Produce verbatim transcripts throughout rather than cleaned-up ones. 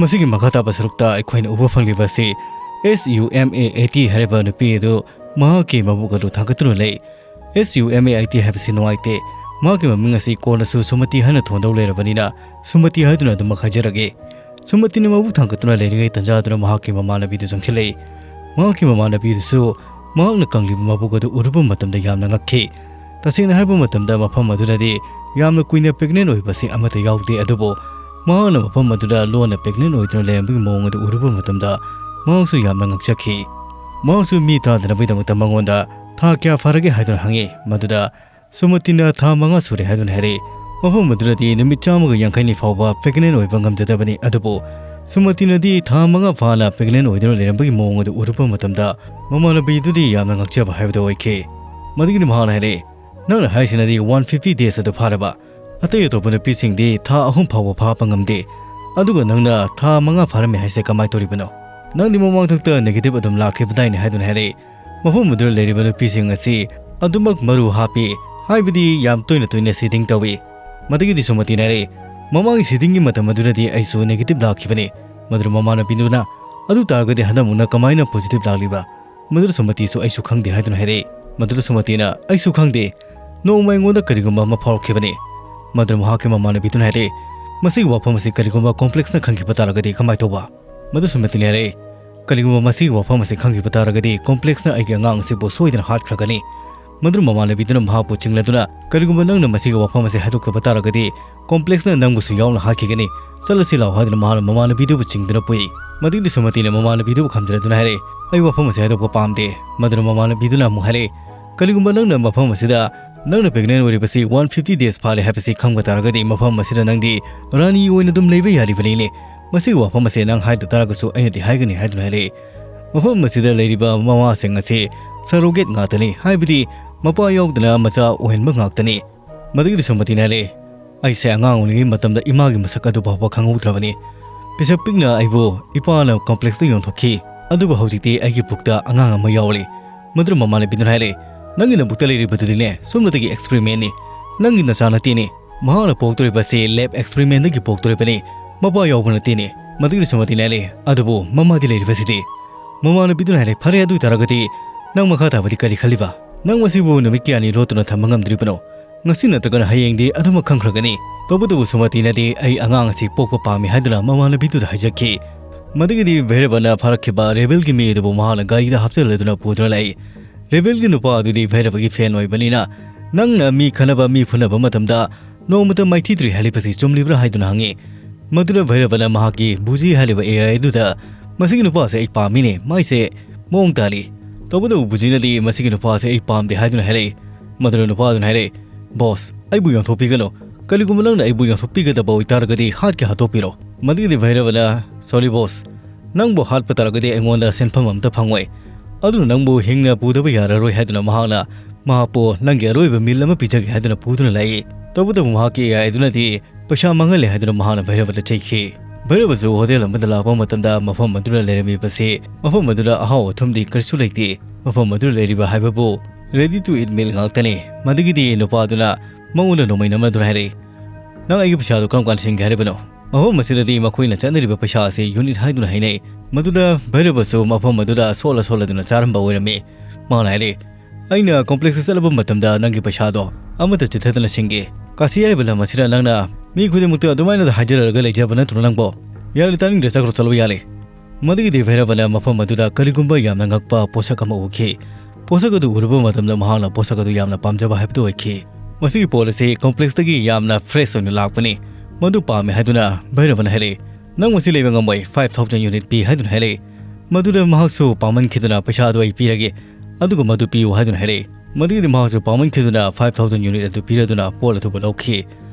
ꯃꯁꯤꯒꯤ ꯃꯈꯥ ꯇꯥꯕ ꯁꯔꯨꯛꯇ ꯑꯩꯈꯣꯏꯅ ꯎꯕ ꯐꯪꯂꯤꯕ ꯑꯁꯤ, S U M A I T ꯍꯥꯏꯔꯤꯕ ꯅꯨꯄꯤ ꯑꯗꯨ ꯃꯍꯥꯛꯀꯤ ꯃꯕꯨꯛ ꯑꯗꯨ ꯊꯥꯡꯒꯠꯇꯨꯅ ꯂꯩ꯫ S U M A I T ꯍꯥꯏꯕꯁꯤ ꯅꯨꯡꯉꯥꯏꯇꯦ, ꯃꯍꯥꯛꯀꯤ ꯃꯃꯤꯡ ꯑꯁꯤ ꯀꯣꯟꯅꯁꯨ ꯁꯨꯃꯇꯤ ꯍꯥꯏꯅ ꯊꯣꯟꯗꯧ ꯂꯩꯔꯕꯅꯤꯅ ꯁꯨꯃꯇꯤ ꯍꯥꯏꯗꯨꯅ ꯑꯗꯨꯃꯛ ꯍꯥꯏꯖꯔꯒꯦ꯫ ꯁꯨꯃꯇꯤꯅ ꯃꯕꯨꯛ ꯊꯥꯡꯒꯠꯇꯨꯅ ꯂꯩꯔꯤꯉꯩ ꯇꯟꯖꯥꯗꯨꯅ ꯃꯍꯥꯛꯀꯤ ꯃꯃꯥꯟꯅꯕꯤꯗꯨ ꯆꯪꯁꯤꯜꯂꯛꯏ꯫ ꯃꯍꯥꯛꯀꯤ ꯃꯃꯥꯟꯅꯕꯤꯗꯨꯁꯨ ꯃꯍꯥꯛꯅ ꯀꯪꯂꯤꯕ ꯃꯕꯨꯛ ꯑꯗꯨ ꯎꯔꯨꯕ ꯃꯇꯝꯗ ꯌꯥꯝꯅ ꯉꯛꯈꯤ꯫ ꯇꯁꯦꯡꯅ ꯍꯥꯏꯔꯕ ꯃꯇꯝꯗ ꯃꯐꯝ ꯑꯗꯨꯗꯗꯤ ꯌꯥꯝꯅ ꯀꯨꯏꯅ pregnant ꯑꯣꯏꯕꯁꯤ ꯑꯃꯠꯇ ꯌꯥꯎꯗꯦ, ꯑꯗꯨꯕꯨ ꯃꯍꯥꯛꯅ ꯃꯐꯝ ꯑꯗꯨꯗ ꯂꯣꯟꯅ pregnant ꯑꯣꯏꯗꯨꯅ ꯂꯩꯔꯝꯕꯒꯤ ꯃꯑꯣꯡ ꯑꯗꯨ ꯎꯔꯨꯕ ꯃꯇꯝꯗ ꯃꯍꯥꯛꯁꯨ ꯌꯥꯝꯅ ꯉꯛꯆꯈꯤ꯫ ꯃꯍꯥꯛꯁꯨ ꯃꯤ ꯇꯥꯗꯅꯕꯒꯤꯗꯃꯛꯇ ꯃꯉꯣꯟꯗ "ꯊꯥ ꯀꯌꯥ ꯐꯥꯔꯒꯦ?" ꯍꯥꯏꯗꯨꯅ ꯍꯪꯉꯤ꯫ ꯃꯗꯨꯗ ꯁꯨꯃꯇꯤꯅ "ꯊꯥ ꯃꯉꯥ ꯁꯨꯔꯦ" ꯍꯥꯏꯗꯨꯅ ꯍꯥꯏꯔꯛꯏ꯫ ꯃꯐꯝ ꯑꯗꯨꯗꯗꯤ ꯅꯨꯃꯤꯠ ꯆꯥꯝꯃꯒ ꯌꯥꯡꯈꯩꯅꯤ ꯐꯥꯎꯕ pregnant ꯑꯣꯏꯕ ꯉꯝꯖꯗꯕꯅꯤ꯫ ꯑꯗꯨꯕꯨ ꯁꯨꯃꯇꯤꯅꯗꯤ ꯊꯥ ꯃꯉꯥ ꯐꯥꯅ pregnant ꯑꯣꯏꯗꯨꯅ ꯂꯩꯔꯝꯕꯒꯤ ꯃꯑꯣꯡ ꯑꯗꯨ ꯎꯔꯨꯕ ꯃꯇꯝꯗ ꯃꯃꯥꯟꯅꯕꯤꯗꯨꯗꯤ ꯌꯥꯝꯅ ꯉꯛꯆꯕ ꯍꯥꯏꯕꯗꯨ ꯑꯣꯏꯈꯤ꯫ ꯃꯗꯨꯒꯤꯗꯤ ꯃꯍꯥꯛꯅ ꯍꯥꯏꯔꯛꯏ, "ꯅꯪꯅ ꯍꯥꯏꯔꯤꯁꯤꯅꯗꯤ one fifty days ꯑꯗꯨ ꯐꯥꯔꯕ? ꯑꯇꯩ ꯑꯇꯣꯞꯄ ꯅꯨꯄꯤꯁꯤꯡꯗꯤ ꯊꯥ ꯑꯍꯨꯝ ꯐꯥꯎꯕ ꯐꯥꯕ ꯉꯝꯗꯦ, ꯑꯗꯨꯒ ꯅꯪꯅ ꯊꯥ ꯃꯉꯥ ꯐꯥꯔꯝꯃꯦ ꯍꯥꯏꯁꯦ ꯀꯃꯥꯏꯅ ꯇꯧꯔꯤꯕꯅꯣ? ꯅꯪꯗꯤ ꯃꯃꯥꯡꯊꯛꯇ negative ꯑꯗꯨꯝ ꯂꯥꯛꯈꯤꯕꯗꯥꯏꯅꯦ?" ꯍꯥꯏꯗꯨꯅ ꯍꯥꯏꯔꯛꯏ꯫ ꯃꯐꯝ ꯑꯗꯨꯗ ꯂꯩꯔꯤꯕ ꯅꯨꯄꯤꯁꯤꯡ ꯑꯁꯤ ꯑꯗꯨꯃꯛ ꯃꯔꯨ ꯍꯥꯞꯄꯤ, ꯍꯥꯏꯕꯗꯤ ꯌꯥꯝ ꯇꯣꯏꯅ ꯇꯣꯏꯅ seeding ꯇꯧꯏ꯫ ꯃꯗꯨꯒꯤꯗꯤ ꯁꯨꯃꯇꯤꯅ ꯍꯥꯏꯔꯛꯏ, "ꯃꯃꯥꯡꯒꯤ seedingꯒꯤ ꯃꯇꯝ ꯑꯗꯨꯗꯗꯤ ꯑꯩꯁꯨ negative ꯂꯥꯛꯈꯤꯕꯅꯤ"꯫ ꯃꯗꯨꯗ ꯃꯃꯥꯟꯅꯕꯤꯗꯨꯅ, "ꯑꯗꯨ ꯇꯥꯔꯒꯗꯤ ꯍꯟꯗꯛꯃꯨꯛꯅ ꯀꯃꯥꯏꯅ positive ꯂꯥꯛꯂꯤꯕ?" ꯃꯗꯨꯗ ꯁꯨꯃꯇꯤꯁꯨ "ꯑꯩꯁꯨ ꯈꯪꯗꯦ" ꯍꯥꯏꯗꯨꯅ ꯍꯥꯏꯔꯛꯏ꯫ ꯃꯗꯨꯗ ꯁꯨꯃꯇꯤꯅ, "ꯑꯩꯁꯨ ꯈꯪꯗꯦ, ꯅꯣꯡꯃ ꯑꯩꯉꯣꯟꯗ ꯀꯔꯤꯒꯨꯝꯕ ꯑꯃ ꯐꯥꯎꯔꯛꯈꯤꯕꯅꯤ"꯫ ꯃꯗꯨꯗ ꯃꯍꯥꯛꯀꯤ ꯃꯃꯥꯟꯅꯕꯤꯗꯨꯅ ꯍꯥꯏꯔꯛꯏ, "ꯃꯁꯤꯒꯤ ꯋꯥꯐꯝ ꯑꯁꯤ ꯀꯔꯤꯒꯨꯝꯕ complexꯅ ꯈꯪꯈꯤꯕ ꯇꯥꯔꯒꯗꯤ ꯀꯃꯥꯏ ꯇꯧꯕ?" ꯃꯗꯨ ꯁꯨꯃꯇꯤꯅ ꯍꯥꯏꯔꯛꯏ, "ꯀꯔꯤꯒꯨꯝꯕ ꯃꯁꯤꯒꯤ ꯋꯥꯐꯝ ꯑꯁꯤ ꯈꯪꯈꯤꯕ ꯇꯥꯔꯒꯗꯤ complexꯅ ꯑꯩꯒꯤ ꯑꯉꯥꯡ ꯑꯁꯤꯕꯨ ꯁꯣꯏꯗꯅ ꯍꯥꯠꯈ꯭ꯔꯒꯅꯤ"꯫ ꯃꯗꯨꯅ ꯃꯃꯥꯟꯅꯕꯤꯗꯨꯅ ꯃꯍꯥꯛꯄꯨ ꯆꯤꯡꯂꯗꯨꯅ, "ꯀꯔꯤꯒꯨꯝꯕ ꯅꯪꯅ ꯃꯁꯤꯒꯤ ꯋꯥꯐꯝ ꯑꯁꯤ ꯍꯥꯏꯗꯣꯛꯇꯕ ꯇꯥꯔꯒꯗꯤ complexꯅ ꯅꯪꯕꯨꯁꯨ ꯌꯥꯎꯅ ꯍꯥꯠꯈꯤꯒꯅꯤ, ꯆꯠꯂꯁꯤ ꯂꯥꯎ" ꯍꯥꯏꯗꯨꯅ ꯃꯍꯥꯛꯅ ꯃꯃꯥꯟꯅꯕꯤꯗꯨꯕꯨ ꯆꯤꯡꯗꯨꯅ ꯄꯨꯏ꯫ ꯃꯗꯨꯒꯤꯗꯤ ꯁꯨꯃꯇꯤꯅ ꯃꯃꯥꯟꯅꯕꯤꯗꯨꯕꯨ ꯈꯝꯖꯤꯜꯂꯗꯨꯅ ꯍꯥꯏꯔꯛꯏ, "ꯑꯩ ꯋꯥꯐꯝ ꯑꯁꯤ ꯍꯥꯏꯗꯣꯛꯄ ꯄꯥꯝꯗꯦ"꯫ ꯃꯗꯨꯅ ꯃꯃꯥꯟꯅꯕꯤꯗꯨꯅ ꯑꯃꯨꯛ ꯍꯥꯏꯔꯛꯏ, "ꯀꯔꯤꯒꯨꯝꯕ ꯅꯪꯅ ꯃꯐꯝ ꯑꯁꯤꯗ ꯅꯪꯅ pregnant ꯑꯣꯏꯔꯤꯕꯁꯤ one fifty days ꯐꯥꯔꯦ ꯍꯥꯏꯕꯁꯤ ꯈꯪꯕ ꯇꯥꯔꯒꯗꯤ ꯃꯐꯝ ꯑꯁꯤꯗ ꯅꯪꯗꯤ ꯔꯥꯅꯤ ꯑꯣꯏꯅ ꯑꯗꯨꯝ ꯂꯩꯕ ꯌꯥꯔꯤꯕꯅꯤꯅꯦ꯫ ꯃꯁꯤꯒꯤ ꯋꯥꯐꯝ ꯑꯁꯦ ꯅꯪ ꯍꯥꯏꯗ ꯇꯥꯔꯒꯁꯨ ꯑꯩꯅꯗꯤ ꯍꯥꯏꯒꯅꯤ" ꯍꯥꯏꯗꯨꯅ ꯍꯥꯏꯔꯛꯏ꯫ ꯃꯐꯝ ꯑꯁꯤꯗ ꯂꯩꯔꯤꯕ ꯃꯃꯥꯁꯤꯡ ꯑꯁꯤ surrogate ꯉꯥꯛꯇꯅꯤ, ꯍꯥꯏꯕꯗꯤ ꯃꯄꯥ ꯌꯥꯎꯗꯅ ꯃꯆꯥ ꯑꯣꯏꯍꯟꯕ ꯉꯥꯛꯇꯅꯤ꯫ ꯃꯗꯨꯒꯤꯗꯤ ꯁꯨꯃꯇꯤꯅ ꯍꯥꯏꯔꯛꯏ, "ꯑꯩꯁꯦ ꯑꯉꯥꯡ ꯑꯣꯏꯔꯤꯉꯩ ꯃꯇꯝꯗ ꯏꯃꯥꯒꯤ ꯃꯁꯛ ꯑꯗꯨ ꯐꯥꯎꯕ ꯈꯪꯍꯧꯗ꯭ꯔꯕꯅꯤ꯫ ꯄꯤꯁꯛ ꯄꯤꯛꯅ ꯑꯩꯕꯨ ꯏꯄꯥꯅ complexꯇ ꯌꯣꯟꯊꯣꯛꯈꯤ, ꯑꯗꯨꯕꯨ ꯍꯧꯖꯤꯛꯇꯤ ꯑꯩꯒꯤ ꯄꯨꯛꯇ ꯑꯉꯥꯡ ꯑꯃ ꯌꯥꯎꯔꯤ"꯫ ꯃꯗꯨꯅ ꯃꯃꯥꯟꯅꯕꯤꯗꯨꯅ ꯍꯥꯏꯔꯛꯏ, "ꯅꯪꯒꯤ ꯅꯕꯨꯛꯇ ꯂꯩꯔꯤꯕꯗꯨꯗꯤꯅꯦ ꯁꯣꯝꯗꯒꯤ experimentꯅꯤ, ꯅꯪꯒꯤ ꯅꯆꯥ ꯅꯠꯇꯦꯅꯦ꯫ ꯃꯍꯥꯛꯅ ꯄꯣꯛꯇꯣꯔꯤꯕꯁꯤ lab experimentꯗꯒꯤ ꯄꯣꯛꯇꯣꯔꯤꯕꯅꯤ, ꯃꯄꯥ ꯌꯥꯎꯕ ꯅꯠꯇꯦꯅꯦ"꯫ ꯃꯗꯨꯒꯤ ꯁꯨꯃꯇꯤꯅ ꯍꯥꯏꯔꯦ, "ꯑꯗꯨꯕꯨ ꯃꯃꯥꯗꯤ ꯂꯩꯔꯤꯕꯁꯤꯗꯤ?" ꯃꯃꯥꯟꯅꯕꯤꯗꯨꯅ ꯍꯥꯏꯔꯦ, "ꯐꯔꯦ, ꯑꯗꯨ ꯑꯣꯏ ꯇꯥꯔꯒꯗꯤ ꯅꯪ ꯃꯈꯥ ꯇꯥꯕꯗꯤ ꯀꯔꯤ ꯈꯜꯂꯤꯕ? ꯅꯪ ꯃꯁꯤꯕꯨ ꯅꯨꯃꯤꯠ ꯀꯌꯥꯅꯤ ꯂꯣꯠꯇꯨꯅ ꯊꯝꯕ ꯉꯝꯗ꯭ꯔꯤꯕꯅꯣ? ꯉꯁꯤ ꯅꯠꯇ꯭ꯔꯒꯅ ꯍꯌꯦꯡꯗꯤ ꯑꯗꯨꯃꯛ ꯈꯪꯈ꯭ꯔꯒꯅꯤ"꯫ ꯇꯧꯕꯇꯕꯨ ꯁꯨꯃꯇꯤꯅꯗꯤ "ꯑꯩ ꯑꯉꯥꯡ ꯑꯁꯤ ꯄꯣꯛꯄ ꯄꯥꯝꯃꯤ" ꯍꯥꯏꯗꯨꯅ ꯃꯃꯥꯟꯅꯕꯤꯗꯨꯗ ꯍꯥꯏꯖꯈꯤ꯫ ꯃꯗꯨꯒꯤꯗꯤ ꯚꯩꯔꯕꯅ ꯐꯥꯔꯛꯈꯤꯕ ꯔꯦꯕꯦꯜꯒꯤ ꯃꯤ ꯑꯗꯨꯕꯨ ꯃꯍꯥꯛꯅ ꯒꯥꯔꯤꯗ ꯍꯥꯞꯆꯤꯜꯂꯗꯨꯅ ꯄꯨꯗꯨꯅ ꯂꯥꯛꯏ꯫ ꯔꯦꯕꯦꯜꯒꯤ ꯅꯨꯄꯥ ꯑꯗꯨꯗꯤ ꯚꯩꯔꯕꯒꯤ ꯐꯦꯟ ꯑꯣꯏꯕꯅꯤꯅ, "ꯅꯪꯅ ꯃꯤ ꯈꯠꯅꯕ, ꯃꯤ ꯐꯨꯅꯕ ꯃꯇꯝꯗ ꯅꯣꯡꯃꯇ ꯃꯥꯏꯊꯤꯗ꯭ꯔꯤ ꯍꯥꯏꯔꯤꯕꯁꯤ ꯆꯨꯝꯂꯤꯕ꯭ꯔꯥ?" ꯍꯥꯏꯗꯨꯅ ꯍꯪꯉꯤ꯫ ꯃꯗꯨꯗ ꯚꯩꯔꯕꯅ ꯃꯍꯥꯛꯀꯤ ꯕꯨꯖꯤ ꯍꯥꯏꯔꯤꯕ ꯑꯦ ꯑꯥꯏ ꯑꯗꯨꯗ, "ꯃꯁꯤꯒꯤ ꯅꯨꯄꯥꯁꯦ ꯑꯩ ꯄꯥꯝꯃꯤꯅꯦ, ꯃꯥꯏꯁꯦ ꯃꯑꯣꯡ ꯇꯥꯔꯤ"꯫ ꯇꯧꯕꯇꯕꯨ ꯕꯨꯖꯤꯅꯗꯤ, "ꯃꯁꯤꯒꯤ ꯅꯨꯄꯥꯁꯦ ꯑꯩ ꯄꯥꯝꯗꯦ" ꯍꯥꯏꯗꯨꯅ ꯍꯥꯏꯔꯛꯏ꯫ ꯃꯗꯨꯗ ꯅꯨꯄꯥ ꯑꯗꯨꯅ ꯍꯥꯏꯔꯛꯏ, "ꯕꯣꯁ, ꯑꯩꯕꯨ ꯌꯣꯟꯊꯣꯛꯄꯤꯒꯅꯨ꯫ ꯀꯔꯤꯒꯨꯝꯕ ꯅꯪꯅ ꯑꯩꯕꯨ ꯌꯣꯟꯊꯣꯛꯄꯤꯒꯗꯕ ꯑꯣꯏꯇꯥꯔꯒꯗꯤ ꯍꯥꯠꯀꯦ ꯍꯥꯠꯇꯣꯛꯄꯤꯔꯣ"꯫ ꯃꯗꯨꯒꯤꯗꯤ ꯚꯩꯔꯕꯅ, "ꯁꯣꯔꯤ ꯕꯣꯁ, ꯅꯪꯕꯨ ꯍꯥꯠꯄ ꯇꯥꯔꯒꯗꯤ ꯑꯩꯉꯣꯟꯗ ꯁꯦꯟꯐꯝ ꯑꯝꯇ ꯐꯪꯉꯣꯏ꯫ ꯑꯗꯨꯅ ꯅꯪꯕꯨ ꯍꯤꯡꯅ ꯄꯨꯗꯕ ꯌꯥꯔꯔꯣꯏ" ꯍꯥꯏꯗꯨꯅ ꯃꯍꯥꯛꯅ ꯃꯍꯥꯛꯄꯨ "ꯅꯪꯒꯤ ꯑꯔꯣꯏꯕ ꯃꯤꯜ ꯑꯃ ꯄꯤꯖꯒꯦ" ꯍꯥꯏꯗꯨꯅ ꯄꯨꯗꯨꯅ ꯂꯥꯛꯏ꯫ ꯇꯧꯕꯇꯕꯨ ꯃꯍꯥꯛꯀꯤ ꯑꯦ ꯑꯥꯏ ꯑꯗꯨꯅꯗꯤ ꯄꯩꯁꯥ ꯃꯥꯡꯍꯜꯂꯦ ꯍꯥꯏꯗꯨꯅ ꯃꯍꯥꯛꯅ ꯚꯩꯔꯕꯗ ꯆꯩꯈꯤ꯫ ꯚꯩꯔꯕꯁꯨ ꯍꯣꯇꯦꯜ ꯑꯃꯗ ꯂꯥꯛꯄ ꯃꯇꯝꯗ ꯃꯐꯝ ꯑꯗꯨꯗ ꯂꯩꯔꯝꯃꯤꯕꯁꯤ, ꯃꯐꯝ ꯑꯗꯨꯗ ꯑꯍꯥꯎ ꯑꯊꯨꯝꯗꯤ ꯀꯔꯤꯁꯨ ꯂꯩꯇꯦ꯫ ꯃꯐꯝ ꯑꯗꯨꯗ ꯂꯩꯔꯤꯕ ꯍꯥꯏꯕꯕꯨ ready to eat meal ꯉꯥꯛꯇꯅꯤ꯫ ꯃꯗꯨꯒꯤꯗꯤ ꯅꯨꯄꯥ ꯑꯗꯨꯅ ꯃꯉꯣꯟꯗ ꯅꯣꯡꯃꯩ ꯅꯝꯅꯗꯨꯅ ꯍꯥꯏꯔꯛꯏ, "ꯅꯪ ꯑꯩꯒꯤ ꯄꯩꯁꯥꯗꯨ ꯀꯔꯝ ꯀꯥꯟꯗ ꯁꯤꯡꯒꯦ ꯍꯥꯏꯔꯤꯕꯅꯣ?" ꯃꯐꯝ ꯑꯁꯤꯗꯗꯤ ꯃꯈꯣꯏꯅ ꯆꯠꯅꯔꯤꯕ ꯄꯩꯁꯥ ꯑꯁꯤ ꯌꯨꯅꯤꯠ ꯍꯥꯏꯗꯨꯅ ꯍꯥꯏꯅꯩ꯫ ꯃꯗꯨꯗ ꯚꯩꯔꯕꯁꯨ ꯃꯐꯝ ꯑꯗꯨꯗ ꯁꯣꯠꯂ ꯁꯣꯠꯂꯗꯨꯅ ꯆꯥꯔꯝꯕ ꯑꯣꯏꯔꯝꯃꯤ꯫ ꯃꯥꯅ ꯍꯥꯏꯔꯛꯏ, "ꯑꯩꯅ ꯀꯣꯝꯄ꯭ꯂꯦꯛꯁꯇ ꯆꯠꯂꯕ ꯃꯇꯝꯗ ꯅꯪꯒꯤ ꯄꯩꯁꯥꯗꯣ ꯑꯃꯠꯇ ꯆꯤꯊꯗꯅ ꯁꯤꯡꯒꯦ꯫ ꯀꯥꯁꯤ ꯍꯥꯏꯔꯤꯕ ꯂꯝ ꯑꯁꯤꯗ ꯅꯪꯅ ꯃꯤ ꯈꯨꯗꯤꯡꯃꯛꯇ ꯑꯗꯨꯃꯥꯏꯅ ꯍꯥꯏꯖꯔꯒ ꯂꯩꯖꯕ ꯅꯠꯇ꯭ꯔꯣ ꯅꯪꯕꯣ? ꯌꯥꯔꯦ, ꯇꯥꯅꯤꯡꯗ꯭ꯔꯦ, ꯆꯠꯈ꯭ꯔꯣ, ꯆꯠꯂꯣ, ꯌꯥꯔꯦ"꯫ ꯃꯗꯨꯒꯤꯗꯤ ꯚꯩꯔꯕꯅ ꯃꯐꯝ ꯑꯗꯨꯗ ꯀꯔꯤꯒꯨꯝꯕ ꯌꯥꯝꯅ ꯉꯛꯄ ꯄꯣꯠꯁꯛ ꯑꯃ ꯎꯈꯤ꯫ ꯄꯣꯠꯁꯛ ꯑꯗꯨ ꯎꯔꯨꯕ ꯃꯇꯝꯗ ꯃꯍꯥꯛꯅ ꯄꯣꯠꯁꯛ ꯑꯗꯨ ꯌꯥꯝꯅ ꯄꯥꯝꯖꯕ ꯍꯥꯏꯕꯗꯨ ꯑꯣꯏꯈꯤ꯫ ꯃꯁꯤꯒꯤ ꯄꯣꯠ ꯑꯁꯤ ꯀꯣꯝꯄ꯭ꯂꯦꯛꯁꯇꯒꯤ ꯌꯥꯝꯅ ꯐ꯭ꯔꯦꯁ ꯑꯣꯏꯅ ꯂꯥꯛꯄꯅꯤ꯫ ꯃꯗꯨ ꯄꯥꯝꯃꯦ ꯍꯥꯏꯗꯨꯅ ꯚꯩꯔꯕꯅ ꯍꯥꯏꯔꯛꯏ, "ꯅꯪ ꯃꯁꯤ ꯂꯩꯕ ꯉꯝꯃꯣꯏ, ꯐꯥꯏꯚ ꯊꯥꯎꯖꯟ ꯌꯨꯅꯤꯠ ꯄꯤ" ꯍꯥꯏꯗꯨꯅ ꯍꯥꯏꯔꯛꯏ꯫ ꯃꯗꯨꯗ ꯃꯍꯥꯛꯁꯨ ꯄꯥꯝꯃꯟꯈꯤꯗꯨꯅ, "ꯄꯩꯁꯥ ꯑꯗꯨ ꯑꯩ ꯄꯤꯔꯒꯦ, ꯑꯗꯨꯒ ꯃꯗꯨ ꯄꯤꯌꯨ" ꯍꯥꯏꯗꯨꯅ ꯍꯥꯏꯔꯛꯏ꯫ ꯃꯗꯨꯒꯤꯗꯤ ꯃꯍꯥꯛꯁꯨ ꯄꯥꯝꯃꯟꯈꯤꯗꯨꯅ ꯐꯥꯏꯚ ꯊꯥꯎꯖꯟ ꯌꯨꯅꯤꯠ ꯑꯗꯨ ꯄꯤꯔꯗꯨꯅ ꯄꯣꯠ ꯑꯗꯨꯕꯨ ꯂꯧꯈꯤ꯫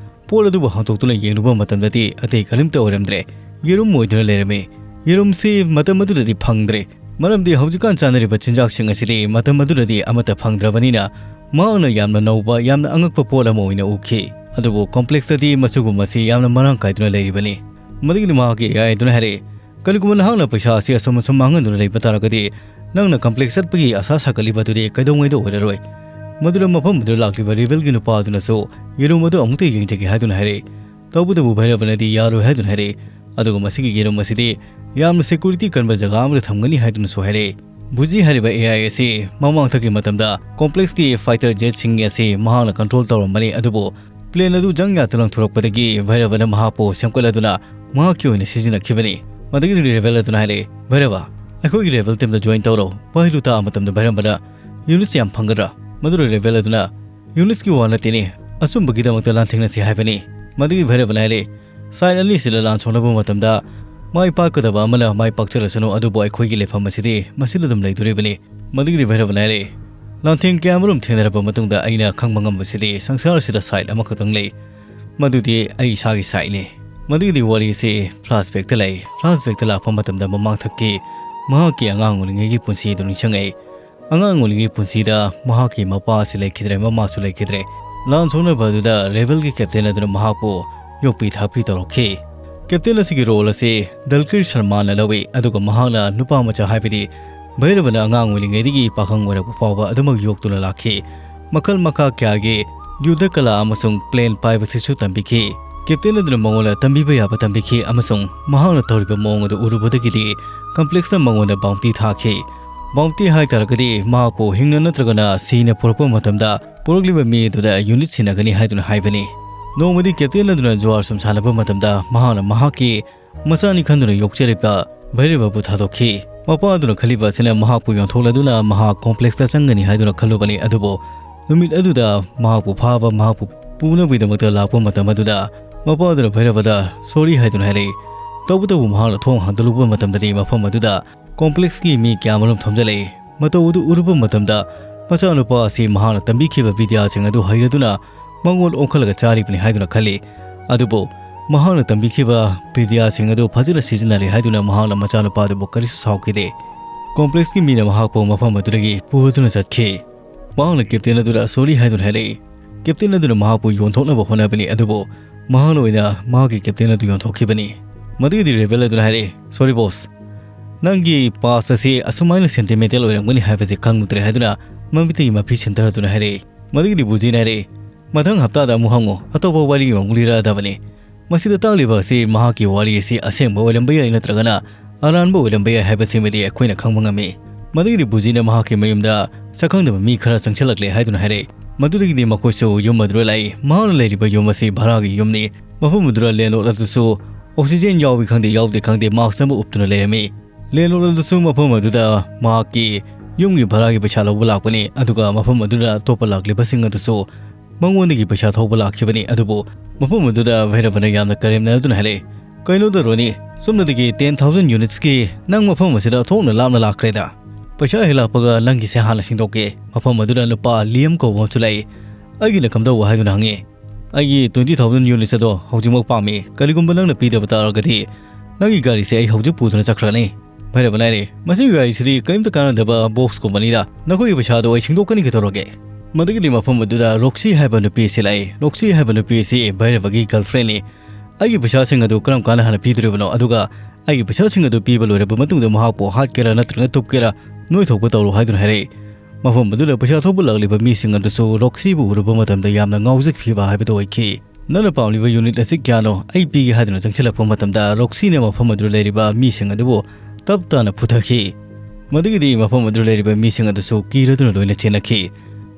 ꯄꯣꯠ ꯑꯗꯨꯕꯨ ꯍꯥꯡꯗꯣꯛꯇꯨꯅ ꯌꯦꯡꯂꯨꯕ ꯃꯇꯝꯗꯗꯤ ꯑꯇꯩ ꯀꯔꯤꯝꯇ ꯑꯣꯏꯔꯝꯗ꯭ꯔꯦ꯫ ꯌꯦꯔꯨꯝ ꯑꯣꯏꯗꯨꯅ ꯂꯩꯔꯝꯃꯤ꯫ ꯌꯦꯔꯨꯝꯁꯤ ꯃꯇꯝ ꯑꯗꯨꯗꯗꯤ ꯐꯪꯗ꯭ꯔꯦ, ꯃꯔꯝꯗꯤ ꯍꯧꯖꯤꯛꯀꯥꯟ ꯆꯥꯅꯔꯤꯕ ꯆꯤꯟꯖꯥꯛꯁꯤꯡ ꯑꯁꯤꯗꯤ ꯃꯇꯝ ꯑꯗꯨꯗꯗꯤ ꯑꯃꯠꯇ ꯐꯪꯗ꯭ꯔꯕꯅꯤꯅ, ꯃꯍꯥꯛꯅ ꯌꯥꯝꯅ ꯅꯧꯕ, ꯌꯥꯝꯅ ꯑꯉꯛꯄ ꯄꯣꯠ ꯑꯃ ꯑꯣꯏꯅ ꯎꯈꯤ꯫ ꯑꯗꯨꯕꯨ ꯀꯣꯝꯄ꯭ꯂꯦꯛꯁꯇꯗꯤ ꯃꯁꯤꯒꯨꯝꯕꯁꯤ ꯌꯥꯝꯅ ꯃꯔꯥꯡ ꯀꯥꯏꯗꯨꯅ ꯂꯩꯔꯤꯕꯅꯤ꯫ ꯃꯗꯨꯒꯤꯗꯤ ꯃꯍꯥꯛꯀꯤ ꯑꯦ ꯑꯥꯏ ꯑꯗꯨꯅ ꯍꯥꯏꯔꯛꯏ, "ꯀꯔꯤꯒꯨꯝꯕ ꯅꯍꯥꯛꯅ ꯄꯩꯁꯥ ꯑꯁꯤ ꯑꯁꯨꯝ ꯑꯁꯨꯝ ꯃꯥꯡꯍꯟꯗꯨꯅ ꯂꯩꯕ ꯇꯥꯔꯒꯗꯤ, ꯅꯪꯅ ꯀꯣꯝꯄ꯭ꯂꯦꯛꯁ ꯆꯠꯄꯒꯤ ꯑꯁꯥ ꯁꯥꯒꯠꯂꯤꯕ ꯑꯗꯨꯗꯤ ꯀꯩꯗꯧꯉꯩꯗ ꯑꯣꯏꯔꯔꯣꯏ"꯫ ꯃꯗꯨꯗ ꯃꯐꯝ ꯑꯗꯨꯗ ꯂꯥꯛꯂꯤꯕ ꯔꯦꯕꯦꯜꯒꯤ ꯅꯨꯄꯥ ꯑꯗꯨꯅꯁꯨ ꯌꯦꯔꯨꯝ ꯑꯗꯨ ꯑꯃꯨꯛꯇ ꯌꯦꯡꯖꯒꯦ ꯍꯥꯏꯗꯨꯅ ꯍꯥꯏꯔꯛꯏ꯫ ꯇꯧꯕꯇꯕꯨ ꯚꯩꯔꯕꯅꯗꯤ ꯌꯥꯔꯣꯏ ꯍꯥꯏꯗꯨꯅ ꯍꯥꯏꯔꯛꯏ꯫ ꯑꯗꯨꯒ ꯃꯁꯤꯒꯤ ꯌꯦꯔꯨꯝ ꯑꯁꯤꯗꯤ ꯌꯥꯝꯅ ꯁꯦꯀ꯭ꯌꯨꯔꯤꯇꯤ ꯀꯟꯕ ꯖꯒꯥ ꯑꯃꯗ ꯊꯝꯒꯅꯤ ꯍꯥꯏꯗꯨꯅꯁꯨ ꯍꯥꯏꯔꯛꯏ꯫ ꯕꯨꯖꯤ ꯍꯥꯏꯔꯤꯕ ꯑꯦ ꯑꯥꯏ ꯑꯁꯤ ꯃꯃꯥꯡꯊꯛꯀꯤ ꯃꯇꯝꯗ ꯀꯣꯝꯄ꯭ꯂꯦꯛꯁꯀꯤ ꯐꯥꯏꯇꯔ ꯖꯦꯠꯁꯤꯡ ꯑꯁꯤ ꯃꯍꯥꯛꯅ ꯀꯟꯇ꯭ꯔꯣꯜ ꯇꯧꯔꯝꯕꯅꯤ, ꯑꯗꯨꯕꯨ ꯄ꯭ꯂꯦꯟ ꯑꯗꯨ ꯖꯪ ꯌꯥꯠꯇ ꯂꯪꯊꯣꯔꯛꯄꯗꯒꯤ ꯚꯩꯔꯕꯅ ꯃꯍꯥꯛꯄꯨ ꯁꯦꯝꯒꯠꯂꯗꯨꯅ ꯃꯍꯥꯛꯀꯤ ꯑꯣꯏꯅ ꯁꯤꯖꯤꯟꯅꯈꯤꯕꯅꯤ꯫ ꯃꯗꯨꯒꯤꯗꯤ ꯔꯦꯚꯦꯜ ꯑꯗꯨꯅ ꯍꯥꯏꯔꯛꯏ, "ꯚꯩꯔꯕ, ꯑꯩꯈꯣꯏꯒꯤ ꯔꯦꯚꯦꯜ ꯇꯤꯝꯗ ꯖꯣꯏꯟ ꯇꯧꯔꯣ, ꯋꯥꯍꯩꯗꯨ ꯇꯥꯕ ꯃꯇꯝꯗ ꯚꯩꯔꯕꯅ ꯌꯨꯅꯤꯠꯁ ꯌꯥꯝ ꯐꯪꯒꯗ꯭ꯔꯥ?" ꯃꯗꯨꯗ ꯔꯦꯚꯦꯜ ꯑꯗꯨꯅ, "ꯌꯨꯅꯤꯠꯁꯀꯤ ꯋꯥ ꯅꯠꯇꯦꯅꯦ, ꯑꯆꯨꯝꯕꯒꯤꯗꯃꯛꯇ ꯂꯥꯟꯊꯦꯡꯅꯁꯤ ꯍꯥꯏꯕꯅꯤ"꯫ ꯃꯗꯨꯒꯤ ꯚꯩꯔꯕꯅ ꯍꯥꯏꯔꯛꯏ, "ꯁꯥꯏꯠ ꯑꯅꯤꯁꯤꯗ ꯂꯥꯟ ꯁꯣꯛꯅꯕ ꯃꯇꯝꯗ ꯃꯥꯏ ꯄꯥꯛꯀꯗꯕ ꯑꯃꯅ ꯃꯥꯏ ꯄꯥꯛꯆꯔꯁꯅꯨ, ꯑꯗꯨꯕꯨ ꯑꯩꯈꯣꯏꯒꯤ ꯂꯩꯐꯝ ꯑꯁꯤꯗꯤ ꯃꯁꯤꯗ ꯑꯗꯨꯝ ꯂꯩꯗꯣꯔꯤꯕꯅꯤ"꯫ ꯃꯗꯨꯒꯤꯗꯤ ꯚꯩꯔꯕꯅ ꯍꯥꯏꯔꯛꯏ, "ꯂꯥꯟꯊꯦꯡ ꯀꯌꯥꯃꯔꯨꯝ ꯊꯦꯡꯅꯔꯕ ꯃꯇꯨꯡꯗ ꯑꯩꯅ ꯈꯪꯕ ꯉꯝꯕꯁꯤꯗꯤ ꯁꯪꯁꯥꯔꯁꯤꯗ ꯁꯥꯏꯠ ꯑꯃꯈꯛꯇꯪ ꯂꯩ, ꯃꯗꯨꯗꯤ ꯑꯩ ꯏꯁꯥꯒꯤ ꯁꯥꯏꯠꯅꯤ"꯫ ꯃꯗꯨꯒꯤꯗꯤ ꯋꯥꯔꯤꯁꯤ ꯐ꯭ꯂꯥꯁꯕꯦꯛꯇ ꯂꯩ꯫ ꯐ꯭ꯂꯥꯁꯕꯦꯛꯇ ꯂꯥꯛꯄ ꯃꯇꯝꯗ ꯃꯃꯥꯡꯊꯛꯀꯤ ꯃꯍꯥꯛꯀꯤ ꯑꯉꯥꯡ ꯑꯣꯏꯔꯤꯉꯩꯒꯤ ꯄꯨꯟꯁꯤ ꯑꯗꯨ ꯅꯤꯡꯁꯤꯡꯉꯛꯏ꯫ ꯑꯉꯥꯡ ꯑꯣꯏꯔꯤꯉꯩ ꯄꯨꯟꯁꯤꯗ ꯃꯍꯥꯛꯀꯤ ꯃꯄꯥ ꯑꯁꯤ ꯂꯩꯈꯤꯗ꯭ꯔꯦ, ꯃꯃꯥꯁꯨ ꯂꯩꯈꯤꯗ꯭ꯔꯦ꯫ ꯂꯥꯟ ꯁꯣꯛꯅꯕ ꯑꯗꯨꯗ ꯔꯦꯕꯦꯜꯒꯤ ꯀꯦꯞꯇꯦꯟ ꯑꯗꯨꯅ ꯃꯍꯥꯛꯄꯨ ꯌꯣꯛꯄꯤ ꯊꯥꯛꯄꯤ ꯇꯧꯔꯛꯈꯤ꯫ ꯀꯦꯞꯇꯦꯟ ꯑꯁꯤꯒꯤ ꯔꯣꯜ ꯑꯁꯤ ꯗꯜꯀꯤꯔ ꯁꯔꯃꯥꯅ ꯂꯧꯏ, ꯑꯗꯨꯒ ꯃꯍꯥꯛꯅ ꯅꯨꯄꯥ ꯃꯆꯥ, ꯍꯥꯏꯕꯗꯤ ꯚꯩꯔꯕꯅ ꯑꯉꯥꯡ ꯑꯣꯏꯔꯤꯉꯩꯗꯒꯤ ꯄꯥꯈꯪ ꯑꯣꯏꯔꯛꯄ ꯐꯥꯎꯕ ꯑꯗꯨꯃꯛ ꯌꯣꯛꯇꯨꯅ ꯂꯥꯛꯈꯤ꯫ ꯃꯈꯜ ꯃꯈꯥ ꯀꯌꯥꯒꯤ ꯌꯨꯗ ꯀꯂꯥ ꯑꯃꯁꯨꯡ ꯄ꯭ꯂꯦꯟ ꯄꯥꯏꯕꯁꯤꯁꯨ ꯇꯝꯕꯤꯈꯤ꯫ ꯀꯦꯞꯇꯦꯟ ꯑꯗꯨꯅ ꯃꯉꯣꯟꯗ ꯇꯝꯕꯤꯕ ꯌꯥꯕ ꯇꯝꯕꯤꯈꯤ, ꯑꯃꯁꯨꯡ ꯃꯍꯥꯛꯅ ꯇꯧꯔꯤꯕ ꯃꯑꯣꯡ ꯑꯗꯨ ꯎꯔꯨꯕꯗꯒꯤꯗꯤ ꯀꯝꯄ꯭ꯂꯦꯛꯁꯅ ꯃꯉꯣꯟꯗ ꯕꯥꯎꯟꯇꯤ ꯊꯥꯈꯤ꯫ ꯕꯥꯎꯟꯇꯤ ꯍꯥꯏꯇꯥꯔꯒꯗꯤ ꯃꯍꯥꯛꯄꯨ ꯍꯤꯡꯅ ꯅꯠꯇ꯭ꯔꯒꯅ ꯁꯤꯅ ꯄꯨꯔꯛꯄ ꯃꯇꯝꯗ ꯄꯨꯔꯛꯂꯤꯕ ꯃꯤ ꯑꯗꯨꯗ ꯌꯨꯅꯤꯠ ꯁꯤꯟꯅꯒꯅꯤ ꯍꯥꯏꯗꯨꯅ ꯍꯥꯏꯕꯅꯤ꯫ ꯅꯣꯡꯃꯗꯤ ꯀꯦꯞꯇꯦꯟ ꯑꯗꯨꯅ ꯖꯨꯋꯥꯔ ꯁꯨꯝ ꯁꯥꯟꯅꯕ ꯃꯇꯝꯗ ꯃꯍꯥꯛꯅ ꯃꯍꯥꯛꯀꯤ ꯃꯆꯥꯅꯤ ꯈꯟꯗꯨꯅ ꯌꯣꯛꯆꯔꯤꯕ ꯚꯩꯔꯕꯕꯨ ꯊꯥꯗꯣꯛꯈꯤ꯫ ꯃꯄꯥ ꯑꯗꯨꯅ ꯈꯜꯂꯤꯕ ꯑꯁꯤꯅ ꯃꯍꯥꯛꯄꯨ ꯌꯣꯟꯊꯣꯛꯂꯗꯨꯅ ꯃꯍꯥꯛ ꯀꯣꯝꯄ꯭ꯂꯦꯛꯁꯇ ꯆꯪꯒꯅꯤ ꯍꯥꯏꯗꯨꯅ ꯈꯜꯂꯨꯕꯅꯤ, ꯑꯗꯨꯕꯨ ꯅꯨꯃꯤꯠ ꯑꯗꯨꯗ ꯃꯍꯥꯛꯄꯨ ꯐꯥꯕ, ꯃꯍꯥꯛꯄꯨ ꯄꯨꯅꯕꯒꯤꯗꯃꯛꯇ ꯂꯥꯛꯄ ꯃꯇꯝ ꯑꯗꯨꯗ ꯃꯄꯥ ꯑꯗꯨꯅ ꯚꯩꯔꯕꯗ ꯁꯣꯔꯤ ꯍꯥꯏꯗꯨꯅ ꯍꯥꯏꯔꯛꯏ꯫ ꯇꯧꯕꯇꯕꯨ ꯃꯍꯥꯛꯅ ꯊꯣꯡ ꯍꯥꯡꯗꯣꯛꯂꯨꯕ ꯃꯇꯝꯗꯗꯤ ꯃꯐꯝ ꯑꯗꯨꯗ ꯀꯣꯝꯄ꯭ꯂꯦꯛꯁꯀꯤ ꯃꯤ ꯀꯌꯥ ꯑꯃꯔꯣꯝ ꯊꯣꯝꯖꯤꯜꯂꯛꯏ꯫ ꯃꯇꯧ ꯑꯗꯨ ꯎꯔꯨꯕ ꯃꯇꯝꯗ ꯃꯆꯥꯅꯨꯄꯥ ꯑꯁꯤ ꯃꯍꯥꯛꯅ ꯇꯝꯕꯤꯈꯤꯕ ꯕꯤꯗ꯭ꯌꯥꯁꯤꯡ ꯑꯗꯨ ꯍꯩꯔꯗꯨꯅ ꯃꯉꯣꯟ ꯑꯣꯟꯈꯠꯂꯒ ꯆꯥꯔꯤꯕꯅꯤ ꯍꯥꯏꯗꯨꯅ ꯈꯜꯂꯤ꯫ ꯑꯗꯨꯕꯨ ꯃꯍꯥꯛꯅ ꯇꯝꯕꯤꯈꯤꯕ ꯕꯤꯗ꯭ꯌꯥꯁꯤꯡ ꯑꯗꯨ ꯐꯖꯅ ꯁꯤꯖꯤꯟꯅꯔꯦ ꯍꯥꯏꯗꯨꯅ ꯃꯍꯥꯛꯅ ꯃꯆꯥꯅꯨꯄꯥ ꯑꯗꯨꯕꯨ ꯀꯔꯤꯁꯨ ꯁꯥꯎꯈꯤꯗꯦ꯫ ꯀꯣꯝꯄ꯭ꯂꯦꯛꯁꯀꯤ ꯃꯤꯅ ꯃꯍꯥꯛꯄꯨ ꯃꯐꯝ ꯑꯗꯨꯗꯒꯤ ꯄꯨꯔꯗꯨꯅ ꯆꯠꯈꯤ꯫ ꯃꯍꯥꯛꯅ ꯀꯦꯞꯇꯦꯟ ꯑꯗꯨꯗ ꯁꯣꯔꯤ ꯍꯥꯏꯗꯨꯅ ꯍꯥꯏꯔꯛꯏ꯫ ꯀꯦꯞꯇꯦꯟ ꯑꯗꯨꯅ ꯃꯍꯥꯛꯄꯨ ꯌꯣꯟꯊꯣꯛꯅꯕ ꯍꯣꯠꯅꯕꯅꯤ, ꯑꯗꯨꯕꯨ ꯃꯍꯥꯛꯅ ꯑꯣꯏꯅ ꯃꯍꯥꯛꯀꯤ ꯀꯦꯞꯇꯦꯟ ꯑꯗꯨ ꯌꯣꯟꯊꯣꯛꯈꯤꯕꯅꯤ꯫ ꯃꯗꯨꯒꯤꯗꯤ ꯔꯦꯕꯦꯜ ꯑꯗꯨꯅ ꯍꯥꯏꯔꯛꯏ, "ꯁꯣꯔꯤ ꯕꯣꯁ, ꯅꯪꯒꯤ ꯄꯥꯁ ꯑꯁꯤ ꯑꯁꯨꯃꯥꯏꯅ ꯁꯦꯟꯇꯤꯃꯦꯟꯇꯦꯜ ꯑꯣꯏꯔꯝꯒꯅꯤ ꯍꯥꯏꯕꯁꯤ ꯈꯪꯂꯨꯗ꯭ꯔꯦ" ꯍꯥꯏꯗꯨꯅ ꯃꯃꯤꯠꯇꯒꯤ ꯃꯐꯤ ꯁꯤꯟꯊꯔꯗꯨꯅ ꯍꯥꯏꯔꯛꯏ꯫ ꯃꯗꯨꯒꯤꯗꯤ ꯕꯨꯖꯤꯅ ꯍꯥꯏꯔꯛꯏ, "ꯃꯊꯪ ꯍꯞꯇꯥꯗ ꯑꯃꯨꯛ ꯍꯪꯉꯨ, ꯑꯇꯣꯞꯄ ꯋꯥꯔꯤ ꯑꯃꯨꯛ ꯂꯤꯔꯛꯑꯗꯕꯅꯤ"꯫ ꯃꯁꯤꯗ ꯇꯥꯛꯂꯤꯕ ꯑꯁꯤ ꯃꯍꯥꯛꯀꯤ ꯋꯥꯔꯤ ꯑꯁꯤ ꯑꯁꯦꯡꯕ ꯑꯣꯏꯔꯝꯕ ꯌꯥꯏ ꯅꯠꯇ꯭ꯔꯒꯅ ꯑꯔꯥꯟꯕ ꯑꯣꯏꯔꯝꯕ ꯌꯥꯏ ꯍꯥꯏꯕꯁꯤꯃꯗꯤ ꯑꯩꯈꯣꯏꯅ ꯈꯪꯕ ꯉꯝꯃꯤ꯫ ꯃꯗꯨꯒꯤꯗꯤ ꯕꯨꯖꯤꯅ ꯃꯍꯥꯛꯀꯤ ꯃꯌꯨꯝꯗ ꯁꯛꯈꯪꯗꯕ ꯃꯤ ꯈꯔ ꯆꯪꯁꯤꯜꯂꯛꯂꯦ ꯍꯥꯏꯗꯨꯅ ꯍꯥꯏꯔꯛꯏ꯫ ꯃꯗꯨꯗꯒꯤꯗꯤ ꯃꯈꯣꯏꯁꯨ ꯌꯨꯝ ꯑꯗꯨꯗ ꯂꯥꯛꯏ꯫ ꯃꯍꯥꯛꯅ ꯂꯩꯔꯤꯕ ꯌꯨꯝ ꯑꯁꯤ ꯚꯔꯥꯒꯤ ꯌꯨꯝꯅꯤ꯫ ꯃꯐꯝ ꯑꯗꯨꯗ ꯂꯦꯟꯂꯣꯔꯗ ꯑꯗꯨꯁꯨ ꯑꯣꯛꯁꯤꯖꯦꯟ ꯌꯥꯎꯏ ꯈꯪꯗꯦ ꯌꯥꯎꯗꯦ ꯈꯪꯗꯦ ꯃꯥꯛꯁ ꯑꯃ ꯎꯞꯇꯨꯅ ꯂꯩꯔꯝꯃꯤ꯫ ꯂꯦꯟꯂꯣꯔꯗ ꯑꯗꯨꯁꯨ ꯃꯐꯝ ꯑꯗꯨꯗ ꯃꯍꯥꯛꯀꯤ ꯌꯨꯝꯒꯤ ꯚꯔꯥꯒꯤ ꯄꯩꯁꯥ ꯂꯧꯕ ꯂꯥꯛꯄꯅꯤ꯫ ꯑꯗꯨꯒ ꯃꯐꯝ ꯑꯗꯨꯗ ꯑꯇꯣꯞꯄ ꯂꯥꯛꯂꯤꯕꯁꯤꯡ ꯑꯗꯨꯁꯨ ꯃꯉꯣꯟꯗꯒꯤ ꯄꯩꯁꯥ ꯊꯧꯕ ꯂꯥꯛꯈꯤꯕꯅꯤ꯫ ꯑꯗꯨꯕꯨ ꯃꯐꯝ ꯑꯗꯨꯗ ꯚꯩꯔꯕꯅ ꯌꯥꯝꯅ ꯀꯔꯦꯝꯅꯗꯨꯅ ꯍꯥꯏꯔꯛꯏ, "ꯀꯩꯅꯣꯗ ꯔꯣꯅꯤ, ꯁꯣꯝꯗꯒꯤ ten thousand unitsꯀꯤ ꯅꯪ ꯃꯐꯝ ꯑꯁꯤꯗ ꯊꯣꯛꯅ ꯂꯥꯞꯅ ꯂꯥꯛꯈ꯭ꯔꯦꯗ꯫ ꯄꯩꯁꯥ ꯍꯦꯛ ꯂꯥꯛꯄꯒ ꯅꯪꯒꯤꯁꯦ ꯍꯥꯟꯅ ꯁꯤꯡꯗꯣꯛꯀꯦ꯫" ꯃꯐꯝ ꯑꯗꯨꯗ ꯅꯨꯄꯥ ꯂꯤꯌꯝ ꯀꯧꯕ ꯑꯃꯁꯨ ꯂꯥꯛꯏ꯫ "ꯑꯩꯒꯤꯅ ꯀꯝꯗꯧꯕ?" ꯍꯥꯏꯗꯨꯅ ꯍꯪꯉꯤ꯫ "ꯑꯩꯒꯤ twenty thousand units ꯑꯗꯣ ꯍꯧꯖꯤꯛꯃꯛ ꯄꯥꯝꯃꯤ꯫ ꯀꯔꯤꯒꯨꯝꯕ ꯅꯪꯅ ꯄꯤꯗꯕ ꯇꯥꯔꯒꯗꯤ ꯅꯪꯒꯤ ꯒꯥꯔꯤꯁꯦ ꯑꯩ ꯍꯧꯖꯤꯛ ꯄꯨꯗꯨꯅ ꯆꯠꯈ꯭ꯔꯅꯤ꯫" ꯚꯩꯔꯕꯅ ꯍꯥꯏꯔꯦ, "ꯃꯁꯤꯒꯤ ꯒꯥꯔꯤꯁꯤꯗꯤ ꯀꯔꯤꯝꯇ ꯀꯥꯟꯅꯗꯕ ꯕꯣꯛꯁꯀꯨꯝꯕꯅꯤꯗ, ꯅꯈꯣꯏꯒꯤ ꯄꯩꯁꯥꯗꯣ ꯑꯩ ꯁꯤꯡꯗꯣꯛꯀꯅꯤ ꯀꯩꯗꯧꯔꯒꯦ?" ꯃꯗꯨꯒꯤꯗꯤ ꯃꯐꯝ ꯑꯗꯨꯗ ꯔꯣꯛꯁꯤ ꯍꯥꯏꯕ ꯅꯨꯄꯤ ꯑꯁꯤ ꯂꯥꯛꯏ꯫ ꯔꯣꯛꯁꯤ ꯍꯥꯏꯕ ꯅꯨꯄꯤ ꯑꯁꯤ ꯚꯩꯔꯕꯒꯤ ꯒꯔꯜꯐ꯭ꯔꯦꯟꯅꯤ꯫ "ꯑꯩꯒꯤ ꯄꯩꯁꯥꯁꯤꯡ ꯑꯗꯨ ꯀꯔꯝ ꯀꯥꯟꯗ ꯍꯥꯟꯅ ꯄꯤꯗꯣꯔꯤꯕꯅꯣ? ꯑꯗꯨꯒ ꯑꯩꯒꯤ ꯄꯩꯁꯥꯁꯤꯡ ꯑꯗꯨ ꯄꯤꯕ ꯂꯣꯏꯔꯕ ꯃꯇꯨꯡꯗ ꯃꯍꯥꯛꯄꯨ ꯍꯥꯠꯀꯦꯔꯥ ꯅꯠꯇ꯭ꯔꯒ ꯇꯨꯞꯀꯦꯔꯥ ꯅꯣꯏ ꯊꯣꯛꯄ ꯇꯧꯔꯣ" ꯍꯥꯏꯗꯨꯅ ꯍꯥꯏꯔꯛꯏ꯫ ꯃꯐꯝ ꯑꯗꯨꯗ ꯄꯩꯁꯥ ꯊꯧꯕ ꯂꯥꯛꯂꯤꯕ ꯃꯤꯁꯤꯡ ꯑꯗꯨꯁꯨ ꯔꯣꯛꯁꯤꯕꯨ ꯎꯔꯨꯕ ꯃꯇꯝꯗ ꯌꯥꯝꯅ ꯉꯥꯎꯖꯈꯤꯕ ꯍꯥꯏꯕꯗꯨ ꯑꯣꯏꯈꯤ꯫ "ꯅꯪꯅ ꯄꯥꯝꯂꯤꯕ unit ꯑꯁꯤ ꯀꯌꯥꯅꯣ? ꯑꯩ ꯄꯤꯒꯦ" ꯍꯥꯏꯗꯨꯅ ꯆꯪꯁꯤꯜꯂꯛꯄ ꯃꯇꯝꯗ ꯔꯣꯛꯁꯤꯅ ꯃꯐꯝ ꯑꯗꯨꯗ ꯂꯩꯔꯤꯕ ꯃꯤꯁꯤꯡ ꯑꯗꯨꯕꯨ ꯇꯞ ꯇꯥꯅ ꯐꯨꯊꯈꯤ꯫ ꯃꯗꯨꯒꯤꯗꯤ ꯃꯐꯝ ꯑꯗꯨꯗ ꯂꯩꯔꯤꯕ ꯃꯤꯁꯤꯡ ꯑꯗꯨꯁꯨ ꯀꯤꯔꯗꯨꯅ ꯂꯣꯏꯅ ꯆꯦꯟꯅꯈꯤ꯫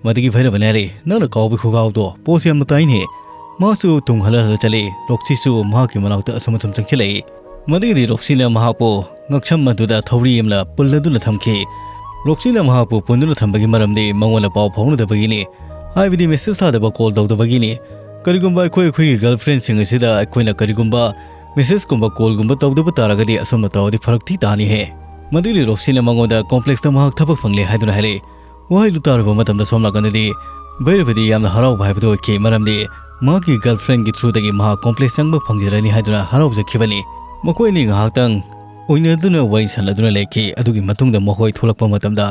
ꯃꯗꯨꯒꯤ ꯚꯩꯔꯕꯅ ꯍꯥꯏꯔꯦ, "ꯅꯪꯅ ꯀꯥꯎꯕꯒꯤ ꯈꯨꯀꯥꯎꯗꯣ ꯄꯣꯁ ꯌꯥꯝꯅ ꯇꯥꯏꯅꯦ꯫" ꯃꯥꯁꯨ ꯇꯨꯡ ꯍꯜꯂ ꯍꯜꯂ ꯆꯠꯂꯤ꯫ ꯔꯣꯛꯁꯤꯁꯨ ꯃꯍꯥꯛꯀꯤ ꯃꯅꯥꯛꯇ ꯑꯁꯨꯝ ꯑꯁꯨꯝ ꯆꯪꯁꯤꯜꯂꯛꯏ꯫ ꯃꯗꯨꯒꯤꯗꯤ ꯔꯣꯛꯁꯤꯅ ꯃꯍꯥꯛꯄꯨ ꯉꯛꯁꯝ ꯑꯗꯨꯗ ꯊꯧꯔꯤ ꯑꯃꯅ ꯄꯨꯜꯂꯗꯨꯅ ꯊꯝꯈꯤ꯫ ꯔꯣꯛꯁꯤꯅ ꯃꯍꯥꯛꯄꯨ ꯄꯨꯟꯗꯨꯅ ꯊꯝꯕꯒꯤ ꯃꯔꯝꯗꯤ ꯃꯉꯣꯟꯗ ꯄꯥꯎ ꯐꯥꯎꯅꯗꯕꯒꯤꯅꯤ, ꯍꯥꯏꯕꯗꯤ ꯃꯦꯁꯦꯖ ꯊꯥꯗꯕ, ꯀꯣꯜ ꯇꯧꯗꯕꯒꯤꯅꯤ꯫ ꯀꯔꯤꯒꯨꯝꯕ ꯑꯩꯈꯣꯏ ꯑꯩꯈꯣꯏꯒꯤ ꯒꯔꯜꯐ꯭ꯔꯦꯟꯁꯤꯡ ꯑꯁꯤꯗ ꯑꯩꯈꯣꯏꯅ ꯀꯔꯤꯒꯨꯝꯕ ꯃꯦꯁꯦꯖꯀꯨꯝꯕ ꯀꯣꯜꯒꯨꯝꯕ ꯇꯧꯗꯕ ꯇꯥꯔꯒꯗꯤ ꯑꯁꯨꯝꯅ ꯇꯧꯔꯗꯤ ꯐꯔꯛ ꯊꯤ ꯇꯥꯅꯤꯍꯦ꯫ ꯃꯗꯨꯒꯤꯗꯤ ꯔꯣꯛꯁꯤꯅ ꯃꯉꯣꯟꯗ ꯀꯣꯝꯄ꯭ꯂꯦꯛꯁꯇ ꯃꯍꯥꯛ ꯊꯕꯛ ꯐꯪꯂꯦ ꯍꯥꯏꯗꯨꯅ ꯍꯥꯏꯔꯛꯏ꯫ ꯋꯥꯍꯩꯗꯨ ꯇꯥꯔꯨꯕ ꯃꯇꯝꯗ ꯁꯣꯝ ꯅꯥꯀꯟꯗꯗꯤ ꯚꯩꯔꯕꯗꯤ ꯌꯥꯝꯅ ꯍꯔꯥꯎꯕ ꯍꯥꯏꯕꯗꯨ ꯑꯣꯏꯈꯤ, ꯃꯔꯝꯗꯤ ꯃꯍꯥꯛꯀꯤ ꯒꯔꯜꯐ꯭ꯔꯦꯟꯒꯤ ꯊ꯭ꯔꯨꯗꯒꯤ ꯃꯍꯥꯛ ꯀꯣꯝꯄ꯭ꯂꯦꯛꯁ ꯆꯪꯕ ꯐꯪꯖꯔꯅꯤ ꯍꯥꯏꯗꯨꯅ ꯍꯔꯥꯎꯖꯈꯤꯕꯅꯤ꯫ ꯃꯈꯣꯏ ꯑꯅꯤ ꯉꯥꯏꯍꯥꯛꯇꯪ ꯑꯣꯏꯅꯗꯨꯅ ꯋꯥꯔꯤ ꯁꯥꯟꯅꯗꯨꯅ ꯂꯩꯈꯤ꯫ ꯑꯗꯨꯒꯤ ꯃꯇꯨꯡꯗ ꯃꯈꯣꯏ ꯊꯣꯛꯂꯛꯄ ꯃꯇꯝꯗ,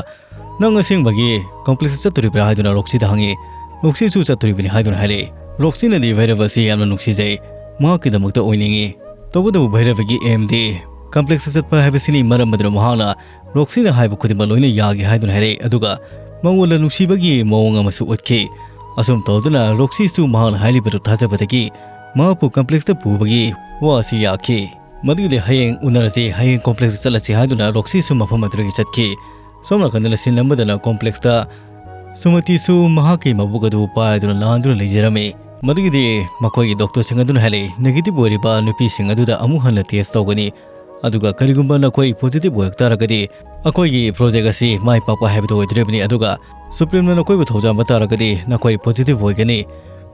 "ꯅꯪ ꯑꯁꯦꯡꯕꯒꯤ ꯀꯣꯝꯄ꯭ꯂꯦꯛꯁꯇ ꯆꯠꯇꯣꯔꯤꯕ꯭ꯔꯥ?" ꯍꯥꯏꯗꯨꯅ ꯔꯣꯛꯁꯤꯗ ꯍꯪꯉꯤ꯫ ꯔꯣꯛꯁꯤꯁꯨ ꯆꯠꯇꯣꯔꯤꯕꯅꯤ ꯍꯥꯏꯗꯨꯅ ꯍꯥꯏꯔꯛꯏ꯫ ꯔꯣꯛꯁꯤꯅꯗꯤ ꯚꯩꯔꯕ ꯑꯁꯤ ꯌꯥꯝꯅ ꯅꯨꯡꯁꯤꯖꯩ, ꯃꯍꯥꯛꯀꯤꯗꯃꯛꯇ ꯑꯣꯏꯅꯤꯡꯉꯤ꯫ ꯇꯧꯕꯇꯕꯨ ꯚꯩꯔꯕꯒꯤ ꯑꯦꯝꯗꯤ ꯀꯣꯝꯄ꯭ꯂꯦꯛꯁꯇ ꯆꯠꯄ ꯍꯥꯏꯕꯁꯤꯅꯤ, ꯃꯔꯝ ꯑꯗꯨꯅ ꯃꯍꯥꯛꯅ ꯔꯣꯛꯁꯤꯅ ꯍꯥꯏꯕ ꯈꯨꯗꯤꯡꯃꯛ ꯂꯣꯏꯅ ꯌꯥꯒꯦ ꯍꯥꯏꯗꯨꯅ ꯍꯥꯏꯔꯛꯏ, ꯑꯗꯨꯒ ꯃꯉꯣꯟꯗ ꯅꯨꯡꯁꯤꯕꯒꯤ ꯃꯑꯣꯡ ꯑꯃꯁꯨ ꯎꯠꯈꯤ꯫ ꯑꯁꯨꯝ ꯇꯧꯗꯨꯅ ꯔꯣꯛꯁꯤꯁꯨ ꯃꯍꯥꯛꯅ ꯍꯥꯏꯔꯤꯕꯗꯨ ꯊꯥꯖꯕꯗꯒꯤ ꯃꯍꯥꯛꯄꯨ complexꯇ ꯄꯨꯕꯒꯤ ꯋꯥ ꯑꯁꯤ ꯌꯥꯈꯤ꯫ ꯃꯗꯨꯒꯤꯗꯤ ꯍꯌꯦꯡ ꯎꯅꯔꯁꯤ, ꯍꯌꯦꯡ complexꯇ ꯆꯠꯂꯁꯤ ꯍꯥꯏꯗꯨꯅ ꯔꯣꯛꯁꯤꯁꯨ ꯃꯐꯝ ꯑꯗꯨꯗꯒꯤ ꯆꯠꯈꯤ꯫ ꯁꯣꯝ ꯅꯥꯀꯟꯗꯅ scene ꯑꯃꯗꯅ complexꯇ ꯁꯨꯃꯇꯤꯁꯨ ꯃꯍꯥꯛꯀꯤ ꯃꯕꯨꯛ ꯑꯗꯨ ꯄꯥꯏꯗꯨꯅ ꯂꯥꯟꯗꯨꯅ ꯂꯩꯖꯔꯝꯃꯤ꯫ ꯃꯗꯨꯒꯤꯗꯤ ꯃꯈꯣꯏꯒꯤ doctorꯁꯤꯡ ꯑꯗꯨꯅ ꯍꯥꯏꯔꯛꯏ, negative ꯑꯣꯏꯔꯤꯕ ꯅꯨꯄꯤꯁꯤꯡ ꯑꯗꯨꯗ ꯑꯃꯨꯛ ꯍꯟꯅ test ꯇꯧꯒꯅꯤ, ꯑꯗꯨꯒ ꯀꯔꯤꯒꯨꯝꯕ ꯅꯈꯣꯏ positive ꯑꯣꯏꯔꯛ ꯇꯥꯔꯒꯗꯤ ꯑꯩꯈꯣꯏꯒꯤ project ꯑꯁꯤ ꯃꯥꯏ ꯄꯥꯛꯄ ꯍꯥꯏꯕꯗꯨ ꯑꯣꯏꯗꯣꯔꯤꯕꯅꯤ, ꯑꯗꯨꯒ Supremeꯅ ꯅꯈꯣꯏꯕꯨ ꯊꯧꯖꯥꯟꯕ ꯇꯥꯔꯒꯗꯤ ꯅꯈꯣꯏ positive ꯑꯣꯏꯒꯅꯤ꯫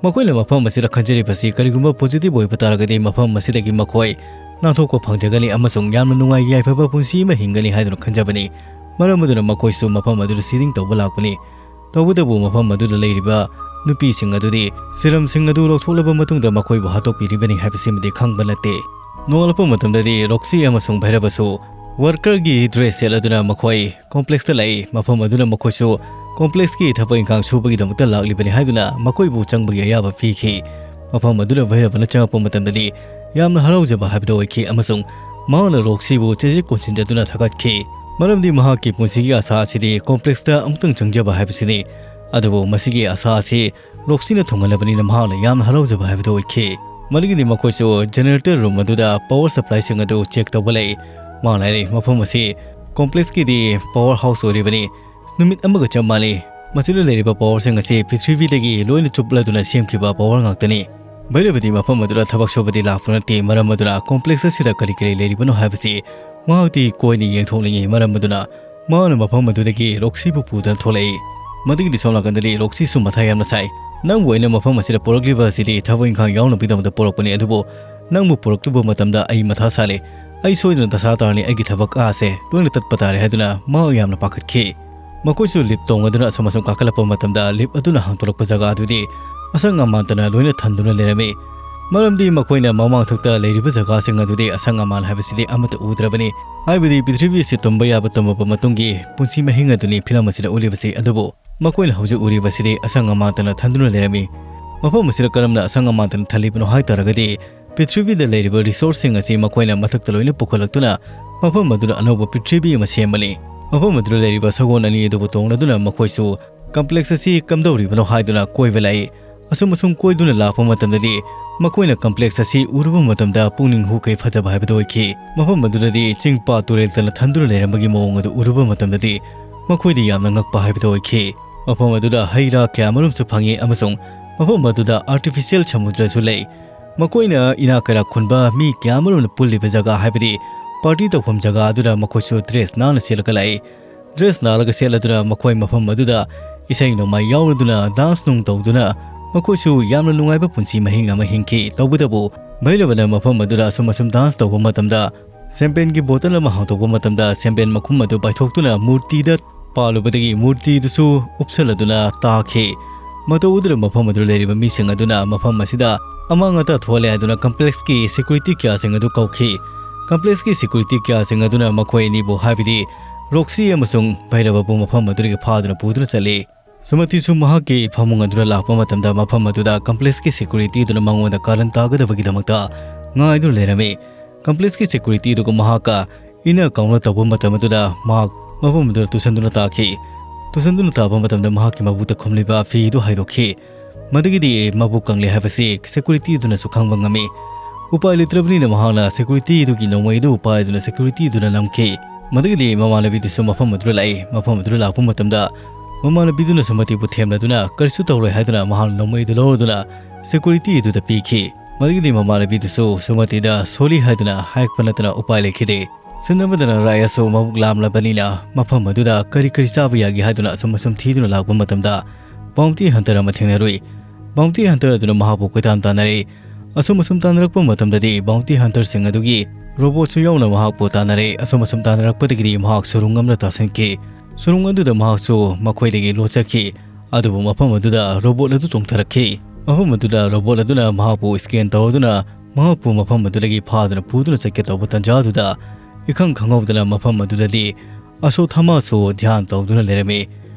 ꯃꯈꯣꯏꯅ ꯃꯐꯝ ꯑꯁꯤꯗ ꯈꯟꯖꯔꯤꯕꯁꯤ ꯀꯔꯤꯒꯨꯝꯕ positive ꯑꯣꯏꯕ ꯇꯥꯔꯒꯗꯤ ꯃꯐꯝ ꯑꯁꯤꯗꯒꯤ ꯃꯈꯣꯏ ꯅꯥꯟꯊꯣꯛꯄ ꯐꯪꯖꯒꯅꯤ ꯑꯃꯁꯨꯡ ꯌꯥꯝꯅ ꯅꯨꯡꯉꯥꯏ ꯌꯥꯏꯐꯕ ꯄꯨꯟꯁꯤ ꯑꯃ ꯍꯤꯡꯒꯅꯤ ꯍꯥꯏꯗꯨꯅ ꯈꯟꯖꯕꯅꯤ꯫ ꯃꯔꯝ ꯑꯗꯨꯅ ꯃꯈꯣꯏꯁꯨ ꯃꯐꯝ ꯑꯗꯨꯗ seeding ꯇꯧꯕ ꯂꯥꯛꯄꯅꯤ꯫ ꯇꯧꯕꯇꯕꯨ ꯃꯐꯝ ꯑꯗꯨꯗ ꯂꯩꯔꯤꯕ ꯅꯨꯄꯤꯁꯤꯡ ꯑꯗꯨꯗꯤ serumꯁꯤꯡ ꯑꯗꯨ ꯂꯧꯊꯣꯛꯂꯕ ꯃꯇꯨꯡꯗ ꯃꯈꯣꯏꯕꯨ ꯍꯥꯠꯇꯣꯛꯄꯤꯔꯤꯕꯅꯤ ꯍꯥꯏꯕꯁꯤꯃꯗꯤ ꯈꯪꯕ ꯅꯠꯇꯦ꯫ ꯅꯣꯡꯉꯥꯜꯂꯛꯄ ꯃꯇꯝꯗꯗꯤ ꯔꯣꯛꯁꯤ ꯑꯃꯁꯨꯡ ꯚꯩꯔꯕꯁꯨ workerꯒꯤ dress ꯁꯦꯠꯂꯗꯨꯅ ꯃꯈꯣꯏ complexꯇ ꯂꯥꯛꯏ꯫ ꯃꯐꯝ ꯑꯗꯨꯅ ꯃꯈꯣꯏꯁꯨ complexꯀꯤ ꯊꯕꯛ ꯏꯪꯈꯥꯡ ꯁꯨꯕꯒꯤꯗꯃꯛꯇ ꯂꯥꯛꯂꯤꯕꯅꯤ ꯍꯥꯏꯗꯨꯅ ꯃꯈꯣꯏꯕꯨ ꯆꯪꯕꯒꯤ ꯑꯌꯥꯕ ꯄꯤꯈꯤ꯫ ꯃꯐꯝ ꯑꯗꯨꯗ ꯚꯩꯔꯕꯅ ꯆꯪꯉꯛꯄ ꯃꯇꯝꯗꯗꯤ ꯌꯥꯝꯅ ꯍꯔꯥꯎꯖꯕ ꯍꯥꯏꯕꯗꯨ ꯑꯣꯏꯈꯤ ꯑꯃꯁꯨꯡ ꯃꯍꯥꯛꯅ ꯔꯣꯛꯁꯤꯕꯨ ꯆꯦꯖꯦꯠ ꯀꯣꯟꯁꯤꯟꯖꯗꯨꯅ ꯊꯥꯒꯠꯈꯤ꯫ ꯃꯔꯝꯗꯤ ꯃꯍꯥꯛꯀꯤ ꯄꯨꯟꯁꯤꯒꯤ ꯑꯥꯁꯥ ꯑꯁꯤꯗꯤ complexꯇ ꯑꯃꯨꯛꯇꯪ ꯆꯪꯖꯕ ꯍꯥꯏꯕꯁꯤꯅꯤ꯫ ꯑꯗꯨꯕꯨ ꯃꯁꯤꯒꯤ ꯑꯥꯁꯥ ꯑꯁꯤ ꯔꯣꯛꯁꯤꯅ ꯊꯨꯡꯍꯜꯂꯕꯅꯤꯅ ꯃꯍꯥꯛꯅ ꯌꯥꯝꯅ ꯍꯔꯥꯎꯖꯕ ꯍꯥꯏꯕꯗꯨ ꯑꯣꯏꯈꯤ꯫ ꯃꯗꯨꯒꯤꯗꯤ ꯃꯈꯣꯏꯁꯨ generator room ꯑꯗꯨꯗ power supplyꯁꯤꯡ ꯑꯗꯨ check ꯇꯧꯕ ꯂꯩ꯫ ꯃꯍꯥꯛꯅ ꯍꯥꯏꯔꯤ, ꯃꯐꯝ ꯑꯁꯤ complexꯀꯤꯗꯤ power house ꯑꯣꯏꯔꯤꯕꯅꯤ꯫ ꯅꯨꯃꯤꯠ ꯑꯃꯒ ꯆꯞ ꯃꯥꯟꯅꯩ꯫ ꯃꯁꯤꯗ ꯂꯩꯔꯤꯕ powerꯁꯤꯡ ꯑꯁꯤ ꯄ꯭ꯔꯤꯊꯤꯕꯤꯗꯒꯤ ꯂꯣꯏꯅ ꯆꯨꯞꯂꯗꯨꯅ ꯁꯦꯝꯈꯤꯕ power ꯉꯥꯛꯇꯅꯤ꯫ ꯚꯩꯔꯕꯗꯤ ꯃꯐꯝ ꯑꯗꯨꯗ ꯊꯕꯛ ꯁꯨꯕꯗꯤ ꯂꯥꯛꯄ ꯅꯠꯇꯦ, ꯃꯔꯝ ꯑꯗꯨꯅ complex ꯑꯁꯤꯗ ꯀꯔꯤ ꯀꯔꯤ ꯂꯩꯔꯤꯕꯅꯣ ꯍꯥꯏꯕꯁꯤ ꯃꯍꯥꯛꯇꯤ ꯀꯣꯏꯅ ꯌꯦꯡꯊꯣꯛꯅꯤꯡꯏ꯫ ꯃꯔꯝ ꯑꯗꯨꯅ ꯃꯍꯥꯛꯅ ꯃꯐꯝ ꯑꯗꯨꯗꯒꯤ ꯔꯣꯛꯁꯤꯕꯨ ꯄꯨꯗꯨꯅ ꯊꯣꯛꯂꯛꯏ꯫ ꯃꯗꯨꯒꯤꯗꯤ ꯁꯣꯝ ꯅꯥꯀꯟꯗꯗꯤ ꯔꯣꯛꯁꯤꯁꯨ ꯃꯊꯥ ꯌꯥꯝꯅ ꯁꯥꯏ꯫ ꯅꯪꯕꯨ ꯑꯩꯅ ꯃꯐꯝ ꯑꯁꯤꯗ ꯄꯨꯔꯛꯂꯤꯕ ꯑꯁꯤꯗꯤ ꯊꯕꯛ ꯏꯪꯈꯥꯡ ꯌꯥꯎꯅꯕꯒꯤꯗꯃꯛꯇ ꯄꯨꯔꯛꯄꯅꯤ, ꯑꯗꯨꯕꯨ ꯅꯪꯕꯨ ꯄꯨꯔꯛꯂꯨꯕ ꯃꯇꯝꯗ ꯑꯩ ꯃꯊꯥ ꯁꯥꯔꯦ꯫ ꯑꯩ ꯁꯣꯏꯗꯅ ꯗꯁꯥ ꯇꯥꯔꯅꯤ, ꯑꯩꯒꯤ ꯊꯕꯛ ꯑꯥꯁꯦ ꯂꯣꯏꯅ ꯇꯠꯄ ꯇꯥꯔꯦ ꯍꯥꯏꯗꯨꯅ ꯃꯍꯥꯛ ꯌꯥꯝꯅ ꯄꯥꯈꯠꯈꯤ꯫ ꯃꯈꯣꯏꯁꯨ lift ꯇꯣꯡꯂꯗꯨꯅ ꯑꯁꯨꯝ ꯑꯁꯨꯝ ꯀꯥꯈꯠꯂꯛꯄ ꯃꯇꯝꯗ lift ꯑꯗꯨꯅ ꯍꯥꯡꯗꯣꯔꯛꯄ ꯖꯒꯥ ꯑꯗꯨꯗꯤ ꯑꯁꯪ ꯑꯃꯥꯟꯇꯅ ꯂꯣꯏꯅ ꯊꯟꯗꯨꯅ ꯂꯩꯔꯝꯃꯤ꯫ ꯃꯔꯝꯗꯤ ꯃꯈꯣꯏꯅ ꯃꯃꯥꯡꯊꯛꯇ ꯂꯩꯔꯤꯕ ꯖꯒꯥꯁꯤꯡ ꯑꯗꯨꯗꯤ ꯑꯁꯪ ꯑꯃꯥꯟ ꯍꯥꯏꯕꯁꯤꯗꯤ ꯑꯃꯠꯇ ꯎꯗ꯭ꯔꯕꯅꯤ꯫ ꯍꯥꯏꯕꯗꯤ ꯄ꯭ꯔꯤꯊꯤꯕꯤ ꯑꯁꯤ ꯇꯨꯝꯕ ꯌꯥꯕ ꯇꯨꯝꯃꯕ ꯃꯇꯨꯡꯒꯤ ꯄꯨꯟꯁꯤ ꯃꯍꯤꯡ ꯑꯗꯨꯅꯤ ꯐꯤꯂꯝ ꯑꯁꯤꯗ ꯎꯠꯂꯤꯕꯁꯤ꯫ ꯑꯗꯨꯕꯨ ꯃꯈꯣꯏꯅ ꯍꯧꯖꯤꯛ ꯎꯔꯤꯕꯁꯤꯗꯤ ꯑꯁꯪ ꯑꯃꯥꯟꯇꯅ ꯊꯟꯗꯨꯅ ꯂꯩꯔꯝꯃꯤ꯫ ꯃꯐꯝ ꯑꯁꯤꯗ ꯀꯔꯝꯅ ꯑꯁꯪ ꯑꯃꯥꯟꯇꯅ ꯊꯜꯂꯤꯕꯅꯣ ꯍꯥꯏ ꯇꯥꯔꯒꯗꯤ, ꯄ꯭ꯔꯤꯊꯤꯕꯤꯗ ꯂꯩꯔꯤꯕ resourceꯁꯤꯡ ꯑꯁꯤ ꯃꯈꯣꯏꯅ ꯃꯊꯛꯇ ꯂꯣꯏꯅ ꯄꯨꯈꯠꯂꯛꯇꯨꯅ ꯃꯐꯝ ꯑꯗꯨꯗ ꯑꯅꯧꯕ ꯄ꯭ꯔꯤꯊꯤꯕꯤ ꯑꯃ ꯁꯦꯝꯕꯅꯤ꯫ ꯃꯐꯝ ꯑꯗꯨꯗ ꯂꯩꯔꯤꯕ ꯁꯒꯣꯜ ꯑꯅꯤ ꯑꯗꯨꯕꯨ ꯇꯣꯡꯂꯗꯨꯅ ꯃꯈꯣꯏꯁꯨ complex ꯑꯁꯤ ꯀꯝꯗꯧꯔꯤꯕꯅꯣ ꯍꯥꯏꯗꯨꯅ ꯀꯣꯏꯕ ꯂꯥꯛꯏ꯫ ꯑꯁꯨꯝ ꯑꯁꯨꯝ ꯀꯣꯏꯗꯨꯅ ꯂꯥꯛꯄ ꯃꯇꯝꯗꯗꯤ ꯃꯈꯣꯏꯅ complex ꯑꯁꯤ ꯎꯔꯨꯕ ꯃꯇꯝꯗ ꯄꯨꯛꯅꯤꯡ ꯍꯨꯈꯩ ꯐꯖꯕ ꯍꯥꯏꯕꯗꯨ ꯑꯣꯏꯈꯤ꯫ ꯃꯐꯝ ꯑꯗꯨꯗꯗꯤ ꯆꯤꯡ ꯄꯥꯠ ꯇꯨꯔꯦꯜꯇꯅ ꯊꯟꯗꯨꯅ ꯂꯩꯔꯝꯕꯒꯤ ꯃꯑꯣꯡ ꯑꯗꯨ ꯎꯔꯨꯕ ꯃꯇꯝꯗꯗꯤ ꯃꯈꯣꯏꯗ ꯌꯥꯝꯅ ꯉꯛꯄ ꯍꯥꯏꯕꯗꯨ ꯑꯣꯏꯈꯤ꯫ ꯃꯐꯝ ꯑꯗꯨꯗ ꯍꯩ ꯔꯥ ꯀꯌꯥ ꯑꯃꯔꯣꯝꯁꯨ ꯐꯪꯉꯤ ꯑꯃꯁꯨꯡ ꯃꯐꯝ ꯑꯗꯨꯗ artificial ꯁꯃꯨꯗ꯭ꯔꯁꯨ ꯂꯩ꯫ ꯃꯈꯣꯏꯅ ꯏꯅꯥꯛ ꯀꯩꯔꯥꯛ ꯈꯨꯟꯕ ꯃꯤ ꯀꯌꯥ ꯑꯃꯔꯣꯝꯅ ꯄꯨꯜꯂꯤꯕ ꯖꯒꯥ ꯍꯥꯏꯕꯗꯤ party ꯇꯧꯐꯝ ꯖꯒꯥ ꯑꯗꯨꯗ ꯃꯈꯣꯏꯁꯨ dress ꯅꯥꯟꯅ ꯁꯦꯠꯂꯒ ꯂꯥꯛꯏ꯫ Dress ꯅꯥꯜꯂꯒ ꯁꯦꯠꯂꯗꯨꯅ ꯃꯈꯣꯏ ꯃꯐꯝ ꯑꯗꯨꯗ ꯏꯁꯩ ꯅꯣꯡꯃꯥꯏ ꯌꯥꯎꯔꯗꯨꯅ dance ꯅꯨꯡ ꯇꯧꯗꯨꯅ ꯃꯈꯣꯏꯁꯨ ꯌꯥꯝꯅ ꯅꯨꯡꯉꯥꯏꯕ ꯄꯨꯟꯁꯤ ꯃꯍꯤꯡ ꯑꯃ ꯍꯤꯡꯈꯤ꯫ ꯇꯧꯕꯇꯕꯨ ꯚꯩꯔꯕꯅ ꯃꯐꯝ ꯑꯗꯨꯗ ꯑꯁꯨꯝ ꯑꯁꯨꯝ dance ꯇꯧꯕ ꯃꯇꯝꯗ champagneꯒꯤ bottle ꯑꯃ ꯍꯥꯡꯗꯣꯛꯄ ꯃꯇꯝꯗ champagne ꯃꯈꯨꯝ ꯑꯗꯨ ꯄꯥꯏꯊꯣꯛꯇꯨꯅ ꯃꯨꯔꯇꯤꯗ ꯄꯥꯜꯂꯨꯕꯗꯒꯤ ꯃꯨꯔꯇꯤꯗꯨꯁꯨ ꯎꯞꯁꯜꯂꯗꯨꯅ ꯇꯥꯈꯤ꯫ ꯃꯇꯧ ꯑꯗꯨꯗ ꯃꯐꯝ ꯑꯗꯨꯗ ꯂꯩꯔꯤꯕ ꯃꯤꯁꯤꯡ ꯑꯗꯨꯅ ꯃꯐꯝ ꯑꯁꯤꯗ ꯑꯃꯥꯡ ꯑꯇꯥ ꯊꯣꯛꯍꯜꯂꯦ ꯍꯥꯏꯗꯨꯅ complexꯀꯤ securityꯀꯌꯥꯁꯤꯡ ꯑꯗꯨ ꯀꯧꯈꯤ꯫ Complexꯀꯤ security ꯀꯌꯥꯁꯤꯡ ꯑꯗꯨꯅ ꯃꯈꯣꯏ ꯑꯅꯤꯕꯨ ꯍꯥꯏꯕꯗꯤ ꯔꯣꯛꯁꯤ ꯑꯃꯁꯨꯡ ꯚꯩꯔꯕꯕꯨ ꯃꯐꯝ ꯑꯗꯨꯗꯒꯤ ꯐꯥꯗꯨꯅ ꯄꯨꯗꯨꯅ ꯆꯠꯂꯤ꯫ ꯁꯨꯃꯇꯤꯁꯨ ꯃꯍꯥꯛꯀꯤ ꯐꯃꯨꯡ ꯑꯗꯨꯗ ꯂꯥꯛꯄ ꯃꯇꯝꯗ ꯃꯐꯝ ꯑꯗꯨꯗ complexꯀꯤ security ꯑꯗꯨꯅ ꯃꯉꯣꯟꯗ ꯀꯥꯔꯟ ꯇꯥꯒꯗꯕꯒꯤꯗꯃꯛꯇ ꯉꯥꯏꯗꯨꯅ ꯂꯩꯔꯝꯃꯤ꯫ Complexꯀꯤ security ꯑꯗꯨꯒ ꯃꯍꯥꯛꯀ ꯏꯟꯅ ꯀꯥꯎꯅ ꯇꯧꯕ ꯃꯇꯝ ꯑꯗꯨꯗ ꯃꯍꯥꯛ ꯃꯐꯝ ꯑꯗꯨꯗ ꯇꯨꯁꯟꯗꯨꯅ ꯇꯥꯈꯤ꯫ ꯇꯨꯁꯟꯗꯨꯅ ꯇꯥꯕ ꯃꯇꯝꯗ ꯃꯍꯥꯛꯀꯤ ꯃꯕꯨꯛꯇ ꯈꯨꯝꯂꯤꯕ ꯐꯤ ꯑꯗꯨ ꯍꯥꯏꯗꯣꯛꯈꯤ꯫ ꯃꯗꯨꯒꯤꯗꯤ ꯃꯕꯨꯛ ꯀꯪꯂꯦ ꯍꯥꯏꯕꯁꯤ security ꯑꯗꯨꯅꯁꯨ ꯈꯪꯕ ꯉꯝꯃꯤ꯫ ꯎꯄꯥꯏ ꯂꯩꯇ꯭ꯔꯕꯅꯤꯅ ꯃꯍꯥꯛꯅ security ꯑꯗꯨꯒꯤ ꯅꯣꯡꯃꯩ ꯑꯗꯨ ꯄꯥꯏꯗꯨꯅ security ꯑꯗꯨꯅ ꯅꯝꯈꯤ꯫ ꯃꯗꯨꯒꯤꯗꯤ ꯃꯃꯥꯟꯅꯕꯤꯗꯨꯁꯨ ꯃꯐꯝ ꯑꯗꯨꯗ ꯂꯥꯛꯏ꯫ ꯃꯐꯝ ꯑꯗꯨꯗ ꯂꯥꯛꯄ ꯃꯇꯝꯗ ꯃꯃꯥꯟꯅꯕꯤꯗꯨꯅꯁꯨ ꯃꯇꯤꯕꯨ ꯊꯦꯝꯂꯗꯨꯅ ꯀꯔꯤꯁꯨ ꯇꯧꯔꯣꯏ ꯍꯥꯏꯗꯨꯅ ꯃꯍꯥꯛꯅ ꯅꯣꯡꯃꯩ ꯑꯗꯨ ꯂꯧꯔꯗꯨꯅ security ꯑꯗꯨꯗ ꯄꯤꯈꯤ꯫ ꯃꯗꯨꯒꯤꯗꯤ ꯃꯃꯥꯟꯅꯕꯤꯗꯨꯁꯨ ꯁꯨꯃꯇꯤꯗ sorry ꯍꯥꯏꯗꯨꯅ ꯍꯥꯏꯔꯛꯄ ꯅꯠꯇꯅ ꯎꯄꯥꯏ ꯂꯩꯈꯤꯗꯦ꯫ ꯁꯤꯟꯅꯕꯗꯅ ꯔꯥꯏ ꯑꯁꯨ ꯃꯕꯨꯛ ꯂꯥꯝꯂꯕꯅꯤꯅ ꯃꯐꯝ ꯑꯗꯨꯗ ꯀꯔꯤ ꯀꯔꯤ ꯆꯥꯕ ꯌꯥꯒꯦ ꯍꯥꯏꯗꯨꯅ ꯑꯁꯨꯝ ꯑꯁꯨꯝ ꯊꯤꯗꯨꯅ ꯂꯥꯛꯄ ꯃꯇꯝꯗ bounty hunter ꯑꯃ ꯊꯦꯡꯅꯔꯨꯏ꯫ Bounty hunter ꯑꯗꯨꯅ ꯃꯍꯥꯛꯄꯨ ꯀꯣꯏꯇꯥꯟ ꯇꯥꯟꯅꯔꯦ꯫ ꯑꯁꯨꯝ ꯑꯁꯨꯝ ꯇꯥꯟꯅꯔꯛꯄ ꯃꯇꯝꯗꯗꯤ bounty hunterꯁꯤꯡ ꯑꯗꯨꯒꯤ robotꯁꯨ ꯌꯥꯎꯅ ꯃꯍꯥꯛꯄꯨ ꯇꯥꯟꯅꯔꯦ꯫ ꯑꯁꯨꯝ ꯑꯁꯨꯝ ꯇꯥꯟꯅꯔꯛꯄꯗꯒꯤꯗꯤ ꯃꯍꯥꯛ ꯁꯨꯔꯨꯡ ꯑꯃꯗ ꯇꯥꯁꯤꯟꯈꯤ꯫ ꯁꯨꯔꯨꯡ ꯑꯗꯨꯗ ꯃꯍꯥꯛꯁꯨ ꯃꯈꯣꯏꯗꯒꯤ ꯂꯣꯠꯆꯈꯤ꯫ ꯑꯗꯨꯕꯨ ꯃꯐꯝ ꯑꯗꯨꯗ robot ꯑꯗꯨ ꯆꯣꯡꯊꯔꯛꯈꯤ꯫ ꯃꯐꯝ ꯑꯗꯨꯗ robot ꯑꯗꯨꯅ ꯃꯍꯥꯛꯄꯨ scan ꯇꯧꯔꯗꯨꯅ ꯃꯍꯥꯛꯄꯨ ꯃꯐꯝ ꯑꯗꯨꯗꯒꯤ ꯐꯥꯗꯨꯅ ꯄꯨꯗꯨꯅ ꯆꯠꯀꯦ ꯇꯧꯕ ꯇꯥꯟꯖꯥ ꯑꯗꯨꯗ ꯏꯈꯪ ꯈꯪꯍꯧꯗꯅ ꯃꯐꯝ ꯑꯗꯨꯗꯗꯤ ꯑꯁꯣꯊꯥꯃꯥꯁꯨ ꯙ꯭ꯌꯥꯟ ꯇꯧꯗꯨꯅ ꯂꯩꯔꯝꯃꯤ꯫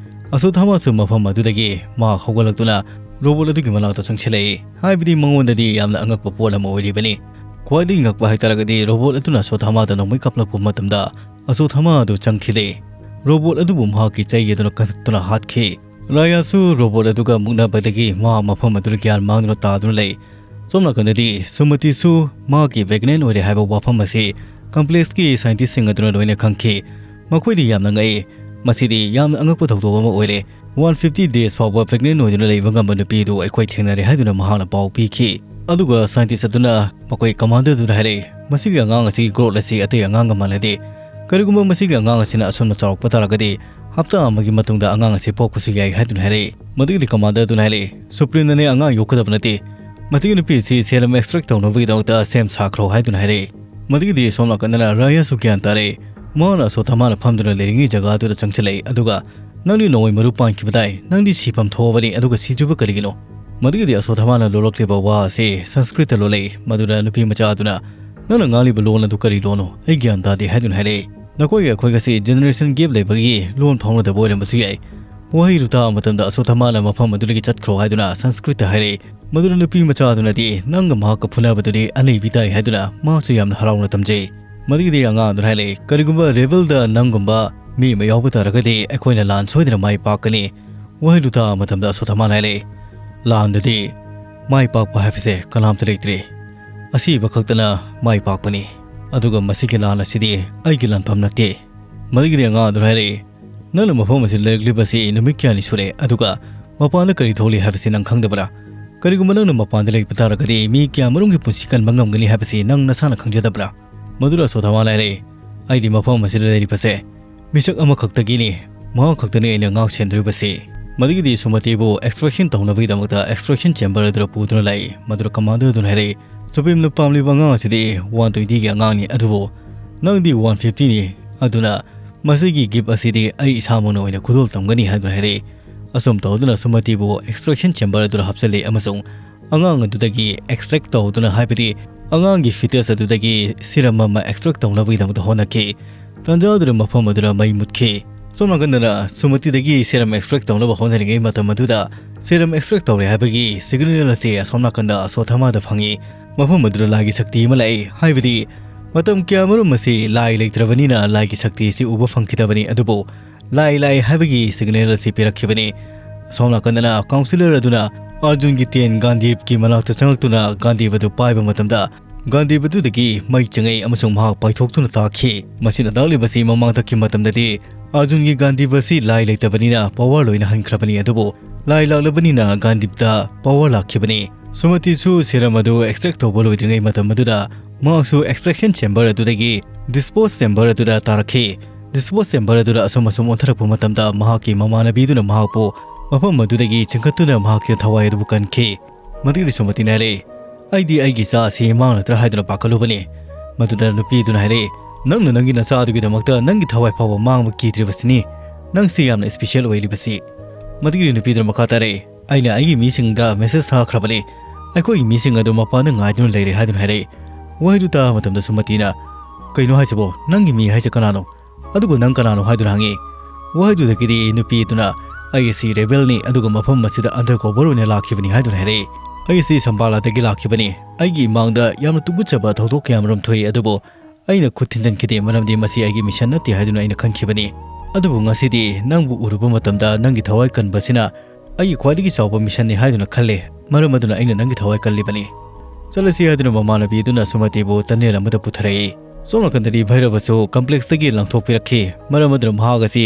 ꯑꯁꯣꯊꯥꯃꯥꯁꯨ ꯃꯐꯝ ꯑꯗꯨꯗꯒꯤ ꯃꯍꯥꯛ ꯍꯧꯒꯠꯂꯛꯇꯨꯅ robot ꯑꯗꯨꯒꯤ ꯃꯅꯥꯛꯇ ꯆꯪꯁꯤꯜꯂꯛꯏ꯫ ꯍꯥꯏꯕꯗꯤ ꯃꯉꯣꯟꯗꯗꯤ ꯌꯥꯝꯅ ꯑꯉꯛꯄ ꯄꯣꯠ ꯑꯃ ꯑꯣꯏꯔꯤꯕꯅꯤ꯫ ꯈ꯭ꯋꯥꯏꯗꯒꯤ ꯉꯛꯄ ꯍꯥꯏꯇꯥꯔꯒꯗꯤ robot ꯑꯗꯨꯅ ꯑꯁꯣꯊꯥꯃꯥꯗ ꯅꯣꯡꯃꯩ ꯀꯥꯞꯂꯛꯄ ꯃꯇꯝꯗ ꯑꯁꯣꯊꯥꯃꯥ ꯑꯗꯨ ꯆꯪꯈꯤꯗꯦ꯫ Robot ꯑꯗꯨꯕꯨ ꯃꯍꯥꯛꯀꯤ ꯆꯩ ꯑꯗꯨꯅ ꯀꯟꯊꯠꯇꯨꯅ ꯍꯥꯠꯈꯤ꯫ ꯔꯥꯌꯥꯁꯨ ꯔꯣꯕꯣꯠ ꯑꯗꯨꯒ ꯃꯨꯛꯅꯕꯗꯒꯤ ꯃꯥ ꯃꯐꯝ ꯑꯗꯨꯗ ꯒ꯭ꯌꯥꯟ ꯃꯥꯡꯗꯨꯅ ꯇꯥꯗꯨꯅ ꯂꯩ꯫ ꯁꯣꯝ ꯅꯥꯀꯟꯗꯗꯤ ꯁꯨꯃꯇꯤꯁꯨ ꯃꯍꯥꯛꯀꯤ ꯄ꯭ꯔꯦꯒꯅꯦꯟ ꯑꯣꯏꯔꯦ ꯍꯥꯏꯕ ꯋꯥꯐꯝ ꯑꯁꯤ ꯀꯝꯄ꯭ꯂꯦꯛꯁꯀꯤ ꯁꯥꯏꯟꯇꯤꯁꯁꯤꯡ ꯑꯗꯨꯅ ꯂꯣꯏꯅ ꯈꯪꯈꯤ꯫ ꯃꯈꯣꯏꯗꯤ ꯌꯥꯝꯅ ꯉꯛꯏ꯫ ꯃꯁꯤꯗꯤ ꯌꯥꯝꯅ ꯑꯉꯛꯄ ꯊꯧꯗꯣꯛ ꯑꯃ ꯑꯣꯏꯔꯦ꯫ ꯋꯥꯟ ꯐꯤꯐꯇꯤ ꯗꯦꯖ ꯐꯥꯎꯕ ꯄ꯭ꯔꯦꯒꯅꯦꯟ ꯑꯣꯏꯗꯨꯅ ꯂꯩꯕ ꯉꯝꯕ ꯅꯨꯄꯤ ꯑꯗꯨ ꯑꯩꯈꯣꯏ ꯊꯦꯡꯅꯔꯦ ꯍꯥꯏꯗꯨꯅ ꯃꯍꯥꯛꯅ ꯄꯥꯎ ꯄꯤꯈꯤ꯫ ꯑꯗꯨꯒ ꯁꯥꯏꯟꯇꯤꯁ ꯑꯗꯨꯅ ꯃꯈꯣꯏ ꯀꯃꯥꯟꯗꯔ ꯑꯗꯨꯗ ꯍꯥꯏꯔꯛꯏ, "ꯃꯁꯤꯒꯤ ꯑꯉꯥꯡ ꯑꯁꯤꯒꯤ ꯒ꯭ꯔꯣꯠ ꯑꯁꯤ ꯑꯇꯩ ꯑꯉꯥꯡꯒ ꯃꯥꯟꯅꯗꯦ꯫ ꯀꯔꯤꯒꯨꯝꯕ ꯃꯁꯤꯒꯤ ꯑꯉꯥꯡ ꯑꯁꯤꯅ ꯑꯁꯨꯝꯅ ꯆꯥꯎꯔꯛꯄ ꯇꯥꯔꯒꯗꯤ ꯍꯞꯇꯥ ꯑꯃꯒꯤ ꯃꯇꯨꯡꯗ ꯑꯉꯥꯡ ꯑꯁꯤ ꯄꯣꯛꯄꯁꯨ ꯌꯥꯏ" ꯍꯥꯏꯗꯨꯅ ꯍꯥꯏꯔꯛꯏ꯫ ꯃꯗꯨꯒꯤꯗꯤ ꯀꯃꯥꯟꯗꯔ ꯑꯗꯨꯅ ꯍꯥꯏꯔꯛꯏ, "ꯁꯨꯄ꯭ꯔꯤꯝꯅꯅꯦ ꯑꯉꯥꯡ ꯌꯣꯛꯀꯗꯕ ꯅꯠꯇꯦ꯫ ꯃꯁꯤꯒꯤ ꯅꯨꯄꯤ ꯑꯁꯤ ꯁꯦꯔꯝ ꯑꯦꯛꯁꯇ꯭ꯔꯦꯛ ꯇꯧꯅꯕꯒꯤꯗꯃꯛꯇ ꯁꯦꯝ ꯁꯥꯈ꯭ꯔꯣ" ꯍꯥꯏꯗꯨꯅ ꯍꯥꯏꯔꯛꯏ꯫ ꯃꯗꯨꯒꯤꯗꯤ ꯁꯣꯝ ꯅꯥꯀꯟꯗꯅ ꯔꯥꯌꯥꯁꯨ ꯒ꯭ꯌꯥꯟ ꯇꯥꯔꯦ꯫ ꯃꯍꯥꯛꯅ ꯑꯁꯣꯊꯥꯃꯥꯅ ꯐꯝꯗꯨꯅ ꯂꯩꯔꯤꯉꯩ ꯖꯒꯥ ꯑꯗꯨꯗ ꯆꯪꯁꯤꯜꯂꯛꯏ, ꯑꯗꯨꯒ, "ꯅꯪꯗꯤ ꯅꯣꯡꯃꯩ ꯃꯔꯨ ꯄꯥꯟꯈꯤꯕꯗꯥꯏ? ꯅꯪꯗꯤ ꯁꯤꯐꯝ ꯊꯣꯛꯑꯕꯅꯤ, ꯑꯗꯨꯒ ꯁꯤꯗ꯭ꯔꯤꯕ ꯀꯔꯤꯒꯤꯅꯣ?" ꯃꯗꯨꯒꯤꯗꯤ ꯑꯁꯣꯊꯥꯃꯥꯅ ꯂꯣꯜꯂꯛꯂꯤꯕ ꯋꯥ ꯑꯁꯤ ꯁꯪꯁꯀ꯭ꯔꯤꯠꯇ ꯂꯣꯜꯂꯛꯏ꯫ ꯃꯗꯨꯗ ꯅꯨꯄꯤ ꯃꯆꯥ ꯑꯗꯨꯅ, "ꯅꯪꯅ ꯉꯥꯡꯂꯤꯕ ꯂꯣꯟ ꯑꯗꯨ ꯀꯔꯤ ꯂꯣꯟꯅꯣ? ꯑꯩ ꯒ꯭ꯌꯥꯟ ꯇꯥꯗꯦ" ꯍꯥꯏꯗꯨꯅ ꯍꯥꯏꯔꯛꯏ꯫ "ꯅꯈꯣꯏꯒ ꯑꯩꯈꯣꯏꯒꯁꯤ ꯖꯦꯅꯦꯔꯦꯁꯟ ꯒꯦꯞ ꯂꯩꯕꯒꯤ ꯂꯣꯟ ꯐꯥꯎꯅꯗꯕ ꯑꯣꯏꯔꯝꯕꯁꯨ ꯌꯥꯏ꯫ ꯋꯥꯍꯩ ꯑꯗꯨ ꯇꯥꯕ ꯃꯇꯝꯗ ꯑꯁꯣꯊꯥꯃꯥꯅ ꯃꯐꯝ ꯑꯗꯨꯗꯒꯤ ꯆꯠꯈ꯭ꯔꯣ" ꯍꯥꯏꯗꯨꯅ ꯁꯪꯁꯀ꯭ꯔꯤꯠꯇ ꯍꯥꯏꯔꯛꯏ꯫ ꯃꯗꯨꯗ ꯅꯨꯄꯤ ꯃꯆꯥ ꯑꯗꯨꯅꯗꯤ, "ꯅꯪꯒ ꯃꯍꯥꯛꯀ ꯐꯨꯅꯕꯗꯨꯗꯤ ꯑꯅꯩꯕꯤ ꯇꯥꯏ" ꯍꯥꯏꯗꯨꯅ ꯃꯍꯥꯛꯁꯨ ꯌꯥꯝꯅ ꯍꯔꯥꯎꯅ ꯇꯝꯖꯩ꯫ ꯃꯗꯨꯒꯤꯗꯤ ꯑꯉꯥꯡ ꯑꯗꯨꯅ ꯍꯥꯏꯔꯛꯏ, "ꯀꯔꯤꯒꯨꯝꯕ ꯔꯦꯕꯦꯜꯗ ꯅꯪꯒꯨꯝꯕ ꯃꯤ ꯑꯃ ꯌꯥꯎꯕ ꯇꯥꯔꯒꯗꯤ ꯑꯩꯈꯣꯏꯅ ꯂꯥꯟ ꯁꯣꯏꯗꯅ ꯃꯥꯏ ꯄꯥꯛꯀꯅꯤ"꯫ ꯋꯥꯍꯩꯗꯨ ꯇꯥꯕ ꯃꯇꯝꯗ ꯑꯁꯣꯊꯥꯃꯥꯅ ꯍꯥꯏꯔꯛꯏ, "ꯂꯥꯟꯗꯗꯤ ꯃꯥꯏ ꯄꯥꯛꯄ ꯍꯥꯏꯕꯁꯦ ꯀꯅꯥꯝꯇ ꯂꯩꯇ꯭ꯔꯤ꯫ ꯑꯁꯤꯕ ꯈꯛꯇꯅ ꯃꯥꯏ ꯄꯥꯛꯄꯅꯤ꯫ ꯑꯗꯨꯒ ꯃꯁꯤꯒꯤ ꯂꯥꯟ ꯑꯁꯤꯗꯤ ꯑꯩꯒꯤ ꯂꯥꯟꯐꯝ ꯅꯠꯇꯦ"꯫ ꯃꯗꯨꯒꯤꯗꯤ ꯑꯉꯥꯡ ꯑꯗꯨꯅ ꯍꯥꯏꯔꯛꯏ, "ꯅꯪꯅ ꯃꯐꯝ ꯑꯁꯤꯗ ꯂꯩꯔꯛꯂꯤꯕꯁꯤ ꯅꯨꯃꯤꯠ ꯀꯌꯥꯅꯤ ꯁꯨꯔꯦ, ꯑꯗꯨꯒ ꯃꯄꯥꯟꯗ ꯀꯔꯤ ꯊꯣꯛꯂꯤ ꯍꯥꯏꯕꯁꯤ ꯅꯪ ꯈꯪꯗꯕ꯭ꯔꯥ? ꯀꯔꯤꯒꯨꯝꯕ ꯅꯪꯅ ꯃꯄꯥꯟꯗ ꯂꯩꯕ ꯇꯥꯔꯒꯗꯤ ꯃꯤ ꯀꯌꯥꯃꯔꯨꯝꯒꯤ ꯄꯨꯟꯁꯤ ꯀꯟꯕ ꯉꯝꯒꯅꯤ ꯍꯥꯏꯕꯁꯤ ꯅꯪ ꯅꯁꯥꯅ ꯈꯪꯖꯗꯕ꯭ꯔꯥ?" ꯃꯗꯨꯗ ꯑꯁꯣꯊꯥꯃꯥꯅ ꯍꯥꯏꯔꯛꯏ, "ꯑꯩꯗꯤ ꯃꯐꯝ ꯑꯁꯤꯗ ꯂꯩꯔꯤꯕꯁꯦ ꯃꯤꯁꯛ ꯑꯃꯈꯛꯇꯒꯤꯅꯤ, ꯃꯍꯥꯛ ꯈꯛꯇꯅꯤ ꯑꯩꯅ ꯉꯥꯛ ꯁꯦꯟꯗꯣꯔꯤꯕꯁꯤ"꯫ ꯃꯗꯨꯒꯤꯗꯤ ꯁꯨꯃꯇꯤꯕꯨ ꯑꯦꯛꯁꯇ꯭ꯔꯦꯛꯁꯟ ꯇꯧꯅꯕꯒꯤꯗꯃꯛꯇ ꯑꯦꯛꯁꯇ꯭ꯔꯦꯛꯁꯟ ꯆꯦꯝꯕꯔ ꯑꯗꯨꯗ ꯄꯨꯗꯨꯅ ꯂꯥꯛꯏ꯫ ꯃꯗꯨꯗ ꯀꯃꯥꯟꯗꯔ ꯑꯗꯨꯅ ꯍꯥꯏꯔꯛꯏ, "ꯁꯨꯄ꯭ꯔꯤꯝꯅ ꯄꯥꯝꯂꯤꯕ ꯑꯉꯥꯡ ꯑꯁꯤꯗꯤ ꯋꯥꯟ ꯇ꯭ꯋꯦꯟꯇꯤꯒꯤ ꯑꯉꯥꯡꯅꯤ, ꯑꯗꯨꯕꯨ ꯅꯪꯗꯤ ꯋꯥꯟ ꯐꯤꯐꯇꯤꯅꯤ, ꯑꯗꯨꯅ ꯃꯁꯤꯒꯤ ꯒꯤꯐ ꯑꯁꯤꯗꯤ ꯑꯩ ꯏꯁꯥꯃꯛꯅ ꯑꯣꯏꯅ ꯈꯨꯗꯣꯜ ꯇꯝꯒꯅꯤ" ꯍꯥꯏꯗꯨꯅ ꯍꯥꯏꯔꯛꯏ꯫ ꯑꯁꯨꯝ ꯇꯧꯗꯨꯅ ꯁꯨꯃꯇꯤꯕꯨ ꯑꯦꯛꯁꯇ꯭ꯔꯦꯛꯁꯟ ꯆꯦꯝꯕꯔ ꯑꯗꯨꯗ ꯍꯥꯞꯆꯤꯜꯂꯤ ꯑꯃꯁꯨꯡ ꯑꯉꯥꯡ ꯑꯗꯨꯗꯒꯤ ꯑꯦꯛꯁꯇ꯭ꯔꯦꯛ ꯇꯧꯗꯨꯅ, ꯍꯥꯏꯕꯗꯤ ꯑꯉꯥꯡꯒꯤ ꯐꯤꯇꯁ ꯑꯗꯨꯗꯒꯤ ꯁꯤꯔꯝ ꯑꯃ ꯑꯦꯛꯁꯇ꯭ꯔꯦꯛ ꯇꯧꯅꯕꯒꯤꯗꯃꯛꯇ ꯍꯣꯠꯅꯈꯤ꯫ ꯇꯥꯟꯖꯥ ꯑꯗꯨꯗ ꯃꯐꯝ ꯑꯗꯨꯗ ꯃꯩ ꯃꯨꯠꯈꯤ꯫ ꯁꯣꯝ ꯅꯥꯀꯟꯗꯅ ꯁꯨꯃꯇꯤꯗꯒꯤ ꯁꯤꯔꯝ ꯑꯦꯛꯁꯇ꯭ꯔꯦꯛ ꯇꯧꯅꯕ ꯍꯣꯠꯅꯔꯤꯉꯩ ꯃꯇꯝ ꯑꯗꯨꯗ ꯁꯤꯔꯝ ꯑꯦꯛꯁꯇ꯭ꯔꯦꯛ ꯇꯧꯔꯦ ꯍꯥꯏꯕꯒꯤ ꯁꯤꯒꯅꯦꯜ ꯑꯁꯤ ꯑꯁꯣꯝ ꯅꯥꯀꯟꯗ ꯑꯁꯣꯊꯥꯃꯥꯗ ꯐꯪꯉꯤ꯫ ꯃꯐꯝ ꯑꯗꯨꯗ ꯂꯥꯏꯒꯤ ꯁꯛꯇꯤ ꯑꯃ ꯂꯥꯛꯏ, ꯍꯥꯏꯕꯗꯤ ꯃꯇꯝ ꯀꯌꯥꯃꯔꯨꯝ ꯑꯁꯤ ꯂꯥꯏ ꯂꯩꯇ꯭ꯔꯕꯅꯤꯅ ꯂꯥꯏꯒꯤ ꯁꯛꯇꯤ ꯑꯁꯤ ꯎꯕ ꯐꯪꯈꯤꯗꯕꯅꯤ, ꯑꯗꯨꯕꯨ ꯂꯥꯏ ꯂꯥꯛꯏ ꯍꯥꯏꯕꯒꯤ ꯁꯤꯒꯅꯦꯜ ꯑꯁꯤ ꯄꯤꯔꯛꯈꯤꯕꯅꯤ꯫ ꯑꯁꯣꯝ ꯅꯥꯀꯟꯗꯅ ꯀꯥꯎꯟꯁꯤꯂꯔ ꯑꯗꯨꯅ ꯑꯥꯔꯖꯨꯟꯒꯤ ꯇꯦꯟ ꯒꯥꯟꯗꯤꯞꯀꯤ ꯃꯅꯥꯛꯇ ꯆꯪꯂꯛꯇꯨꯅ ꯒꯥꯟꯗꯤꯞ ꯑꯗꯨ ꯄꯥꯏꯕ ꯃꯇꯝꯗ ꯒꯥꯟꯗꯤꯞ ꯑꯗꯨꯗꯒꯤ ꯃꯩ ꯆꯪꯉꯛꯏ ꯑꯃꯁꯨꯡ ꯃꯍꯥꯛ ꯄꯥꯏꯊꯣꯛꯇꯨꯅ ꯇꯥꯈꯤ꯫ ꯃꯁꯤꯅ ꯇꯥꯛꯂꯤꯕꯁꯤ ꯃꯃꯥꯡꯊꯛꯀꯤ ꯃꯇꯝꯗꯗꯤ ꯑꯥꯔꯖꯨꯟꯒꯤ ꯒꯥꯟꯗꯤꯞ ꯑꯁꯤ ꯂꯥꯏ ꯂꯩꯇꯕꯅꯤꯅ ꯄꯋꯥꯔ ꯂꯣꯏꯅ ꯍꯟꯈ꯭ꯔꯕꯅꯤ, ꯑꯗꯨꯕꯨ ꯂꯥꯏ ꯂꯥꯛꯂꯕꯅꯤꯅ ꯒꯥꯟꯗꯤꯞꯇ ꯄꯋꯥꯔ ꯂꯥꯛꯈꯤꯕꯅꯤ꯫ ꯁꯨꯃꯇꯤꯁꯨ ꯁꯤꯔꯝ ꯑꯗꯨ ꯑꯦꯛꯁꯇ꯭ꯔꯦꯛ ꯇꯧꯕ ꯂꯣꯏꯗ꯭ꯔꯤꯉꯩ ꯃꯇꯝ ꯑꯗꯨꯗ ꯃꯍꯥꯛꯁꯨ ꯑꯦꯛꯁꯇ꯭ꯔꯦꯛꯁꯟ ꯆꯦꯝꯕꯔ ꯑꯗꯨꯗꯒꯤ ꯗꯤꯁꯄꯣꯁ ꯆꯦꯝꯕꯔ ꯑꯗꯨꯗ ꯇꯥꯔꯛꯈꯤ꯫ ꯗꯤꯁꯄꯣꯁ ꯆꯦꯝꯕꯔ ꯑꯗꯨꯗ ꯑꯁꯨꯝ ꯑꯁꯨꯝ ꯑꯣꯟꯊꯔꯛꯄ ꯃꯇꯝꯗ ꯃꯍꯥꯛꯀꯤ ꯃꯃꯥꯟꯅꯕꯤꯗꯨꯅ ꯃꯍꯥꯛꯄꯨ ꯃꯐꯝ ꯑꯗꯨꯗꯒꯤ ꯆꯤꯡꯈꯠꯇꯨꯅ ꯃꯍꯥꯛꯀꯤ ꯊꯋꯥꯏ ꯑꯗꯨꯕꯨ ꯀꯟꯈꯤ꯫ ꯃꯗꯨꯒꯤꯗꯤ ꯁꯨꯃꯇꯤꯅ ꯍꯥꯏꯔꯛꯏ, "ꯑꯩꯗꯤ ꯑꯩꯒꯤ ꯏꯆꯥ ꯑꯁꯤ ꯃꯥꯡꯂꯗ꯭ꯔꯥ ꯍꯥꯏꯗꯨꯅ ꯄꯥꯈꯠꯂꯨꯕꯅꯤ꯫" ꯃꯗꯨꯗ ꯅꯨꯄꯤ ꯑꯗꯨꯅ ꯍꯥꯏꯔꯛꯏ, "ꯅꯪꯅ ꯅꯪꯒꯤ ꯅꯆꯥ ꯑꯗꯨꯒꯤꯗꯃꯛꯇ ꯅꯪꯒꯤ ꯊꯋꯥꯏ ꯐꯥꯎꯕ ꯃꯥꯡꯕ ꯀꯤꯗ꯭ꯔꯤꯕꯁꯤꯅꯤ꯫ ꯅꯪꯁꯤ ꯌꯥꯝꯅ ꯏꯁꯄꯤꯁꯦꯜ ꯑꯣꯏꯔꯤꯕꯁꯤ꯫" ꯃꯗꯨꯒꯤꯗꯤ ꯅꯨꯄꯤ ꯑꯗꯨꯅ ꯃꯈꯥ ꯇꯥꯔꯛꯏ, "ꯑꯩꯅ ꯑꯩꯒꯤ ꯃꯤꯁꯤꯡꯗ ꯃꯦꯁꯦꯖ ꯊꯥꯈ꯭ꯔꯕꯅꯤ꯫ ꯑꯩꯈꯣꯏꯒꯤ ꯃꯤꯁꯤꯡ ꯑꯗꯨ ꯃꯄꯥꯟꯗ ꯉꯥꯏꯗꯨꯅ ꯂꯩꯔꯦ" ꯍꯥꯏꯗꯨꯅ ꯍꯥꯏꯔꯛꯏ꯫ ꯋꯥꯍꯩꯗꯨ ꯇꯥꯕ ꯃꯇꯝꯗ ꯁꯨꯃꯇꯤꯅ, "ꯀꯩꯅꯣ ꯍꯥꯏꯁꯤꯕꯣ? ꯅꯪꯒꯤ ꯃꯤ ꯍꯥꯏꯁꯦ ꯀꯅꯥꯅꯣ? ꯑꯗꯨꯒ ꯅꯪ ꯀꯅꯥꯅꯣ?" ꯍꯥꯏꯗꯨꯅ ꯍꯪꯉꯤ꯫ ꯋꯥꯍꯩꯗꯨꯗꯒꯤꯗꯤ ꯅꯨꯄꯤ ꯑꯗꯨꯅ, "ꯑꯩ ꯑꯁꯤ ꯔꯦꯕꯦꯜꯅꯤ, ꯑꯗꯨꯒ ꯃꯐꯝ ꯑꯁꯤꯗ ꯑꯟꯗꯔ ꯀꯣꯚꯔ ꯑꯣꯏꯅ ꯂꯥꯛꯈꯤꯕꯅꯤ" ꯍꯥꯏꯗꯨꯅ ꯍꯥꯏꯔꯛꯏ꯫ "ꯑꯩ ꯑꯁꯤ ꯁꯝꯕꯥꯂꯥꯗꯒꯤ ꯂꯥꯛꯈꯤꯕꯅꯤ꯫ ꯑꯩꯒꯤ ꯏꯃꯥꯡꯗ ꯌꯥꯝꯅ ꯇꯨꯀꯠꯆꯕ ꯊꯧꯗꯣꯛ ꯀꯌꯥ ꯑꯃꯔꯣꯝ ꯊꯣꯛꯏ, ꯑꯗꯨꯕꯨ ꯑꯩꯅ ꯈꯨꯠ ꯊꯤꯟꯖꯤꯟꯈꯤꯗꯦ, ꯃꯔꯝꯗꯤ ꯃꯁꯤ ꯑꯩꯒꯤ ꯃꯤꯁꯟ ꯅꯠꯇꯦ ꯍꯥꯏꯗꯨꯅ ꯑꯩꯅ ꯈꯟꯈꯤꯕꯅꯤ꯫ ꯑꯗꯨꯕꯨ ꯉꯁꯤꯗꯤ ꯅꯪꯕꯨ ꯎꯔꯨꯕ ꯃꯇꯝꯗ ꯅꯪꯒꯤ ꯊꯋꯥꯏ ꯀꯟꯕꯁꯤꯅ ꯑꯩꯒꯤ ꯈ꯭ꯋꯥꯏꯗꯒꯤ ꯆꯥꯎꯕ ꯃꯤꯁꯟꯅꯤ ꯍꯥꯏꯗꯨꯅ ꯈꯜꯂꯦ꯫ ꯃꯔꯝ ꯑꯗꯨꯅ ꯑꯩꯅ ꯅꯪꯒꯤ ꯊꯋꯥꯏ ꯀꯜꯂꯤꯕꯅꯤ꯫ ꯆꯠꯂꯁꯤ" ꯍꯥꯏꯗꯨꯅ ꯃꯃꯥꯟꯅꯕꯤ ꯑꯗꯨꯅ ꯁꯨꯃꯇꯤꯕꯨ ꯇꯟꯅꯦꯜ ꯑꯃꯗ ꯄꯨꯊꯔꯛꯏ꯫ ꯁꯣꯝ ꯅꯥꯀꯟꯗꯗꯤ ꯚꯩꯔꯕꯁꯨ ꯀꯝꯄ꯭ꯂꯦꯛꯁꯇꯒꯤ ꯂꯪꯊꯣꯛꯄꯤꯔꯛꯈꯤ꯫ ꯃꯔꯝ ꯑꯗꯨꯅ ꯃꯍꯥꯛ ꯑꯁꯤ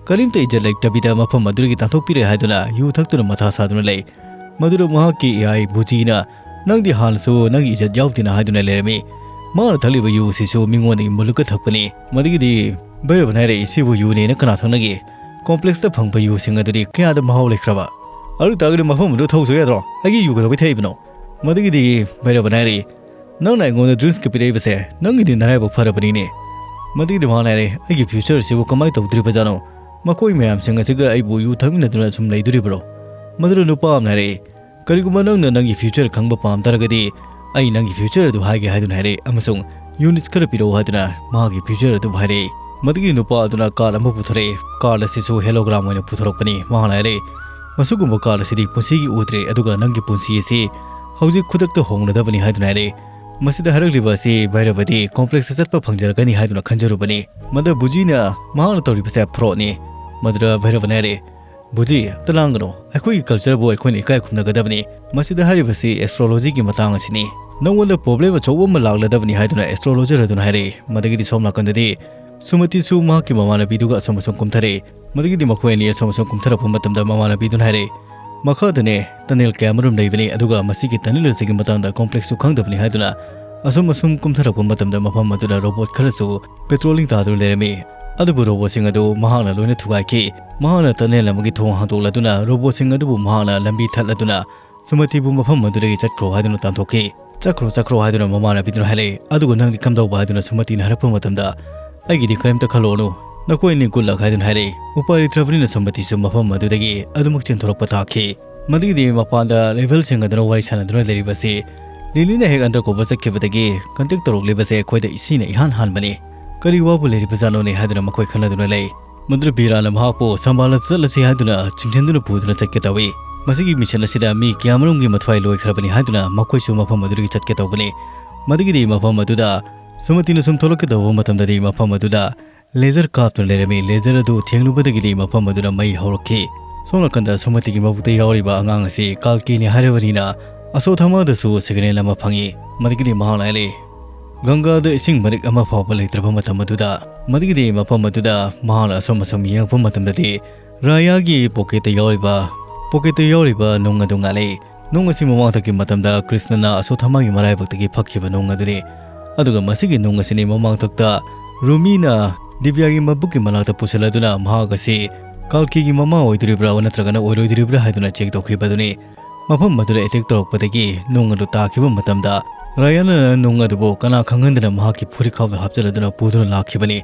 ꯀꯔꯤꯝꯇ ꯏꯖꯠ ꯂꯩꯇꯕꯤꯗ ꯃꯐꯝ ꯑꯗꯨꯗꯒꯤ ꯇꯥꯟꯊꯣꯛꯄꯤꯔꯦ ꯍꯥꯏꯗꯨꯅ ꯌꯨ ꯊꯛꯇꯨꯅ ꯃꯊꯥ ꯁꯥꯗꯨꯅ ꯂꯩ꯫ ꯃꯗꯨꯗ ꯃꯍꯥꯛꯀꯤ ꯏꯌꯥꯏ ꯕꯨꯖꯤꯅ, "ꯅꯪꯗꯤ ꯍꯥꯟꯅꯁꯨ ꯅꯪꯒꯤ ꯏꯖꯠ ꯌꯥꯎꯗꯦꯅ" ꯍꯥꯏꯗꯨꯅ ꯂꯩꯔꯝꯃꯤ꯫ ꯃꯥꯅ ꯊꯛꯂꯤꯕ ꯌꯨ ꯑꯁꯤꯁꯨ ꯃꯤꯉꯣꯟꯗꯒꯤ ꯃꯨꯜꯂꯒ ꯊꯛꯄꯅꯤ꯫ ꯃꯗꯨꯒꯤꯗꯤ ꯚꯩꯔꯕꯅ ꯍꯥꯏꯔꯛꯏ, "ꯁꯤꯕꯨ ꯌꯨꯅꯦꯅ ꯀꯅꯥ ꯊꯛꯅꯒꯦ? ꯀꯣꯝꯄ꯭ꯂꯦꯛꯁꯇ ꯐꯪꯕ ꯌꯨꯁꯤꯡ ꯑꯗꯨꯗꯤ ꯀꯌꯥꯗ ꯃꯍꯥꯎ ꯂꯩꯈ꯭ꯔꯕ? ꯑꯗꯨ ꯇꯥꯔꯒꯗꯤ ꯃꯐꯝ ꯑꯗꯨ ꯊꯧꯁꯨ ꯌꯥꯗ꯭ꯔꯣ? ꯑꯩꯒꯤ ꯌꯨ ꯀꯩꯗꯧꯕꯩ ꯊꯛꯏꯕꯅꯣ?" ꯃꯗꯨꯒꯤꯗꯤ ꯚꯩꯔꯕꯅ ꯍꯥꯏꯔꯛꯏ, "ꯅꯪꯅ ꯑꯩꯉꯣꯟꯗ ꯗ꯭ꯔꯤꯡꯁꯀ ꯄꯤꯔꯛꯏꯕꯁꯦ ꯅꯪꯒꯤꯗꯤ ꯅꯔꯥꯏꯕꯛ ꯐꯔꯕꯅꯤꯅꯦ꯫" ꯃꯗꯨꯒꯤꯗꯤ ꯃꯍꯥꯛꯅ ꯍꯥꯏꯔꯦ, "ꯑꯩꯒꯤ ꯐ꯭ꯌꯨꯆꯔ ꯑꯁꯤꯕꯨ ꯀꯃꯥꯏꯅ ꯇꯧꯗꯣꯔꯤꯕꯖꯥꯠꯅꯣ? ꯃꯈꯣꯏ ꯃꯌꯥꯝꯁꯤꯡ ꯑꯁꯤꯒ ꯑꯩꯕꯨ ꯌꯨ ꯊꯛꯃꯤꯟꯅꯗꯨꯅ ꯁꯨꯝ ꯂꯩꯗꯣꯔꯤꯕ꯭ꯔꯣ?" ꯃꯗꯨꯗ ꯅꯨꯄꯥ ꯑꯃꯅ ꯍꯥꯏꯔꯛꯏ, "ꯀꯔꯤꯒꯨꯝꯕ ꯅꯪꯅ ꯅꯪꯒꯤ ꯐ꯭ꯌꯨꯆꯔ ꯈꯪꯕ ꯄꯥꯝ ꯇꯥꯔꯒꯗꯤ ꯑꯩ ꯅꯪꯒꯤ ꯐ꯭ꯌꯨꯆꯔ ꯑꯗꯨ ꯍꯥꯏꯒꯦ" ꯍꯥꯏꯗꯨꯅ ꯍꯥꯏꯔꯛꯏ, ꯑꯃꯁꯨꯡ "ꯌꯨꯅꯤꯠꯁ ꯈꯔ ꯄꯤꯔꯛꯎ" ꯍꯥꯏꯗꯨꯅ ꯃꯍꯥꯛꯀꯤ ꯐ꯭ꯌꯨꯆꯔ ꯑꯗꯨꯕꯨ ꯍꯥꯏꯔꯛꯏ꯫ ꯃꯗꯨꯒꯤ ꯅꯨꯄꯥ ꯑꯗꯨꯅ ꯀꯥꯔꯗ ꯑꯃ ꯄꯨꯊꯣꯔꯛꯏ꯫ ꯀꯥꯔꯗ ꯑꯁꯤꯁꯨ ꯍꯦꯂꯣꯒ꯭ꯔꯥꯝ ꯑꯣꯏꯅ ꯄꯨꯊꯣꯔꯛꯄꯅꯤ꯫ ꯃꯍꯥꯛꯅ ꯍꯥꯏꯔꯛꯏ, "ꯃꯁꯤꯒꯨꯝꯕ ꯀꯥꯔꯗ ꯑꯁꯤꯗꯤ ꯄꯨꯟꯁꯤꯒꯤ ꯎꯗ꯭ꯔꯤ, ꯑꯗꯨꯒ ꯅꯪꯒꯤ ꯄꯨꯟꯁꯤ ꯑꯁꯤ ꯍꯧꯖꯤꯛ ꯈꯨꯗꯛꯇ ꯍꯣꯡꯂꯗꯕꯅꯤ" ꯍꯥꯏꯗꯨꯅ ꯍꯥꯏꯔꯛꯏ꯫ ꯃꯁꯤꯗ ꯍꯥꯏꯔꯛꯂꯤꯕ ꯑꯁꯤ ꯚꯩꯔꯕꯗꯤ ꯀꯣꯝꯄ꯭ꯂꯦꯛꯁꯇ ꯆꯠꯄ ꯐꯪꯖꯔꯛꯀꯅꯤ ꯍꯥꯏꯗꯨꯅ ꯈꯟꯖꯔꯨꯕꯅꯤ꯫ ꯃꯗ ꯕꯨꯖꯤꯅ ꯃꯍꯥꯛꯅ ꯇꯧꯔꯤꯕꯁꯦ ꯐ꯭ꯔꯣꯗꯅꯤ꯫ ꯃꯗꯨꯗ ꯚꯩꯔꯕꯅ ꯍꯥꯏꯔꯛꯏ, "ꯕꯨꯖꯤ, ꯑꯝꯇ ꯂꯥꯡꯒꯅꯨ꯫ ꯑꯩꯈꯣꯏꯒꯤ cultureꯕꯨ ꯑꯩꯈꯣꯏꯅ ꯏꯀꯥꯏ ꯈꯨꯝꯅꯒꯗꯕꯅꯤ꯫ ꯃꯁꯤꯗ ꯍꯥꯏꯔꯤꯕꯁꯤ astrologyꯒꯤ ꯃꯇꯥꯡ ꯑꯁꯤꯅꯤ꯫ ꯅꯉꯣꯟꯗ problem ꯑꯆꯧꯕ ꯑꯃ ꯂꯥꯛꯂꯗꯕꯅꯤ" ꯍꯥꯏꯗꯨꯅ astrologer ꯑꯗꯨꯅ ꯍꯥꯏꯔꯛꯏ꯫ ꯃꯗꯒꯤꯗꯤ ꯁꯣꯝ ꯅꯥꯀꯟꯗꯗꯤ ꯁꯨꯃꯇꯤꯁꯨ ꯃꯍꯥꯛꯀꯤ ꯃꯃꯥꯟꯅꯕꯤꯗꯨꯒ ꯑꯁꯣꯝ ꯑꯁꯣꯝ ꯀꯨꯝꯊꯔꯛꯏ꯫ ꯃꯗꯒꯤꯗꯤ ꯃꯈꯣꯏ ꯑꯅꯤ ꯑꯁꯣꯝ ꯑꯁꯣꯝ ꯀꯨꯝꯊꯔꯛꯄ ꯃꯇꯝꯗ ꯃꯃꯥꯟꯅꯕꯤꯗꯨꯅ ꯍꯥꯏꯔꯛꯏ, "ꯃꯈꯥꯗꯅꯦ tunnel ꯀꯌꯥꯃꯔꯨꯝ ꯂꯩꯕꯅꯤ, ꯑꯗꯨꯒ ꯃꯁꯤꯒꯤ tunnel ꯑꯁꯤꯒꯤ ꯃꯇꯥꯡꯗ complexꯁꯨ ꯈꯪꯗꯕꯅꯤ" ꯍꯥꯏꯗꯨꯅ ꯑꯁꯣꯝ ꯑꯁꯣꯝ ꯀꯨꯝꯊꯔꯛꯄ ꯃꯇꯝꯗ ꯃꯐꯝ ꯑꯗꯨꯗ robot ꯈꯔꯁꯨ patrolling ꯇꯥꯗꯨꯅ ꯂꯩꯔꯝꯃꯤ꯫ ꯑꯗꯨꯕꯨ robotꯁꯤꯡ ꯑꯗꯨ ꯃꯍꯥꯛꯅ ꯂꯣꯏꯅ ꯊꯨꯒꯥꯏꯈꯤ꯫ ꯃꯍꯥꯛꯅ tunnel ꯑꯃꯒꯤ ꯊꯣꯡ ꯍꯥꯡꯗꯣꯛꯂꯗꯨꯅ robotꯁꯤꯡ ꯑꯗꯨꯕꯨ ꯃꯍꯥꯛꯅ ꯂꯝꯕꯤ ꯊꯠꯂꯗꯨꯅ ꯁꯨꯃꯇꯤꯕꯨ ꯃꯐꯝ ꯑꯗꯨꯗꯒꯤ ꯆꯠꯈ꯭ꯔꯣ ꯍꯥꯏꯗꯨꯅ ꯇꯥꯟꯊꯣꯛꯈꯤ꯫ "ꯆꯠꯈ꯭ꯔꯣ, ꯆꯠꯈ꯭ꯔꯣ" ꯍꯥꯏꯗꯨꯅ ꯃꯃꯥꯟꯅꯕꯤꯗꯨꯅ ꯍꯥꯏꯔꯛꯏ꯫ "ꯑꯗꯨꯒ ꯅꯪꯗꯤ ꯀꯝꯗꯧꯕ?" ꯍꯥꯏꯗꯨꯅ ꯁꯨꯃꯇꯤꯅ ꯍꯥꯏꯔꯛꯄ ꯃꯇꯝꯗ, "ꯑꯩꯒꯤꯗꯤ ꯀꯔꯤꯝꯇ ꯈꯜꯂꯨꯔꯅꯨ, ꯅꯈꯣꯏ ꯑꯅꯤ good luck" ꯍꯥꯏꯗꯨꯅ ꯍꯥꯏꯔꯛꯏ꯫ ꯎꯄꯥꯏ ꯂꯩꯇ꯭ꯔꯕꯅꯤꯅ ꯁꯨꯃꯇꯤꯁꯨ ꯃꯐꯝ ꯑꯗꯨꯗꯒꯤ ꯑꯗꯨꯃꯛ ꯆꯦꯟꯊꯣꯔꯛꯄ ꯇꯥꯈꯤ꯫ ꯃꯗꯨꯒꯤꯗꯤ ꯃꯄꯥꯟꯗ rebelꯁꯤꯡ ꯑꯗꯨꯅ ꯋꯥꯔꯤ ꯁꯥꯟꯅꯗꯨꯅ ꯂꯩꯔꯤꯕꯁꯤ ꯂꯤꯂꯤꯅ ꯍꯦꯛ undercover ꯆꯠꯈꯤꯕꯗꯒꯤ contact ꯇꯧꯔꯛꯂꯤꯕꯁꯦ ꯑꯩꯈꯣꯏꯗ ꯏꯁꯤꯅ ꯏꯍꯥꯟ ꯍꯥꯟꯕꯅꯤ꯫ ꯀꯔꯤ ꯋꯥꯕꯨ ꯂꯩꯔꯤꯕꯖꯥꯠꯅꯣꯅꯦ ꯍꯥꯏꯗꯨꯅ ꯃꯈꯣꯏ ꯈꯟꯅꯗꯨꯅ ꯂꯩ꯫ ꯃꯗꯨꯗ ꯕꯤꯔꯥꯅ ꯃꯍꯥꯛꯄꯨ ꯁꯝꯕꯥꯜꯗ ꯆꯠꯂꯁꯤ ꯍꯥꯏꯗꯨꯅ ꯆꯤꯡꯁꯤꯟꯗꯨꯅ ꯄꯨꯗꯨꯅ ꯆꯠꯀꯦ ꯇꯧꯏ꯫ ꯃꯁꯤꯒꯤ mission ꯑꯁꯤꯗ ꯃꯤ ꯀꯌꯥꯃꯔꯨꯝꯒꯤ ꯃꯊ꯭ꯋꯥꯏ ꯂꯣꯏꯈ꯭ꯔꯕꯅꯤ ꯍꯥꯏꯗꯨꯅ ꯃꯈꯣꯏꯁꯨ ꯃꯐꯝ ꯑꯗꯨꯗꯒꯤ ꯆꯠꯀꯦ ꯇꯧꯕꯅꯤ꯫ ꯃꯗꯨꯒꯤꯗꯤ ꯃꯐꯝ ꯑꯗꯨꯗ ꯁꯨꯃꯇꯤꯅ ꯁꯨꯝ ꯊꯣꯛꯂꯛꯀꯦ ꯇꯧꯕ ꯃꯇꯝꯗꯗꯤ ꯃꯐꯝ ꯑꯗꯨꯗ laser ꯀꯥꯞꯇꯨꯅ ꯂꯩꯔꯝꯃꯤ꯫ Laser ꯑꯗꯨ ꯊꯦꯡꯂꯨꯕꯗꯒꯤꯗꯤ ꯃꯐꯝ ꯑꯗꯨꯗ ꯃꯩ ꯍꯧꯔꯛꯈꯤ꯫ ꯁꯣꯝ ꯅꯥꯀꯟꯗ ꯁꯨꯃꯇꯤꯒꯤ ꯃꯕꯨꯛꯇ ꯌꯥꯎꯔꯤꯕ ꯑꯉꯥꯡ ꯑꯁꯤ ꯀꯥꯜꯀꯤꯅꯤ ꯍꯥꯏꯔꯕꯅꯤꯅ ꯑꯁꯣꯊꯥꯃꯥꯗꯁꯨ signal ꯑꯃ ꯐꯪꯉꯤ꯫ ꯃꯗꯨꯒꯤꯗꯤ ꯃꯍꯥꯛꯅ ꯍꯥꯏꯔꯛꯏ, "ꯒꯪꯒꯥꯗ ꯏꯁꯤꯡ ꯃꯔꯤꯛ ꯑꯃ ꯐꯥꯎꯕ ꯂꯩꯇ꯭ꯔꯕ ꯃꯇꯝ ꯑꯗꯨꯗ", ꯃꯗꯨꯒꯤꯗꯤ ꯃꯐꯝ ꯑꯗꯨꯗ ꯃꯍꯥꯛꯅ ꯑꯁꯣꯝ ꯑꯁꯣꯝ ꯌꯦꯡꯉꯛꯄ ꯃꯇꯝꯗꯗꯤ ꯔꯥꯌꯥꯒꯤ pocketꯇ ꯌꯥꯎꯔꯤꯕ, pocketꯇ ꯌꯥꯎꯔꯤꯕ ꯅꯨꯡ ꯑꯗꯨ ꯉꯥꯜꯂꯛꯏ꯫ ꯅꯨꯡ ꯑꯁꯤ ꯃꯃꯥꯡꯊꯛꯀꯤ ꯃꯇꯝꯗ ꯀ꯭ꯔꯤꯁꯅꯅ ꯑꯁꯣꯊꯥꯃꯥꯒꯤ ꯃꯔꯥꯏꯕꯛꯇꯒꯤ ꯐꯛꯈꯤꯕ ꯅꯨꯡ ꯑꯗꯨꯅꯤ꯫ ꯑꯗꯨꯒ ꯃꯁꯤꯒꯤ ꯅꯨꯡ ꯑꯁꯤꯅꯤ ꯃꯃꯥꯡꯊꯛꯇ ꯔꯨꯃꯤꯅ ꯗꯤꯕ꯭ꯌꯥꯒꯤ ꯃꯕꯨꯛꯀꯤ ꯃꯅꯥꯛꯇ ꯄꯨꯁꯤꯜꯂꯗꯨꯅ ꯃꯍꯥꯛ ꯑꯁꯤ ꯀꯥꯜꯀꯤꯒꯤ ꯃꯃꯥ ꯑꯣꯏꯗꯣꯔꯤꯕ꯭ꯔꯥ ꯅꯠꯇ꯭ꯔꯒꯅ ꯑꯣꯏꯔꯣꯏꯗꯣꯔꯤꯕ꯭ꯔꯥ ꯍꯥꯏꯗꯨꯅ check ꯇꯧꯈꯤꯕ ꯑꯗꯨꯅꯤ꯫ ꯃꯐꯝ ꯑꯗꯨꯗ attack ꯇꯧꯔꯛꯄꯗꯒꯤ ꯅꯨꯡ ꯑꯗꯨ ꯇꯥꯈꯤꯕ ꯃꯇꯝꯗ ꯔꯥꯌꯥꯅ ꯅꯨꯡ ꯑꯗꯨꯕꯨ ꯀꯅꯥ ꯈꯪꯍꯟꯗꯅ ꯃꯍꯥꯛꯀꯤ ꯐꯨꯔꯤꯠꯈꯥꯎꯗ ꯍꯥꯞꯆꯤꯜꯂꯗꯨꯅ ꯄꯨꯗꯨꯅ ꯂꯥꯛꯈꯤꯕꯅꯤ꯫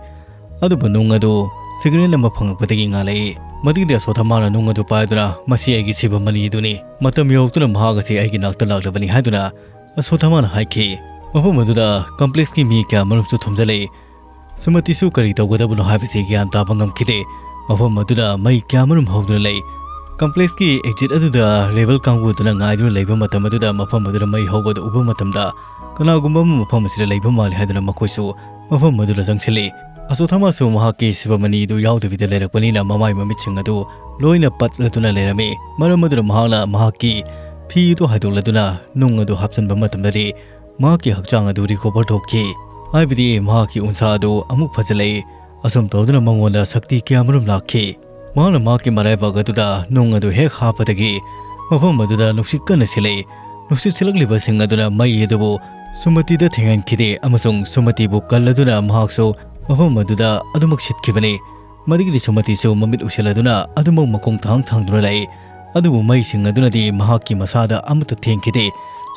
ꯑꯗꯨꯕꯨ ꯅꯨꯡ ꯑꯗꯨ signal ꯑꯃ ꯐꯪꯂꯛꯄꯗꯒꯤ ꯉꯥꯜꯂꯛꯏ꯫ ꯃꯗꯨꯒꯤꯗꯤ ꯑꯁꯣꯊꯥꯃꯥꯅ ꯅꯨꯡ ꯑꯗꯨ ꯄꯥꯏꯗꯨꯅ, "ꯃꯁꯤ ꯑꯩꯒꯤ ꯁꯤꯕ ꯃꯅꯤ ꯑꯗꯨꯅꯤ꯫ ꯃꯇꯝ ꯌꯧꯔꯛꯇꯨꯅ ꯃꯍꯥꯛ ꯑꯁꯤ ꯑꯩꯒꯤ ꯅꯥꯛꯇ ꯂꯥꯛꯂꯕꯅꯤ" ꯍꯥꯏꯗꯨꯅ ꯑꯁꯣꯊꯥꯃꯥꯅ ꯍꯥꯏꯈꯤ꯫ ꯃꯐꯝ ꯑꯗꯨꯗ complexꯀꯤ ꯃꯤ ꯀꯌꯥꯃꯔꯨꯝꯁꯨ ꯊꯨꯝꯖꯤꯜꯂꯛꯏ꯫ ꯁꯨꯃꯇꯤꯁꯨ ꯀꯔꯤ ꯇꯧꯒꯗꯕꯅꯣ ꯍꯥꯏꯕꯁꯤ ꯒ꯭ꯌꯥꯟ ꯇꯥꯕ ꯉꯝꯈꯤꯗꯦ꯫ ꯃꯐꯝ ꯑꯗꯨꯗ ꯃꯩ ꯀꯌꯥꯃꯔꯨꯝ ꯍꯧꯗꯨꯅ ꯂꯩ꯫ Complexꯀꯤ exit ꯑꯗꯨꯗ rebel ꯀꯥꯡꯕꯨ ꯑꯗꯨꯅ ꯉꯥꯏꯗꯨꯅ ꯂꯩꯕ ꯃꯇꯝ ꯑꯗꯨꯗ ꯃꯐꯝ ꯑꯗꯨꯗ ꯃꯩ ꯍꯧꯕꯗꯨ ꯎꯕ ꯃꯇꯝꯗ ꯀꯅꯥꯒꯨꯝꯕ ꯑꯃ ꯃꯐꯝ ꯑꯁꯤꯗ ꯂꯩꯕ ꯃꯥꯜꯂꯤ ꯍꯥꯏꯗꯨꯅ ꯃꯈꯣꯏꯁꯨ ꯃꯐꯝ ꯑꯗꯨꯗ ꯆꯪꯁꯤꯜꯂꯤ꯫ ꯑꯁꯣꯊꯥꯃꯥꯁꯨ ꯃꯍꯥꯛꯀꯤ ꯁꯤꯕꯃꯅꯤꯗꯨ ꯌꯥꯎꯗꯕꯤꯗ ꯂꯩꯔꯛꯄꯅꯤꯅ ꯃꯃꯥꯏ ꯃꯃꯤꯠꯁꯤꯡ ꯑꯗꯨ ꯂꯣꯏꯅ ꯄꯠꯂꯗꯨꯅ ꯂꯩꯔꯝꯃꯤ꯫ ꯃꯔꯝ ꯑꯗꯨꯅ ꯃꯍꯥꯛꯅ ꯃꯍꯥꯛꯀꯤ ꯐꯤ ꯑꯗꯨ ꯍꯥꯏꯗꯣꯛꯂꯗꯨꯅ ꯅꯨꯡ ꯑꯗꯨ ꯍꯥꯞꯆꯤꯟꯕ ꯃꯇꯝꯗꯗꯤ ꯃꯍꯥꯛꯀꯤ ꯍꯛꯆꯥꯡ ꯑꯗꯨ recover ꯊꯣꯛꯈꯤ꯫ ꯍꯥꯏꯕꯗꯤ ꯃꯍꯥꯛꯀꯤ ꯎꯟꯁꯥ ꯑꯗꯨ ꯑꯃꯨꯛ ꯐꯖꯜꯂꯛꯏ꯫ ꯑꯁꯨꯝ ꯇꯧꯗꯨꯅ ꯃꯉꯣꯟꯗ ꯁꯛꯇꯤ ꯀꯌꯥꯃꯔꯨꯝ ꯂꯥꯛꯈꯤ꯫ ꯃꯍꯥꯛꯅ ꯃꯍꯥꯛꯀꯤ ꯃꯔꯥꯏꯕꯛ ꯑꯗꯨꯗ ꯅꯨꯡ ꯑꯗꯨ ꯍꯦꯛ ꯍꯥꯞꯄꯗꯒꯤ ꯃꯐꯝ ꯑꯗꯨꯗ ꯅꯨꯡꯁꯤꯠ ꯀꯟꯅ ꯁꯤꯠꯂꯛꯏ꯫ ꯅꯨꯡꯁꯤꯠ ꯁꯤꯠꯂꯛꯂꯤꯕꯁꯤꯡ ꯑꯗꯨꯅ ꯃꯩ ꯑꯗꯨꯕꯨ ꯁꯨꯃꯇꯤꯗ ꯊꯦꯡꯍꯟꯈꯤꯗꯦ ꯑꯃꯁꯨꯡ ꯁꯨꯃꯇꯤꯕꯨ ꯀꯜꯂꯗꯨꯅ ꯃꯍꯥꯛꯁꯨ ꯃꯐꯝ ꯑꯗꯨꯗ ꯑꯗꯨꯃꯛ ꯁꯤꯠꯈꯤꯕꯅꯤ꯫ ꯃꯗꯨꯒꯤꯗꯤ ꯁꯨꯃꯇꯤꯁꯨ ꯃꯃꯤꯠ ꯎꯏꯁꯤꯜꯂꯗꯨꯅ ꯑꯗꯨꯃꯛ ꯃꯈꯣꯡ ꯊꯥꯡ ꯊꯥꯡꯗꯨꯅ ꯂꯩ꯫ ꯑꯗꯨꯕꯨ ꯃꯩꯁꯤꯡ ꯑꯗꯨꯅꯗꯤ ꯃꯍꯥꯛꯀꯤ ꯃꯁꯥꯗ ꯑꯃꯠꯇ ꯊꯦꯡꯈꯤꯗꯦ꯫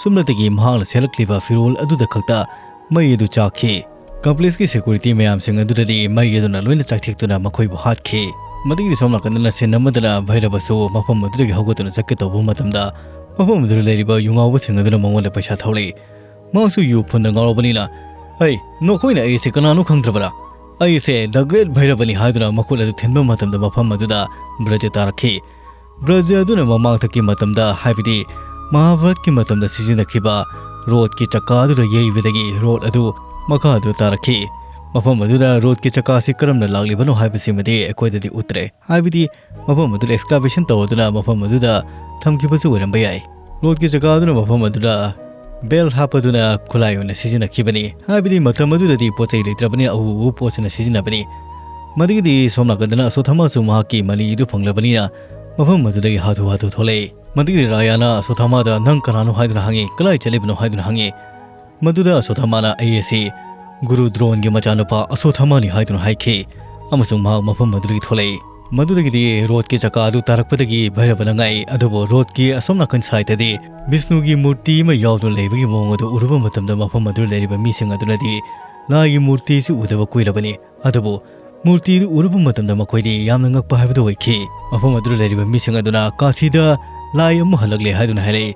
ꯁꯨꯝꯅꯇꯒꯤ ꯃꯍꯥꯛꯅ ꯁꯦꯠꯂꯛꯂꯤꯕ ꯐꯤꯔꯣꯜ ꯑꯗꯨꯗ ꯈꯛꯇ ꯃꯩ ꯑꯗꯨ ꯆꯥꯛꯈꯤ꯫ ꯀꯝꯄ꯭ꯂꯦꯛꯁꯀꯤ ꯁꯦꯀ꯭ꯌꯨꯔꯤꯇꯤ ꯃꯌꯥꯝꯁꯤꯡ ꯑꯗꯨꯗꯗꯤ ꯃꯩ ꯑꯗꯨꯅ ꯂꯣꯏꯅ ꯆꯥꯛꯊꯦꯛꯇꯨꯅ ꯃꯈꯣꯏꯕꯨ ꯍꯥꯠꯈꯤ꯫ ꯃꯗꯨꯒꯤꯗꯤ ꯁꯣꯝ ꯅꯥꯀꯟꯗꯅ ꯁꯤꯟ ꯑꯃꯗꯅ ꯚꯩꯔꯕꯁꯨ ꯃꯐꯝ ꯑꯗꯨꯗꯒꯤ ꯍꯧꯒꯠꯇꯨꯅ ꯆꯠꯀꯦ ꯇꯧꯕ ꯃꯇꯝꯗ ꯃꯐꯝ ꯑꯗꯨꯗ ꯂꯩꯔꯤꯕ ꯌꯨ ꯉꯥꯎꯕꯁꯤꯡ ꯑꯗꯨꯅ ꯃꯉꯣꯟꯗ ꯄꯩꯁꯥ ꯊꯧꯔꯛꯏ꯫ ꯃꯍꯥꯛꯁꯨ ꯌꯨ ꯐꯨꯟꯗ ꯉꯥꯎꯔꯕꯅꯤꯅ, "ꯍꯩ, ꯅꯈꯣꯏꯅ ꯑꯩ ꯑꯁꯤ ꯀꯅꯥꯅꯣ ꯈꯪꯗ꯭ꯔꯕꯔꯥ? ꯑꯩ ꯑꯁꯦ The Great ꯚꯩꯔꯕꯅꯤ" ꯍꯥꯏꯗꯨꯅ ꯃꯈꯨꯠ ꯑꯗꯨ ꯊꯤꯟꯕ ꯃꯇꯝꯗ ꯃꯐꯝ ꯑꯗꯨꯗ ꯕ꯭ꯔꯖ ꯇꯥꯔꯛꯈꯤ꯫ ꯕ꯭ꯔꯖ ꯑꯗꯨꯅ ꯃꯃꯥꯡꯊꯛꯀꯤ ꯃꯇꯝꯗ, ꯍꯥꯏꯕꯗꯤ ꯃꯍꯥꯚꯥꯔꯠꯀꯤ ꯃꯇꯝꯗ ꯁꯤꯖꯤꯟꯅꯈꯤꯕ ꯔꯣꯠꯀꯤ ꯆꯀꯥ ꯑꯗꯨꯗ ꯌꯩꯕꯗꯒꯤ ꯔꯣꯠ ꯑꯗꯨ ꯃꯈꯥꯗ ꯇꯥꯔꯛꯈꯤ꯫ ꯃꯐꯝ ꯑꯗꯨꯗ ꯔꯣꯠꯀꯤ ꯆꯀꯥ ꯑꯁꯤ ꯀꯔꯝꯅ ꯂꯥꯛꯂꯤꯕꯅꯣ ꯍꯥꯏꯕꯁꯤꯃꯗꯤ ꯑꯩꯈꯣꯏꯗꯗꯤ ꯎꯠꯇ꯭ꯔꯦ, ꯍꯥꯏꯕꯗꯤ ꯃꯐꯝ ꯑꯗꯨꯗ excavation ꯇꯧꯗꯨꯅ ꯃꯐꯝ ꯑꯗꯨꯗ ꯊꯝꯈꯤꯕꯁꯨ ꯑꯣꯏꯔꯝꯕ ꯌꯥꯏ꯫ ꯔꯣꯠꯀꯤ ꯆꯀꯥ ꯑꯗꯨꯅ ꯃꯐꯝ ꯑꯗꯨꯗ belt ꯍꯥꯞꯄꯗꯨꯅ ꯈꯨꯠꯂꯥꯏ ꯑꯣꯏꯅ ꯁꯤꯖꯤꯟꯅꯈꯤꯕꯅꯤ, ꯍꯥꯏꯕꯗꯤ ꯃꯇꯝ ꯑꯗꯨꯗꯗꯤ ꯄꯣꯠ ꯆꯩ ꯂꯩꯇ꯭ꯔꯕꯅꯤ, ꯑꯎ ꯑꯎꯕ ꯄꯣꯠꯁꯤꯅ ꯁꯤꯖꯤꯟꯅꯕꯅꯤ꯫ ꯃꯗꯨꯒꯤꯗꯤ ꯁꯣꯝ ꯅꯥꯀꯟꯗꯅ ꯑꯁꯣꯊꯥꯃꯥꯁꯨ ꯃꯍꯥꯛꯀꯤ ꯃꯅꯤ ꯑꯗꯨ ꯐꯪꯂꯕꯅꯤꯅ ꯃꯐꯝ ꯑꯗꯨꯗꯒꯤ ꯍꯥꯊꯨ ꯍꯥꯊꯨ ꯊꯣꯛꯂꯛꯏ꯫ ꯃꯗꯨꯒꯤꯗꯤ ꯔꯥꯌꯥꯅ ꯑꯁꯣꯊꯥꯃꯥꯗ "ꯅꯪ ꯀꯅꯥꯅꯣ?" ꯍꯥꯏꯗꯨꯅ ꯍꯪꯉꯤ, "ꯀꯗꯥꯏ ꯆꯠꯂꯤꯕꯅꯣ?" ꯍꯥꯏꯗꯨꯅ ꯍꯪꯉꯤ꯫ ꯃꯗꯨꯗ ꯑꯁꯣꯊꯥꯃꯥꯅ "ꯑꯩ ꯑꯁꯤ ꯒꯨꯔꯨ ꯗ꯭ꯔꯣꯟꯒꯤ ꯃꯆꯥꯅꯨꯄꯥ ꯑꯁꯣꯊꯥꯃꯥꯅꯤ" ꯍꯥꯏꯗꯨꯅ ꯍꯥꯏꯈꯤ, ꯑꯃꯁꯨꯡ ꯃꯍꯥꯛ ꯃꯐꯝ ꯑꯗꯨꯗꯒꯤ ꯊꯣꯛꯂꯛꯏ꯫ ꯃꯗꯨꯗꯒꯤꯗꯤ ꯔꯣꯠꯀꯤ ꯆꯀꯥ ꯑꯗꯨ ꯇꯥꯔꯛꯄꯗꯒꯤ ꯚꯩꯔꯕꯅ ꯉꯛꯏ, ꯑꯗꯨꯕꯨ ꯔꯣꯠꯀꯤ ꯑꯁꯣꯝ ꯅꯥꯀꯟ ꯁꯥꯏꯠꯇꯗꯤ ꯕꯤꯁꯅꯨꯒꯤ ꯃꯨꯔꯇꯤ ꯑꯃ ꯌꯥꯎꯗꯨꯅ ꯂꯩꯕꯒꯤ ꯃꯑꯣꯡ ꯑꯗꯨ ꯎꯔꯨꯕ ꯃꯇꯝꯗ ꯃꯐꯝ ꯑꯗꯨꯗ ꯂꯩꯔꯤꯕ ꯃꯤꯁꯤꯡ ꯑꯗꯨꯅꯗꯤ ꯂꯥꯏꯒꯤ ꯃꯨꯔꯇꯤꯁꯤ ꯎꯗꯕ ꯀꯨꯏꯔꯕꯅꯤ꯫ ꯑꯗꯨꯕꯨ ꯃꯨꯔꯇꯤꯗꯨ ꯎꯔꯨꯕ ꯃꯇꯝꯗ ꯃꯈꯣꯏꯗꯤ ꯌꯥꯝꯅ ꯉꯛꯄ ꯍꯥꯏꯕꯗꯨ ꯑꯣꯏꯈꯤ꯫ ꯃꯐꯝ ꯑꯗꯨꯗ ꯂꯩꯔꯤꯕ ꯃꯤꯁꯤꯡ ꯑꯗꯨꯅ "ꯀꯥꯁꯤꯗ ꯂꯥꯏ ꯑꯃ ꯍꯜꯂꯛꯂꯦ" ꯍꯥꯏꯗꯨꯅ ꯍꯥꯏꯔꯛꯏ꯫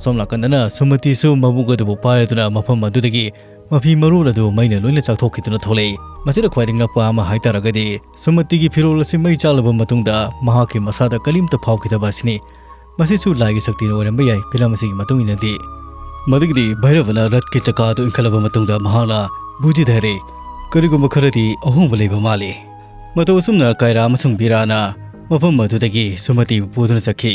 ꯁꯣꯝ ꯅꯥꯀꯟꯗꯅ ꯁꯨꯃꯇꯤꯁꯨ ꯃꯕꯨꯛ ꯑꯗꯨꯕꯨ ꯄꯥꯏꯔꯗꯨꯅ ꯃꯐꯝ ꯑꯗꯨꯗꯒꯤ ꯃꯐꯤ ꯃꯔꯣꯜ ꯑꯗꯨ ꯃꯩꯅ ꯂꯣꯏꯅ ꯆꯥꯛꯊꯣꯛꯈꯤꯗꯨꯅ ꯊꯣꯛꯂꯛꯏ꯫ ꯃꯁꯤꯗ ꯈ꯭ꯋꯥꯏꯗꯒꯤ ꯉꯛꯄ ꯑꯃ ꯍꯥꯏꯇꯥꯔꯒꯗꯤ, ꯁꯨꯃꯇꯤꯒꯤ ꯐꯤꯔꯣꯜ ꯑꯁꯤ ꯃꯩ ꯆꯥꯛꯂꯕ ꯃꯇꯨꯡꯗ ꯃꯍꯥꯛꯀꯤ ꯃꯁꯥꯗ ꯀꯔꯤꯝꯇ ꯐꯥꯎꯈꯤꯗꯕ ꯑꯁꯤꯅꯤ꯫ ꯃꯁꯤꯁꯨ ꯂꯥꯏꯒꯤ ꯁꯛꯇꯤꯅ ꯑꯣꯏꯔꯝꯕ ꯌꯥꯏ, ꯐꯤꯂꯝ ꯑꯁꯤꯒꯤ ꯃꯇꯨꯡ ꯏꯟꯅꯗꯤ꯫ ꯃꯗꯨꯒꯤꯗꯤ ꯚꯩꯔꯕꯅ ꯔꯠꯀꯤ ꯆꯀꯥ ꯑꯗꯨ ꯏꯟꯈꯠꯂꯕ ꯃꯇꯨꯡꯗ ꯃꯍꯥꯛꯅ "ꯕꯨꯖꯤꯙꯔꯦ, ꯀꯔꯤꯒꯨꯝꯕ ꯈꯔꯗꯤ ꯑꯍꯣꯡꯕ ꯂꯩꯕ ꯃꯥꯜꯂꯤ꯫ ꯃꯇꯧ ꯑꯁꯨꯝꯅ ꯀꯥꯏꯔꯥ ꯑꯃꯁꯨꯡ ꯕꯤꯔꯥꯅ ꯃꯐꯝ ꯑꯗꯨꯗꯒꯤ ꯁꯨꯃꯇꯤꯕꯨ ꯄꯨꯗꯨꯅ ꯆꯠꯈꯤ꯫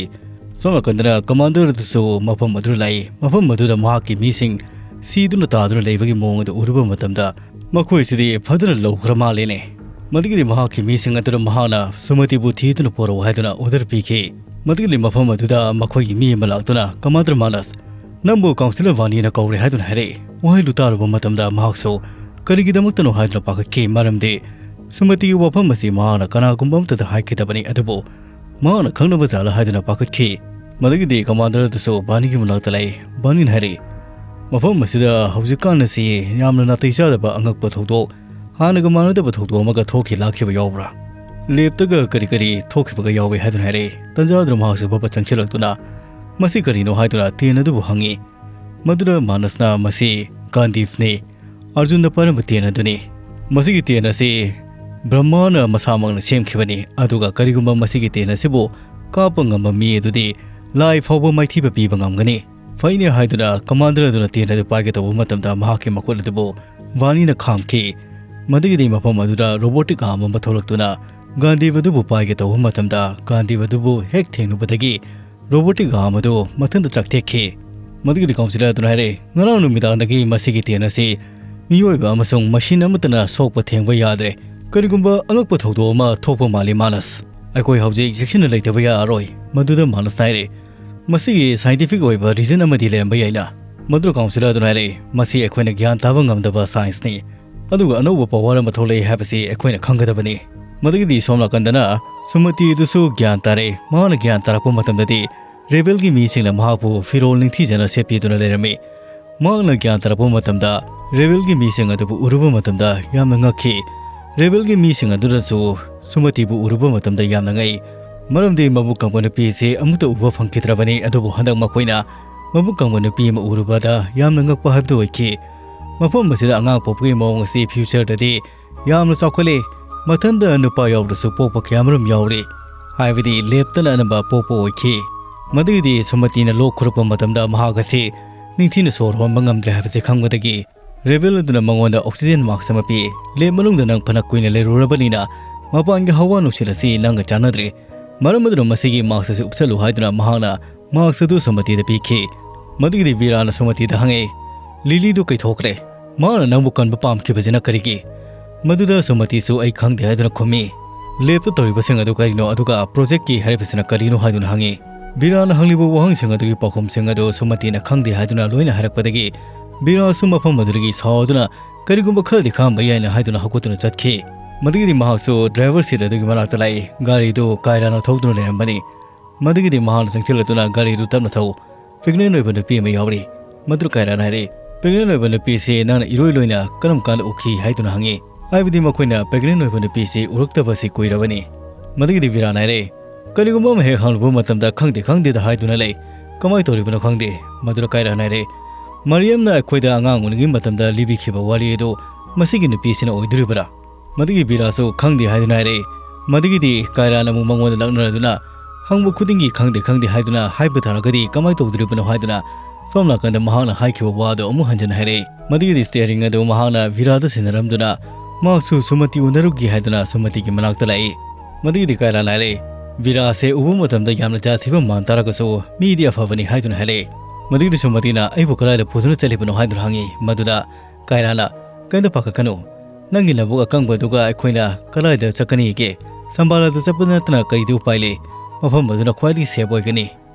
ꯁꯣꯝ ꯅꯥꯀꯟꯗꯅ ꯀꯃꯥꯟꯗꯔ ꯑꯗꯨꯁꯨ ꯃꯐꯝ ꯑꯗꯨꯗ ꯂꯥꯛꯏ꯫ ꯃꯐꯝ ꯑꯗꯨꯗ ꯃꯍꯥꯛꯀꯤ ꯃꯤꯁꯤꯡ ꯁꯤꯗꯨꯅ ꯇꯥꯗꯨꯅ ꯂꯩꯕꯒꯤ ꯃꯑꯣꯡ ꯑꯗꯨ ꯎꯔꯨꯕ ꯃꯇꯝꯗ, ꯃꯈꯣꯏꯁꯤꯗꯤ ꯐꯖꯅ ꯂꯧꯈ꯭ꯔ ꯃꯥꯜꯂꯦꯅꯦ꯫ ꯃꯗꯨꯒꯤꯗꯤ ꯃꯍꯥꯛꯀꯤ ꯃꯤꯁꯤꯡ ꯑꯗꯨꯅ ꯃꯍꯥꯛꯅ ꯁꯨꯃꯇꯤꯕꯨ ꯊꯤꯗꯨꯅ ꯄꯨꯔꯛꯎ ꯍꯥꯏꯗꯨꯅ ꯑꯣꯔꯗꯔ ꯄꯤꯈꯤ꯫ ꯃꯗꯨꯒꯤꯗꯤ ꯃꯐꯝ ꯑꯗꯨꯗ ꯃꯈꯣꯏꯒꯤ ꯃꯤ ꯑꯃ ꯂꯥꯛꯇꯨꯅ, "ꯀꯃꯥꯟꯗꯔ ꯃꯥꯅꯁ, ꯅꯪꯕꯨ ꯀꯥꯎꯟꯁꯤꯂꯔ ꯚꯥꯅꯤꯅ ꯀꯧꯔꯦ" ꯍꯥꯏꯗꯨꯅ ꯍꯥꯏꯔꯛꯏ꯫ ꯋꯥꯍꯩꯗꯨ ꯇꯥꯔꯨꯕ ꯃꯇꯝꯗ ꯃꯍꯥꯛꯁꯨ ꯀꯔꯤꯒꯤꯗꯃꯛꯇꯅꯣ ꯍꯥꯏꯗꯨꯅ ꯄꯥꯈꯠꯈꯤ, ꯃꯔꯝꯗꯤ ꯁꯨꯃꯇꯤꯒꯤ ꯋꯥꯐꯝ ꯑꯁꯤ ꯃꯍꯥꯛꯅ ꯀꯅꯥꯒꯨꯝꯕ ꯑꯃꯠꯇꯗ ꯍꯥꯏꯈꯤꯗꯕꯅꯤ꯫ ꯑꯗꯨꯕꯨ ꯃꯍꯥꯛꯅ ꯈꯪꯅꯕ ꯖꯥꯠꯂ ꯍꯥꯏꯗꯨꯅ ꯄꯥꯈꯠꯈꯤ꯫ ꯃꯗꯨꯒꯤꯗꯤ ꯀꯃꯥꯟꯗꯔ ꯑꯗꯨꯁꯨ ꯚꯥꯅꯤꯒꯤ ꯃꯅꯥꯛꯇ ꯂꯩ꯫ ꯚꯥꯅꯤꯅ ꯍꯥꯏꯔꯛꯏ, "ꯃꯐꯝ ꯑꯁꯤꯗ ꯍꯧꯖꯤꯛꯀꯥꯟ ꯑꯁꯤ ꯌꯥꯝꯅ ꯅꯥꯇꯩ ꯆꯥꯗꯕ ꯑꯉꯛꯄ ꯊꯧꯗꯣꯛ, ꯍꯥꯟꯅꯒ ꯃꯥꯟꯅꯗꯕ ꯊꯧꯗꯣꯛ ꯑꯃꯒ ꯊꯣꯛꯈꯤ ꯂꯥꯛꯈꯤꯕ ꯌꯥꯎꯕ꯭ꯔꯥ? ꯂꯦꯞꯇꯒ ꯀꯔꯤ ꯀꯔꯤ ꯊꯣꯛꯈꯤꯕꯒ ꯌꯥꯎꯏ?" ꯍꯥꯏꯗꯨꯅ ꯍꯥꯏꯔꯛꯏ꯫ ꯇꯟꯖꯥꯗꯨꯅ ꯃꯍꯥꯛꯁꯨ ꯚꯞ ꯆꯪꯁꯤꯜꯂꯛꯇꯨꯅ, "ꯃꯁꯤ ꯀꯔꯤꯅꯣ?" ꯍꯥꯏꯗꯨꯅ ꯇꯦꯟ ꯑꯗꯨꯕꯨ ꯍꯪꯉꯤ꯫ ꯃꯗꯨꯗ ꯃꯥꯅꯁꯅ, "ꯃꯁꯤ ꯒꯥꯟꯗꯤꯚꯅꯤ, ꯑꯔꯖꯨꯟꯅ ꯄꯥꯏꯔꯝꯕ ꯇꯦꯟ ꯑꯗꯨꯅꯤ꯫ ꯃꯁꯤꯒꯤ ꯇꯦꯟ ꯑꯁꯤ ꯕ꯭ꯔꯍꯃꯥꯅ ꯃꯁꯥꯃꯛꯅ ꯁꯦꯝꯈꯤꯕꯅꯤ, ꯑꯗꯨꯒ ꯀꯔꯤꯒꯨꯝꯕ ꯃꯁꯤꯒꯤ ꯇꯦꯟ ꯑꯁꯤꯕꯨ ꯀꯥꯞꯄ ꯉꯝꯕ ꯃꯤ ꯑꯗꯨꯗꯤ ꯂꯥꯏ ꯐꯥꯎꯕ ꯃꯥꯏꯊꯤꯕ ꯄꯤꯕ ꯉꯝꯒꯅꯤ꯫ ꯐꯩꯅꯦ" ꯍꯥꯏꯗꯨꯅ ꯀꯃꯥꯟꯗꯔ ꯑꯗꯨꯅ ꯇꯦꯟ ꯑꯗꯨ ꯄꯥꯏꯒꯦ ꯇꯧꯕ ꯃꯇꯝꯗ, ꯃꯍꯥꯛꯀꯤ ꯃꯈꯨꯠ ꯑꯗꯨꯕꯨ ꯚꯥꯅꯤꯅ ꯈꯥꯝꯈꯤ꯫ ꯃꯗꯨꯒꯤꯗꯤ ꯃꯐꯝ ꯑꯗꯨꯗ ꯔꯣꯕꯣꯇꯤꯛ ꯑꯥꯔꯝ ꯑꯃ ꯊꯣꯛꯂꯛꯇꯨꯅ ꯒꯥꯟꯗꯤꯚ ꯑꯗꯨꯕꯨ ꯄꯥꯏꯒꯦ ꯇꯧꯕ ꯃꯇꯝꯗ, ꯒꯥꯟꯗꯤꯚ ꯑꯗꯨꯕꯨ ꯍꯦꯛ ꯊꯦꯡꯂꯨꯕꯗꯒꯤ ꯔꯣꯕꯣꯇꯤꯛ ꯑꯥꯔꯝ ꯑꯗꯨ ꯃꯊꯟꯇ ꯆꯥꯛꯊꯦꯛꯈꯤ꯫ ꯃꯗꯨꯒꯤꯗꯤ ꯀꯥꯎꯟꯁꯤꯂꯔ ꯑꯗꯨꯅ ꯍꯥꯏꯔꯛꯏ, "ꯉꯔꯥꯡ ꯅꯨꯃꯤꯗꯥꯡꯗꯒꯤ ꯃꯁꯤꯒꯤ ꯇꯦꯟ ꯑꯁꯤ ꯃꯤꯑꯣꯏꯕ ꯑꯃꯁꯨꯡ ꯃꯁꯤꯟ ꯑꯃꯠꯇꯅ ꯁꯣꯛꯄ ꯊꯦꯡꯕ ꯌꯥꯗ꯭ꯔꯦ꯫ ꯀꯔꯤꯒꯨꯝꯕ ꯑꯉꯛꯄ ꯊꯧꯗꯣꯛ ꯑꯃ ꯊꯣꯛꯄ ꯃꯥꯜꯂꯤ, ꯃꯥꯅꯁ꯫ ꯑꯩꯈꯣꯏ ꯍꯧꯖꯤꯛ ꯆꯦꯛꯁꯤꯟꯅ ꯂꯩꯇꯕ ꯌꯥꯔꯔꯣꯏ꯫" ꯃꯗꯨꯗ ꯃꯥꯅꯁꯅ ꯍꯥꯏꯔꯛꯏ, "ꯃꯁꯤꯒꯤ ꯁꯥꯏꯟꯇꯤꯐꯤꯛ ꯑꯣꯏꯕ ꯔꯤꯖꯟ ꯑꯃꯗꯤ ꯂꯩꯔꯝꯕ ꯌꯥꯏꯅ?" ꯃꯗꯨꯗ ꯀꯥꯎꯟꯁꯤꯂꯔ ꯑꯗꯨꯅ ꯍꯥꯏꯔꯛꯏ, "ꯃꯁꯤ ꯑꯩꯈꯣꯏꯅ ꯒ꯭ꯌꯥꯟ ꯇꯥꯕ ꯉꯝꯗꯕ ꯁꯥꯏꯟꯁꯅꯤ, ꯑꯗꯨꯒ ꯑꯅꯧꯕ ꯄꯋꯥꯔ ꯑꯃ ꯊꯣꯛꯂꯛꯏ ꯍꯥꯏꯕꯁꯤ ꯑꯩꯈꯣꯏꯅ ꯈꯪꯒꯗꯕꯅꯤ꯫" ꯃꯗꯨꯒꯤꯗꯤ ꯁꯣꯝ ꯅꯥꯀꯟꯗꯅ ꯁꯨꯃꯇꯤ ꯑꯗꯨꯁꯨ ꯒ꯭ꯌꯥꯟ ꯇꯥꯔꯛꯏ꯫ ꯃꯍꯥꯛꯅ ꯒ꯭ꯌꯥꯟ ꯇꯥꯔꯛꯄ ꯃꯇꯝꯗꯗꯤ ꯔꯦꯕꯦꯜꯒꯤ ꯃꯤꯁꯤꯡꯅ ꯃꯍꯥꯛꯄꯨ ꯐꯤꯔꯣꯜ ꯅꯤꯡꯊꯤꯖꯅ ꯁꯦꯠꯄꯤꯗꯨꯅ ꯂꯩꯔꯝꯃꯤ꯫ ꯃꯍꯥꯛꯅ ꯒ꯭ꯌꯥꯟ ꯇꯥꯔꯛꯄ ꯃꯇꯝꯗ ꯔꯦꯕꯦꯜꯒꯤ ꯃꯤꯁꯤꯡ ꯑꯗꯨꯕꯨ ꯎꯔꯨꯕ ꯃꯇꯝꯗ ꯌꯥꯝꯅ ꯉꯛꯈꯤ꯫ ꯔꯦꯕꯦꯜꯒꯤ ꯃꯤꯁꯤꯡ ꯑꯗꯨꯅꯁꯨ ꯁꯨꯃꯇꯤꯕꯨ ꯎꯔꯨꯕ ꯃꯇꯝꯗ ꯌꯥꯝꯅ ꯉꯛꯏ, ꯃꯔꯝꯗꯤ ꯃꯕꯨꯛ ꯀꯪꯕ ꯅꯨꯄꯤ ꯑꯁꯤ ꯑꯃꯨꯛꯇ ꯎꯕ ꯐꯪꯈꯤꯗ꯭ꯔꯕꯅꯤ꯫ ꯑꯗꯨꯕꯨ ꯍꯟꯗꯛ ꯃꯈꯣꯏꯅ ꯃꯕꯨꯛ ꯀꯪꯕ ꯅꯨꯄꯤ ꯑꯃ ꯎꯔꯨꯕꯗ ꯌꯥꯝꯅ ꯉꯛꯄ ꯍꯥꯏꯕꯗꯨ ꯑꯣꯏꯈꯤ꯫ ꯃꯐꯝ ꯑꯁꯤꯗ ꯑꯉꯥꯡ ꯄꯣꯛꯄꯒꯤ ꯃꯑꯣꯡ ꯑꯁꯤ ꯐ꯭ꯌꯨꯆꯔꯗꯗꯤ ꯌꯥꯝꯅ ꯆꯥꯎꯈꯠꯂꯦ꯫ ꯃꯊꯟꯗ ꯅꯨꯄꯥ ꯌꯥꯎꯗ꯭ꯔꯁꯨ ꯄꯣꯛꯄ ꯀꯌꯥꯃꯔꯨꯝ ꯌꯥꯎꯔꯤ꯫ ꯍꯥꯏꯕꯗꯤ ꯂꯦꯞꯇꯅ ꯑꯅꯝꯕ ꯄꯣꯛꯄ ꯑꯣꯏꯈꯤ꯫ ꯃꯗꯨꯒꯤꯗꯤ ꯁꯨꯃꯇꯤꯅ ꯂꯣꯛ ꯈꯨꯔꯛꯄ ꯃꯇꯝꯗ ꯃꯍꯥꯛ ꯑꯁꯤ ꯅꯤꯡꯊꯤꯅ ꯁꯣꯔ ꯍꯣꯟꯕ ꯉꯝꯗ꯭ꯔꯦ ꯍꯥꯏꯕꯁꯤ ꯈꯪꯕꯗꯒꯤ ꯔꯦꯕꯦꯜ ꯑꯗꯨꯅ ꯃꯉꯣꯟꯗ oxygen mask ꯑꯃ ꯄꯤ꯫ Lab ꯃꯅꯨꯡꯗ ꯅꯪ ꯐꯅ ꯀꯨꯏꯅ ꯂꯩꯔꯨꯔꯕꯅꯤꯅ ꯃꯄꯥꯟꯒꯤ ꯍꯋꯥ ꯅꯨꯡꯁꯤꯠ ꯑꯁꯤ ꯅꯪꯒ ꯆꯥꯟꯅꯗ꯭ꯔꯦ꯫ ꯃꯔꯝ ꯑꯗꯨꯅ ꯃꯁꯤꯒꯤ mask ꯑꯁꯤ ꯎꯞꯁꯜꯂꯨ ꯍꯥꯏꯗꯨꯅ ꯃꯍꯥꯛꯅ mask ꯑꯗꯨ ꯁꯨꯃꯇꯤꯗ ꯄꯤꯈꯤ꯫ ꯃꯗꯨꯒꯤꯗꯤ ꯕꯤꯔꯥꯅ ꯁꯨꯃꯇꯤꯗ ꯍꯪꯉꯛꯏ, "ꯂꯤꯂꯤꯗꯨ ꯀꯩꯊꯣꯛꯈ꯭ꯔꯦ? ꯃꯍꯥꯛꯅ ꯅꯪꯕꯨ ꯀꯟꯕ ꯄꯥꯝꯈꯤꯕꯁꯤꯅ ꯀꯔꯤꯒꯤ?" ꯃꯗꯨꯗ ꯁꯨꯃꯇꯤꯁꯨ "ꯑꯩ ꯈꯪꯗꯦ" ꯍꯥꯏꯗꯨꯅ ꯈꯨꯝꯃꯤ꯫ "Labꯇ ꯇꯧꯔꯤꯕꯁꯤꯡ ꯑꯗꯨ ꯀꯔꯤꯅꯣ, ꯑꯗꯨꯒ projectꯀꯤ ꯍꯥꯏꯔꯤꯕꯁꯤꯅ ꯀꯔꯤꯅꯣ?" ꯍꯥꯏꯗꯨꯅ ꯍꯪꯉꯤ꯫ ꯕꯤꯔꯥꯅ ꯍꯪꯂꯤꯕ ꯋꯥꯍꯪꯁꯤꯡ ꯑꯗꯨꯒꯤ ꯄꯥꯎꯈꯨꯝꯁꯤꯡ ꯑꯗꯨ ꯁꯨꯃꯇꯤꯅ ꯈꯪꯗꯦ ꯍꯥꯏꯗꯨꯅ ꯂꯣꯏꯅ ꯍꯥꯏꯔꯛꯄꯗꯒꯤ ꯕꯤꯔꯥꯁꯨ ꯃꯐꯝ ꯑꯗꯨꯗꯒꯤ ꯁꯥꯎꯗꯨꯅ "ꯀꯔꯤꯒꯨꯝꯕ ꯈꯔꯗꯤ ꯈꯥꯝꯕ ꯌꯥꯏꯅ" ꯍꯥꯏꯗꯨꯅ ꯍꯧꯒꯠꯇꯨꯅ ꯆꯠꯈꯤ꯫ ꯃꯗꯨꯒꯤꯗꯤ ꯃꯍꯥꯛꯁꯨ driver seat ꯑꯗꯨꯒꯤ ꯃꯅꯥꯛꯇ ꯂꯥꯛꯏ꯫ ꯒꯥꯔꯤꯗꯨ ꯀꯥꯏꯔꯥꯅ ꯊꯧꯗꯨꯅ ꯂꯩꯔꯝꯕꯅꯤ꯫ ꯃꯗꯨꯒꯤꯗꯤ ꯃꯍꯥꯛꯅ ꯆꯪꯁꯤꯜꯂꯗꯨꯅ ꯒꯥꯔꯤꯗꯨ ꯇꯞꯅ ꯊꯧ꯫ Pregnant ꯑꯣꯏꯕ ꯅꯨꯄꯤ ꯑꯃ ꯌꯥꯎꯔꯤ꯫ ꯃꯗꯨ ꯀꯥꯏꯔꯥꯅ ꯍꯥꯏꯔꯛꯏ꯫ "Pregnant ꯑꯣꯏꯕ ꯅꯨꯄꯤꯁꯤ ꯅꯪꯅ ꯏꯔꯣꯏ ꯂꯣꯏꯅ ꯀꯔꯝ ꯀꯥꯟꯗ ꯎꯈꯤ?" ꯍꯥꯏꯗꯨꯅ ꯍꯪꯉꯤ꯫ ꯍꯥꯏꯕꯗꯤ ꯃꯈꯣꯏꯅ pregnant ꯑꯣꯏꯕ ꯅꯨꯄꯤꯁꯤ ꯎꯔꯛꯇꯕꯁꯤ ꯀꯨꯏꯔꯕꯅꯤ꯫ ꯃꯗꯨꯒꯤꯗꯤ ꯕꯤꯔꯥꯅ ꯍꯥꯏꯔꯛꯏ, "ꯀꯔꯤꯒꯨꯝꯕ ꯑꯃ ꯍꯦꯛ ꯍꯪꯂꯨꯕ ꯃꯇꯝꯗ ꯈꯪꯗꯦ ꯈꯪꯗꯦꯗ ꯍꯥꯏꯗꯨꯅ ꯂꯩ꯫ ꯀꯃꯥꯏꯅ ꯇꯧꯔꯤꯕꯅꯣ ꯈꯪꯗꯦ꯫" ꯃꯗꯨꯗ ꯀꯥꯏꯔꯥꯅ ꯍꯥꯏꯔꯛꯏ, "ꯃꯔꯤꯌꯝꯅ ꯑꯩꯈꯣꯏꯗ ꯑꯉꯥꯡ ꯑꯣꯏꯔꯤꯉꯩ ꯃꯇꯝꯗ ꯂꯤꯕꯤꯈꯤꯕ ꯋꯥꯔꯤ ꯑꯗꯨ ꯃꯁꯤꯒꯤ ꯅꯨꯄꯤꯁꯤꯅ ꯑꯣꯏꯗꯣꯔꯤꯕ꯭ꯔꯥ?" ꯃꯗꯨꯒꯤ ꯕꯤꯔꯥꯁꯨ "ꯈꯪꯗꯦ" ꯍꯥꯏꯗꯨꯅ ꯍꯥꯏꯔꯛꯏ꯫ ꯃꯗꯨꯒꯤꯗꯤ ꯀꯥꯏꯔꯥꯅ ꯑꯃꯨꯛ ꯃꯉꯣꯟꯗ ꯂꯛꯅꯔꯗꯨꯅ, "ꯍꯪꯕ ꯈꯨꯗꯤꯡꯒꯤ ꯈꯪꯗꯦ ꯈꯪꯗꯦ ꯍꯥꯏꯗꯨꯅ ꯍꯥꯏꯕ ꯇꯥꯔꯒꯗꯤ ꯀꯃꯥꯏꯅ ꯇꯧꯗꯣꯔꯤꯕꯅꯣ?" ꯍꯥꯏꯗꯨꯅ ꯁꯣꯝ ꯅꯥꯀꯟꯗ ꯃꯍꯥꯛꯅ ꯍꯥꯏꯈꯤꯕ ꯋꯥꯗꯨ ꯑꯃꯨꯛ ꯍꯟꯖꯤꯟꯅ ꯍꯥꯏꯔꯛꯏ꯫ ꯃꯗꯨꯒꯤꯗꯤ steering ꯑꯗꯨ ꯃꯍꯥꯛꯅ ꯕꯤꯔꯥꯗ ꯁꯤꯟꯅꯔꯝꯗꯨꯅ ꯃꯍꯥꯛꯁꯨ ꯁꯨꯃꯇꯤ ꯎꯅꯔꯨꯒꯦ ꯍꯥꯏꯗꯨꯅ ꯁꯨꯃꯇꯤꯒꯤ ꯃꯅꯥꯛꯇ ꯂꯥꯛꯏ꯫ ꯃꯗꯨꯒꯤꯗꯤ ꯀꯥꯏꯔꯥꯅ ꯍꯥꯏꯔꯛꯏ, "ꯕꯤꯔꯥꯁꯦ ꯎꯕ ꯃꯇꯝꯗ ꯌꯥꯝꯅ ꯖꯥꯠ ꯊꯤꯕ ꯃꯥꯟ ꯇꯥꯔꯒꯁꯨ ꯃꯤꯗꯤ ꯑꯐꯕꯅꯤ" ꯍꯥꯏꯗꯨꯅ ꯍꯥꯏꯔꯛꯏ꯫ ꯃꯗꯨꯒꯤꯗꯤ ꯁꯨꯃꯇꯤꯅ "ꯑꯩꯕꯨ ꯀꯗꯥꯏꯗ ꯄꯨꯗꯨꯅ ꯆꯠꯂꯤꯕꯅꯣ?" ꯍꯥꯏꯗꯨꯅ ꯍꯪꯉꯤ꯫ ꯃꯗꯨꯗ ꯀꯥꯏꯔꯥꯅ, "ꯀꯩꯝꯇ ꯄꯥꯈꯠꯀꯅꯨ꯫ ꯅꯪꯒꯤ ꯅꯕꯨꯛ ꯑꯀꯪꯕꯗꯨꯒ ꯑꯩꯈꯣꯏꯅ ꯀꯗꯥꯏꯗ ꯆꯠꯀꯅꯤꯒꯦ? ꯁꯝꯕꯥꯂꯥꯗ ꯆꯠꯄ ꯅꯠꯇꯅ ꯀꯔꯤꯗꯤ ꯎꯄꯥꯏ ꯂꯩ? ꯃꯐꯝ ꯑꯗꯨꯅ ꯈ꯭ꯋꯥꯏꯗꯒꯤ safe ꯑꯣꯏꯒꯅꯤ꯫"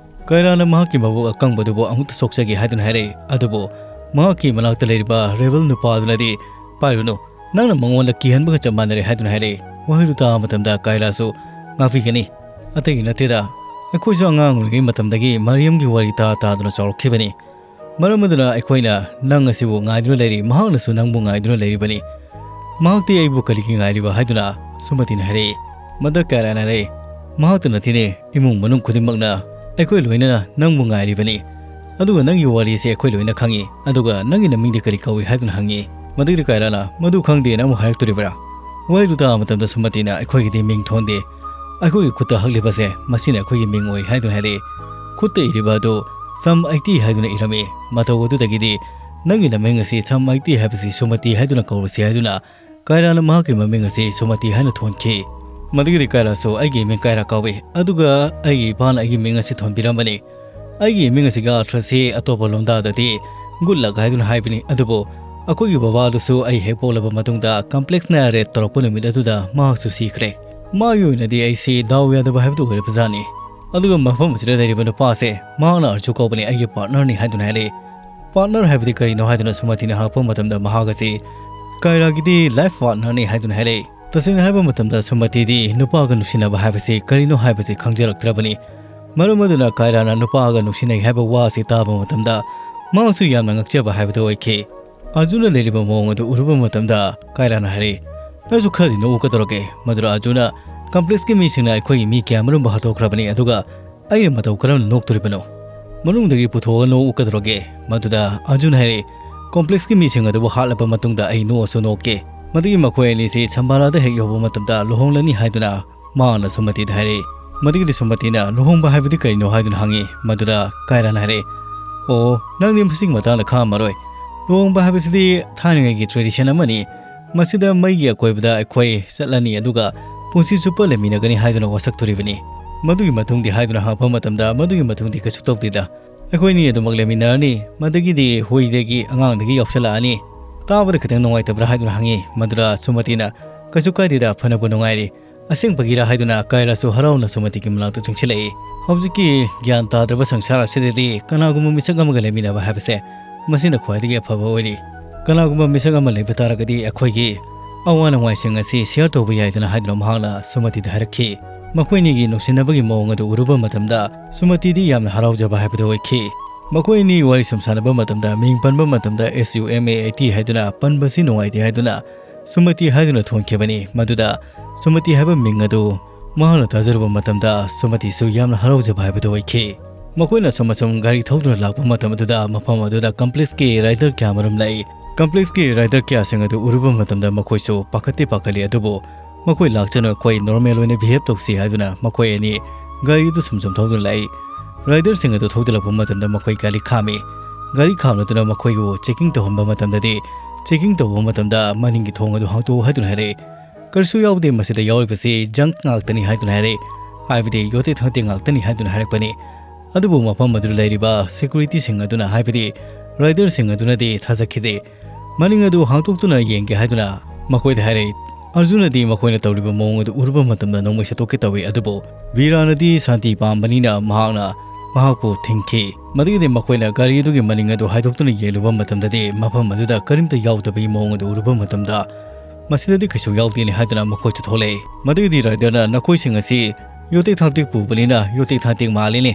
ꯀꯥꯏꯔꯥꯅ ꯃꯍꯥꯛꯀꯤ ꯃꯕꯨꯛ ꯑꯀꯪꯕꯗꯨꯕꯨ ꯑꯃꯨꯛꯇ ꯁꯣꯛꯆꯒꯦ ꯍꯥꯏꯗꯨꯅ ꯍꯥꯏꯔꯛꯏ꯫ ꯑꯗꯨꯕꯨ ꯃꯍꯥꯛꯀꯤ ꯃꯅꯥꯛꯇ ꯂꯩꯔꯤꯕ ꯔꯦꯕꯦꯜ ꯅꯨꯄꯥ ꯑꯗꯨꯅꯗꯤ, "ꯄꯥꯏꯔꯨꯅꯨ, ꯅꯪꯅ ꯃꯉꯣꯟꯗ ꯀꯤꯍꯟꯕꯒ ꯆꯞ ꯃꯥꯟꯅꯔꯦ" ꯍꯥꯏꯗꯨꯅ ꯍꯥꯏꯔꯛꯏ꯫ ꯋꯥꯍꯩꯗꯨ ꯇꯥꯕ ꯃꯇꯝꯗ ꯀꯥꯏꯔꯥꯁꯨ ꯉꯥꯛꯄꯤꯒꯅꯤ꯫ "ꯑꯇꯩꯒꯤ ꯅꯠꯇꯦꯗ, ꯑꯩꯈꯣꯏꯁꯨ ꯑꯉꯥꯡ ꯑꯣꯏꯔꯤꯉꯩ ꯃꯇꯝꯗꯒꯤ ꯃꯔꯤꯌꯝꯒꯤ ꯋꯥꯔꯤ ꯇꯥ ꯇꯥꯗꯨꯅ ꯆꯥꯎꯔꯛꯈꯤꯕꯅꯤ꯫ ꯃꯔꯝ ꯑꯗꯨꯅ ꯑꯩꯈꯣꯏꯅ ꯅꯪ ꯑꯁꯤꯕꯨ ꯉꯥꯏꯗꯨꯅ ꯂꯩꯔꯤ, ꯃꯍꯥꯛꯅꯁꯨ ꯅꯪꯕꯨ ꯉꯥꯏꯗꯨꯅ ꯂꯩꯔꯤꯕꯅꯤ꯫ ꯃꯍꯥꯛꯇꯤ ꯑꯩꯕꯨ ꯀꯔꯤꯒꯤ ꯉꯥꯏꯔꯤꯕ?" ꯍꯥꯏꯗꯨꯅ ꯁꯨꯃꯇꯤꯅ ꯍꯥꯏꯔꯛꯏ꯫ ꯃꯗꯨꯗ ꯀꯥꯏꯔꯥꯅ ꯍꯥꯏꯔꯛꯏ, "ꯃꯍꯥꯛꯇ ꯅꯠꯇꯦꯅꯦ, ꯏꯃꯨꯡ ꯃꯅꯨꯡ ꯈꯨꯗꯤꯡꯃꯛꯅ ꯑꯩꯈꯣꯏ ꯂꯣꯏꯅꯅ ꯅꯪꯕꯨ ꯉꯥꯏꯔꯤꯕꯅꯤ꯫ ꯑꯗꯨꯒ ꯅꯪꯒꯤ ꯋꯥꯔꯤꯁꯦ ꯑꯩꯈꯣꯏ ꯂꯣꯏꯅ ꯈꯪꯉꯤ꯫ ꯑꯗꯨꯒ ꯅꯪꯒꯤ ꯅꯃꯤꯡꯗꯤ ꯀꯔꯤ ꯀꯧꯏ?" ꯍꯥꯏꯗꯨꯅ ꯍꯪꯉꯤ꯫ ꯃꯗꯨꯒꯤꯗꯤ ꯀꯥꯏꯔꯥꯅ, "ꯃꯗꯨ ꯈꯪꯗꯦꯅ ꯑꯃꯨꯛ ꯍꯥꯏꯔꯛꯇꯣꯔꯤꯕ꯭ꯔꯥ?" ꯋꯥꯍꯩꯗꯨ ꯇꯥꯕ ꯃꯇꯝꯗ ꯁꯨꯃꯇꯤꯅ, "ꯑꯩꯈꯣꯏꯒꯤꯗꯤ ꯃꯤꯡ ꯊꯣꯟꯗꯦ꯫ ꯑꯩꯈꯣꯏꯒꯤ ꯈꯨꯠꯇ ꯍꯛꯂꯤꯕꯁꯦ, ꯃꯁꯤꯅ ꯑꯩꯈꯣꯏꯒꯤ ꯃꯤꯡ ꯑꯣꯏ" ꯍꯥꯏꯗꯨꯅ ꯍꯥꯏꯔꯛꯏ꯫ ꯈꯨꯠꯇ ꯏꯔꯤꯕ ꯑꯗꯨ ꯁꯝ ꯑꯩꯠꯇꯤ ꯍꯥꯏꯗꯨꯅ ꯏꯔꯝꯃꯤ꯫ ꯃꯇꯧ ꯑꯗꯨꯗꯒꯤꯗꯤ "ꯅꯪꯒꯤ ꯅꯃꯤꯡ ꯑꯁꯤ ꯁꯝ ꯑꯥꯏꯇꯤ ꯍꯥꯏꯕꯁꯤ ꯁꯨꯃꯇꯤ ꯍꯥꯏꯗꯨꯅ ꯀꯧꯔꯁꯤ" ꯍꯥꯏꯗꯨꯅ ꯀꯥꯏꯔꯥꯅ ꯃꯍꯥꯛꯀꯤ ꯃꯃꯤꯡ ꯑꯁꯤ ꯁꯨꯃꯇꯤ ꯍꯥꯏꯅ ꯊꯣꯟꯈꯤ꯫ ꯃꯗꯨꯒꯤꯗꯤ ꯀꯥꯏꯔꯥꯁꯨ "ꯑꯩꯒꯤ ꯏꯃꯤꯡ ꯀꯥꯏꯔꯥ ꯀꯧꯏ, ꯑꯗꯨꯒ ꯑꯩꯒꯤ ꯏꯄꯥꯅ ꯑꯩꯒꯤ ꯃꯤꯡ ꯑꯁꯤ ꯊꯣꯟꯕꯤꯔꯝꯕꯅꯤ꯫ ꯑꯩꯒꯤ ꯏꯃꯤꯡ ꯑꯁꯤꯒꯤ ꯑꯔꯊ ꯑꯁꯤ ꯑꯇꯣꯞꯄ ꯂꯣꯟꯗꯥꯗꯗꯤ ꯒꯨꯗ ꯂꯛ ꯍꯥꯏꯗꯨꯅ ꯍꯥꯏꯕꯅꯤ, ꯑꯗꯨꯕꯨ ꯑꯩꯈꯣꯏꯒꯤ ꯕꯕꯥꯗꯨꯁꯨ ꯑꯩ ꯍꯦꯛ ꯄꯣꯛꯂꯕ ꯃꯇꯨꯡꯗ ꯀꯝꯄ꯭ꯂꯦꯛꯁꯅ ꯔꯦꯠ ꯇꯧꯔꯛꯄ ꯅꯨꯃꯤꯠ ꯑꯗꯨꯗ ꯃꯍꯥꯛꯁꯨ ꯁꯤꯈ꯭ꯔꯦ꯫ ꯃꯥꯒꯤ ꯑꯣꯏꯅꯗꯤ ꯑꯩꯁꯤ ꯗꯥꯎ ꯌꯥꯗꯕ ꯍꯥꯏꯕꯗꯨ ꯑꯣꯏꯔꯕꯖꯥꯠꯅꯤ꯫ ꯑꯗꯨꯒ ꯃꯐꯝ ꯑꯁꯤꯗ ꯂꯩꯔꯤꯕ ꯅꯨꯄꯥ ꯑꯁꯦ ꯃꯍꯥꯛꯅ ꯑꯔꯖꯨ ꯀꯧꯕꯅꯤ, ꯑꯩꯒꯤ ꯄꯥꯔꯠꯅꯔꯅꯤ" ꯍꯥꯏꯗꯨꯅ ꯍꯥꯏꯔꯛꯏ꯫ "ꯄꯥꯔꯠꯅꯔ ꯍꯥꯏꯕꯗꯤ ꯀꯔꯤꯅꯣ?" ꯍꯥꯏꯗꯨꯅ ꯁꯨꯃꯇꯤꯅ ꯍꯪꯉꯛꯄ ꯃꯇꯝꯗ ꯃꯍꯥꯛ ꯑꯁꯤ "ꯀꯥꯏꯔꯥꯒꯤꯗꯤ ꯂꯥꯏꯐ ꯄꯥꯔꯠꯅꯔꯅꯤ" ꯍꯥꯏꯗꯨꯅ ꯍꯥꯏꯔꯛꯏ꯫ ꯇꯁꯦꯡꯅ ꯍꯥꯏꯔꯕ ꯃꯇꯝꯗ ꯁꯨꯃꯇꯤꯗꯤ ꯅꯨꯄꯥꯒ ꯅꯨꯡꯁꯤꯅꯕ ꯍꯥꯏꯕꯁꯤ ꯀꯔꯤꯅꯣ ꯍꯥꯏꯕꯁꯤ ꯈꯪꯖꯔꯛꯇ꯭ꯔꯕꯅꯤ꯫ ꯃꯔꯝ ꯑꯗꯨꯅ ꯀꯥꯏꯔꯥꯅ ꯅꯨꯄꯥꯒ ꯅꯨꯡꯁꯤꯅꯩ ꯍꯥꯏꯕ ꯋꯥ ꯑꯁꯤ ꯇꯥꯕ ꯃꯇꯝꯗ ꯃꯍꯥꯛꯁꯨ ꯌꯥꯝꯅ ꯉꯛꯆꯕ ꯍꯥꯏꯕꯗꯨ ꯑꯣꯏꯈꯤ꯫ ꯑꯔꯖꯨꯟꯅ ꯂꯩꯔꯤꯕ ꯃꯑꯣꯡ ꯑꯗꯨ ꯎꯔꯨꯕ ꯃꯇꯝꯗ ꯀꯥꯏꯔꯥꯅ ꯍꯥꯏꯔꯛꯏ, "ꯅꯪꯁꯨ ꯈꯔꯗꯤ ꯅꯣꯛꯎ ꯀꯩꯗꯧꯔꯒꯦ?" ꯃꯗꯨꯗ ꯑꯔꯖꯨꯟꯅ, "ꯀꯝꯄ꯭ꯂꯦꯛꯁꯀꯤ ꯃꯤꯁꯤꯡꯅ ꯑꯩꯈꯣꯏꯒꯤ ꯃꯤ ꯀꯌꯥꯃꯔꯨꯝꯕꯨ ꯍꯥꯠꯇꯣꯛꯈ꯭ꯔꯕꯅꯤ, ꯑꯗꯨꯒ ꯑꯩꯅ ꯃꯇꯧ ꯀꯔꯝꯅ ꯅꯣꯛꯇꯣꯔꯤꯕꯅꯣ? ꯃꯅꯨꯡꯗꯒꯤ ꯄꯨꯊꯣꯛꯑꯒ ꯅꯣꯛꯎ ꯀꯩꯗꯧꯔꯒꯦ?" ꯃꯗꯨꯗ ꯑꯔꯖꯨꯟ ꯍꯥꯏꯔꯛꯏ, "ꯀꯣꯝꯄ꯭ꯂꯦꯛꯁꯀꯤ ꯃꯤꯁꯤꯡ ꯑꯗꯨꯕꯨ ꯍꯥꯠꯂꯕ ꯃꯇꯨꯡꯗ ꯑꯩ ꯅꯣꯛꯑꯁꯨ ꯅꯣꯛꯀꯦ꯫ ꯃꯗꯨꯒꯤ ꯃꯈꯣꯏ ꯑꯅꯤꯁꯤ ꯁꯝꯕꯥꯂꯥꯗ ꯍꯦꯛ ꯌꯧꯕ ꯃꯇꯝꯗ ꯂꯨꯍꯣꯡꯂꯅꯤ" ꯍꯥꯏꯗꯨꯅ ꯃꯍꯥꯛꯅ ꯁꯨꯃꯇꯤꯗ ꯍꯥꯏꯔꯛꯏ꯫ ꯃꯗꯨꯒꯤꯗꯤ ꯁꯨꯃꯇꯤꯅ, "ꯂꯨꯍꯣꯡꯕ ꯍꯥꯏꯕꯗꯤ ꯀꯔꯤꯅꯣ?" ꯍꯥꯏꯗꯨꯅ ꯍꯪꯉꯤ꯫ ꯃꯗꯨꯗ ꯀꯥꯏꯔꯥꯅ ꯍꯥꯏꯔꯛꯏ, "ꯑꯣ, ꯅꯪꯗꯤ ꯃꯁꯤꯒꯤ ꯃꯇꯥꯡꯗ ꯈꯪꯉꯝꯃꯔꯣꯏ꯫ ꯂꯨꯍꯣꯡꯕ ꯍꯥꯏꯕꯁꯤꯗꯤ ꯊꯥꯏꯅꯉꯩꯒꯤ ꯇ꯭ꯔꯦꯗꯤꯁꯟ ꯑꯃꯅꯤ꯫ ꯃꯁꯤꯗ ꯃꯩꯒꯤ ꯑꯀꯣꯏꯕꯗ ꯑꯩꯈꯣꯏ ꯆꯠꯂꯅꯤ, ꯑꯗꯨꯒ ꯄꯨꯟꯁꯤ ꯆꯨꯞꯄ ꯂꯩꯃꯤꯟꯅꯒꯅꯤ ꯍꯥꯏꯗꯨꯅ ꯋꯥꯁꯛꯇꯣꯔꯤꯕꯅꯤ꯫ ꯃꯗꯨꯒꯤ ꯃꯇꯨꯡꯗꯤ" ꯍꯥꯏꯗꯨꯅ ꯍꯪꯉꯛꯄ ꯃꯇꯝꯗ, "ꯃꯗꯨꯒꯤ ꯃꯇꯨꯡꯗꯤ ꯀꯩꯁꯨ ꯇꯧꯗꯦꯗ꯫ ꯑꯩꯈꯣꯏꯅꯤ ꯑꯗꯨꯃꯛ ꯂꯩꯃꯤꯟꯅꯔꯅꯤ, ꯃꯗꯒꯤꯗꯤ ꯍꯨꯏꯗꯒꯤ ꯑꯉꯥꯡꯗꯒꯤ ꯌꯥꯎꯁꯜꯂꯛꯑꯅꯤ꯫ ꯇꯥꯕꯗ ꯈꯤꯇꯪ ꯅꯨꯡꯉꯥꯏꯇꯕ꯭ꯔꯥ?" ꯍꯥꯏꯗꯨꯅ ꯍꯪꯉꯤ꯫ ꯃꯗꯨꯗ ꯁꯨꯃꯇꯤꯅ, "ꯀꯩꯁꯨ ꯀꯥꯏꯗꯦꯗ, ꯐꯅꯕꯨ ꯅꯨꯡꯉꯥꯏꯔꯤ꯫ ꯑꯁꯦꯡꯕꯒꯤꯔꯥ?" ꯍꯥꯏꯗꯨꯅ ꯀꯥꯏꯔꯥꯁꯨ ꯍꯔꯥꯎꯅ ꯁꯨꯃꯇꯤꯒꯤ ꯃꯅꯥꯛꯇ ꯆꯪꯁꯤꯜꯂꯛꯏ꯫ "ꯍꯧꯖꯤꯛꯀꯤ ꯒ꯭ꯌꯥꯟ ꯇꯥꯗ꯭ꯔꯕ ꯁꯪꯁꯥꯔ ꯑꯁꯤꯗꯗꯤ ꯀꯅꯥꯒꯨꯝꯕ ꯃꯤꯁꯛ ꯑꯃꯒ ꯂꯩꯃꯤꯟꯅꯕ ꯍꯥꯏꯕꯁꯦ ꯃꯁꯤꯅ ꯈ꯭ꯋꯥꯏꯗꯒꯤ ꯑꯐꯕ ꯑꯣꯏꯔꯤ꯫ ꯀꯅꯥꯒꯨꯝꯕ ꯃꯤꯁꯛ ꯑꯃ ꯂꯩꯕ ꯇꯥꯔꯒꯗꯤ ꯑꯩꯈꯣꯏꯒꯤ ꯑꯋꯥ ꯅꯨꯡꯉꯥꯏꯁꯤꯡ ꯑꯁꯤ ꯁꯤꯌꯔ ꯇꯧꯕ ꯌꯥꯏꯗꯅ" ꯍꯥꯏꯗꯨꯅ ꯃꯍꯥꯛꯅ ꯁꯨꯃꯇꯤꯗ ꯍꯥꯏꯔꯛꯈꯤ꯫ ꯃꯈꯣꯏꯅꯤꯒꯤ ꯅꯨꯡꯁꯤꯅꯕꯒꯤ ꯃꯑꯣꯡ ꯑꯗꯨ ꯎꯔꯨꯕ ꯃꯇꯝꯗ ꯁꯨꯃꯇꯤꯗꯤ ꯌꯥꯝꯅ ꯍꯔꯥꯎꯖꯕ ꯍꯥꯏꯕꯗꯨ ꯑꯣꯏꯈꯤ꯫ ꯃꯈꯣꯏ ꯑꯅꯤ ꯋꯥꯔꯤ ꯁꯨꯝ ꯁꯥꯟꯅꯕ ꯃꯇꯝꯗ, ꯃꯤꯡ ꯄꯟꯕ ꯃꯇꯝꯗ S U M A I T ꯍꯥꯏꯗꯨꯅ ꯄꯟꯕꯁꯤ ꯅꯨꯡꯉꯥꯏꯇꯦ ꯍꯥꯏꯗꯨꯅ ꯁꯨꯃꯇꯤ ꯍꯥꯏꯗꯨꯅ ꯊꯣꯟꯈꯤꯕꯅꯤ꯫ ꯃꯗꯨꯗ ꯁꯨꯃꯇꯤ ꯍꯥꯏꯕ ꯃꯤꯡ ꯑꯗꯨ ꯃꯍꯥꯛꯅ ꯇꯥꯖꯔꯨꯕ ꯃꯇꯝꯗ ꯁꯨꯃꯇꯤꯁꯨ ꯌꯥꯝꯅ ꯍꯔꯥꯎꯖꯕ ꯍꯥꯏꯕꯗꯨ ꯑꯣꯏꯈꯤ꯫ ꯃꯈꯣꯏꯅ ꯑꯁꯨꯝ ꯑꯁꯨꯝ ꯒꯥꯔꯤ ꯊꯧꯗꯨꯅ ꯂꯥꯛꯄ ꯃꯇꯝ ꯑꯗꯨꯗ ꯃꯐꯝ ꯑꯗꯨꯗ ꯀꯝꯄ꯭ꯂꯦꯛꯁꯀꯤ ꯔꯥꯏꯗꯔ ꯀꯌꯥꯃꯔꯨꯝ ꯂꯥꯛꯏ꯫ ꯀꯝꯄ꯭ꯂꯦꯛꯁꯀꯤ ꯔꯥꯏꯗꯔ ꯀꯌꯥꯁꯤꯡ ꯑꯗꯨ ꯎꯔꯨꯕ ꯃꯇꯝꯗ ꯃꯈꯣꯏꯁꯨ ꯄꯥꯈꯠꯇꯤ ꯄꯥꯈꯠꯂꯤ, ꯑꯗꯨꯕꯨ ꯃꯈꯣꯏ ꯂꯥꯛꯆꯅꯨ, ꯑꯩꯈꯣꯏ ꯅꯣꯔꯃꯦꯜ ꯑꯣꯏꯅ ꯕꯤꯍꯦꯕ ꯇꯧꯁꯤ ꯍꯥꯏꯗꯨꯅ ꯃꯈꯣꯏ ꯑꯅꯤ ꯒꯥꯔꯤ ꯑꯗꯨ ꯁꯨꯝ ꯁꯨꯝ ꯊꯧꯗꯨꯅ ꯂꯥꯛꯏ꯫ ꯔꯥꯏꯗꯔꯁꯤꯡ ꯑꯗꯨ ꯊꯧꯖꯤꯜꯂꯛꯄ ꯃꯇꯝꯗ ꯃꯈꯣꯏ ꯒꯥꯔꯤ ꯈꯥꯝꯃꯤ꯫ ꯒꯥꯔꯤ ꯈꯥꯝꯂꯗꯨꯅ ꯃꯈꯣꯏꯕꯨ checking ꯇꯧꯍꯟꯕ ꯃꯇꯝꯗꯗꯤ, checking ꯇꯧꯕ ꯃꯇꯝꯗ ꯃꯅꯤꯡꯒꯤ ꯊꯣꯡ ꯑꯗꯨ ꯍꯥꯡꯗꯣꯛꯎ ꯍꯥꯏꯗꯨꯅ ꯍꯥꯏꯔꯛꯏ꯫ "ꯀꯔꯤꯁꯨ ꯌꯥꯎꯗꯦ, ꯃꯁꯤꯗ ꯌꯥꯎꯔꯤꯕꯁꯤ junk ꯉꯥꯛꯇꯅꯤ" ꯍꯥꯏꯗꯨꯅ ꯍꯥꯏꯔꯛꯏ꯫ ꯍꯥꯏꯕꯗꯤ ꯌꯣꯠꯇꯦꯛ ꯊꯥꯡꯇꯦꯛ ꯉꯥꯛꯇꯅꯤ ꯍꯥꯏꯗꯨꯅ ꯍꯥꯏꯔꯛꯄꯅꯤ꯫ ꯑꯗꯨꯕꯨ ꯃꯐꯝ ꯑꯗꯨꯗ ꯂꯩꯔꯤꯕ securityꯁꯤꯡ ꯑꯗꯨꯅ, ꯍꯥꯏꯕꯗꯤ riderꯁꯤꯡ ꯑꯗꯨꯅꯗꯤ ꯊꯥꯖꯈꯤꯗꯦ꯫ ꯃꯅꯤꯡ ꯑꯗꯨ ꯍꯥꯡꯗꯣꯛꯇꯨꯅ ꯌꯦꯡꯒꯦ ꯍꯥꯏꯗꯨꯅ ꯃꯈꯣꯏꯗ ꯍꯥꯏꯔꯛꯏ꯫ ꯑꯔꯖꯨꯟꯅꯗꯤ ꯃꯈꯣꯏꯅ ꯇꯧꯔꯤꯕ ꯃꯑꯣꯡ ꯑꯗꯨ ꯎꯔꯨꯕ ꯃꯇꯝꯗ ꯅꯣꯡꯃꯩ ꯁꯠꯇꯣꯛꯀꯦ ꯇꯧꯏ, ꯑꯗꯨꯕꯨ ꯕꯤꯔꯥꯅꯗꯤ ꯁꯥꯟꯇꯤ ꯄꯥꯝꯕꯅꯤꯅ ꯃꯍꯥꯛꯅ ꯃꯍꯥꯛꯄꯨ ꯊꯤꯡꯈꯤ꯫ ꯃꯗꯨꯒꯤꯗꯤ ꯃꯈꯣꯏꯅ ꯒꯥꯔꯤ ꯑꯗꯨꯒꯤ ꯃꯅꯤꯡ ꯑꯗꯨ ꯍꯥꯏꯗꯣꯛꯇꯨꯅ ꯌꯦꯡꯂꯨꯕ ꯃꯇꯝꯗꯗꯤ ꯃꯐꯝ ꯑꯗꯨꯗ ꯀꯔꯤꯝꯇ ꯌꯥꯎꯗꯕꯒꯤ ꯃꯑꯣꯡ ꯑꯗꯨ ꯎꯔꯨꯕ ꯃꯇꯝꯗ, "ꯃꯁꯤꯗꯗꯤ ꯀꯩꯁꯨ ꯌꯥꯎꯗꯦꯅꯦ" ꯍꯥꯏꯗꯨꯅ ꯃꯈꯣꯏꯁꯨ ꯊꯣꯛꯂꯛꯏ꯫ ꯃꯗꯨꯒꯤꯗꯤ riderꯅ, "ꯅꯈꯣꯏꯁꯤꯡ ꯑꯁꯤ ꯌꯣꯠꯇꯦꯛ ꯊꯥꯡꯇꯦꯛ ꯄꯨꯕꯅꯤꯅ ꯌꯣꯠꯇꯦꯛ ꯊꯥꯡꯇꯦꯛ ꯃꯥꯜꯂꯤꯅꯦ"꯫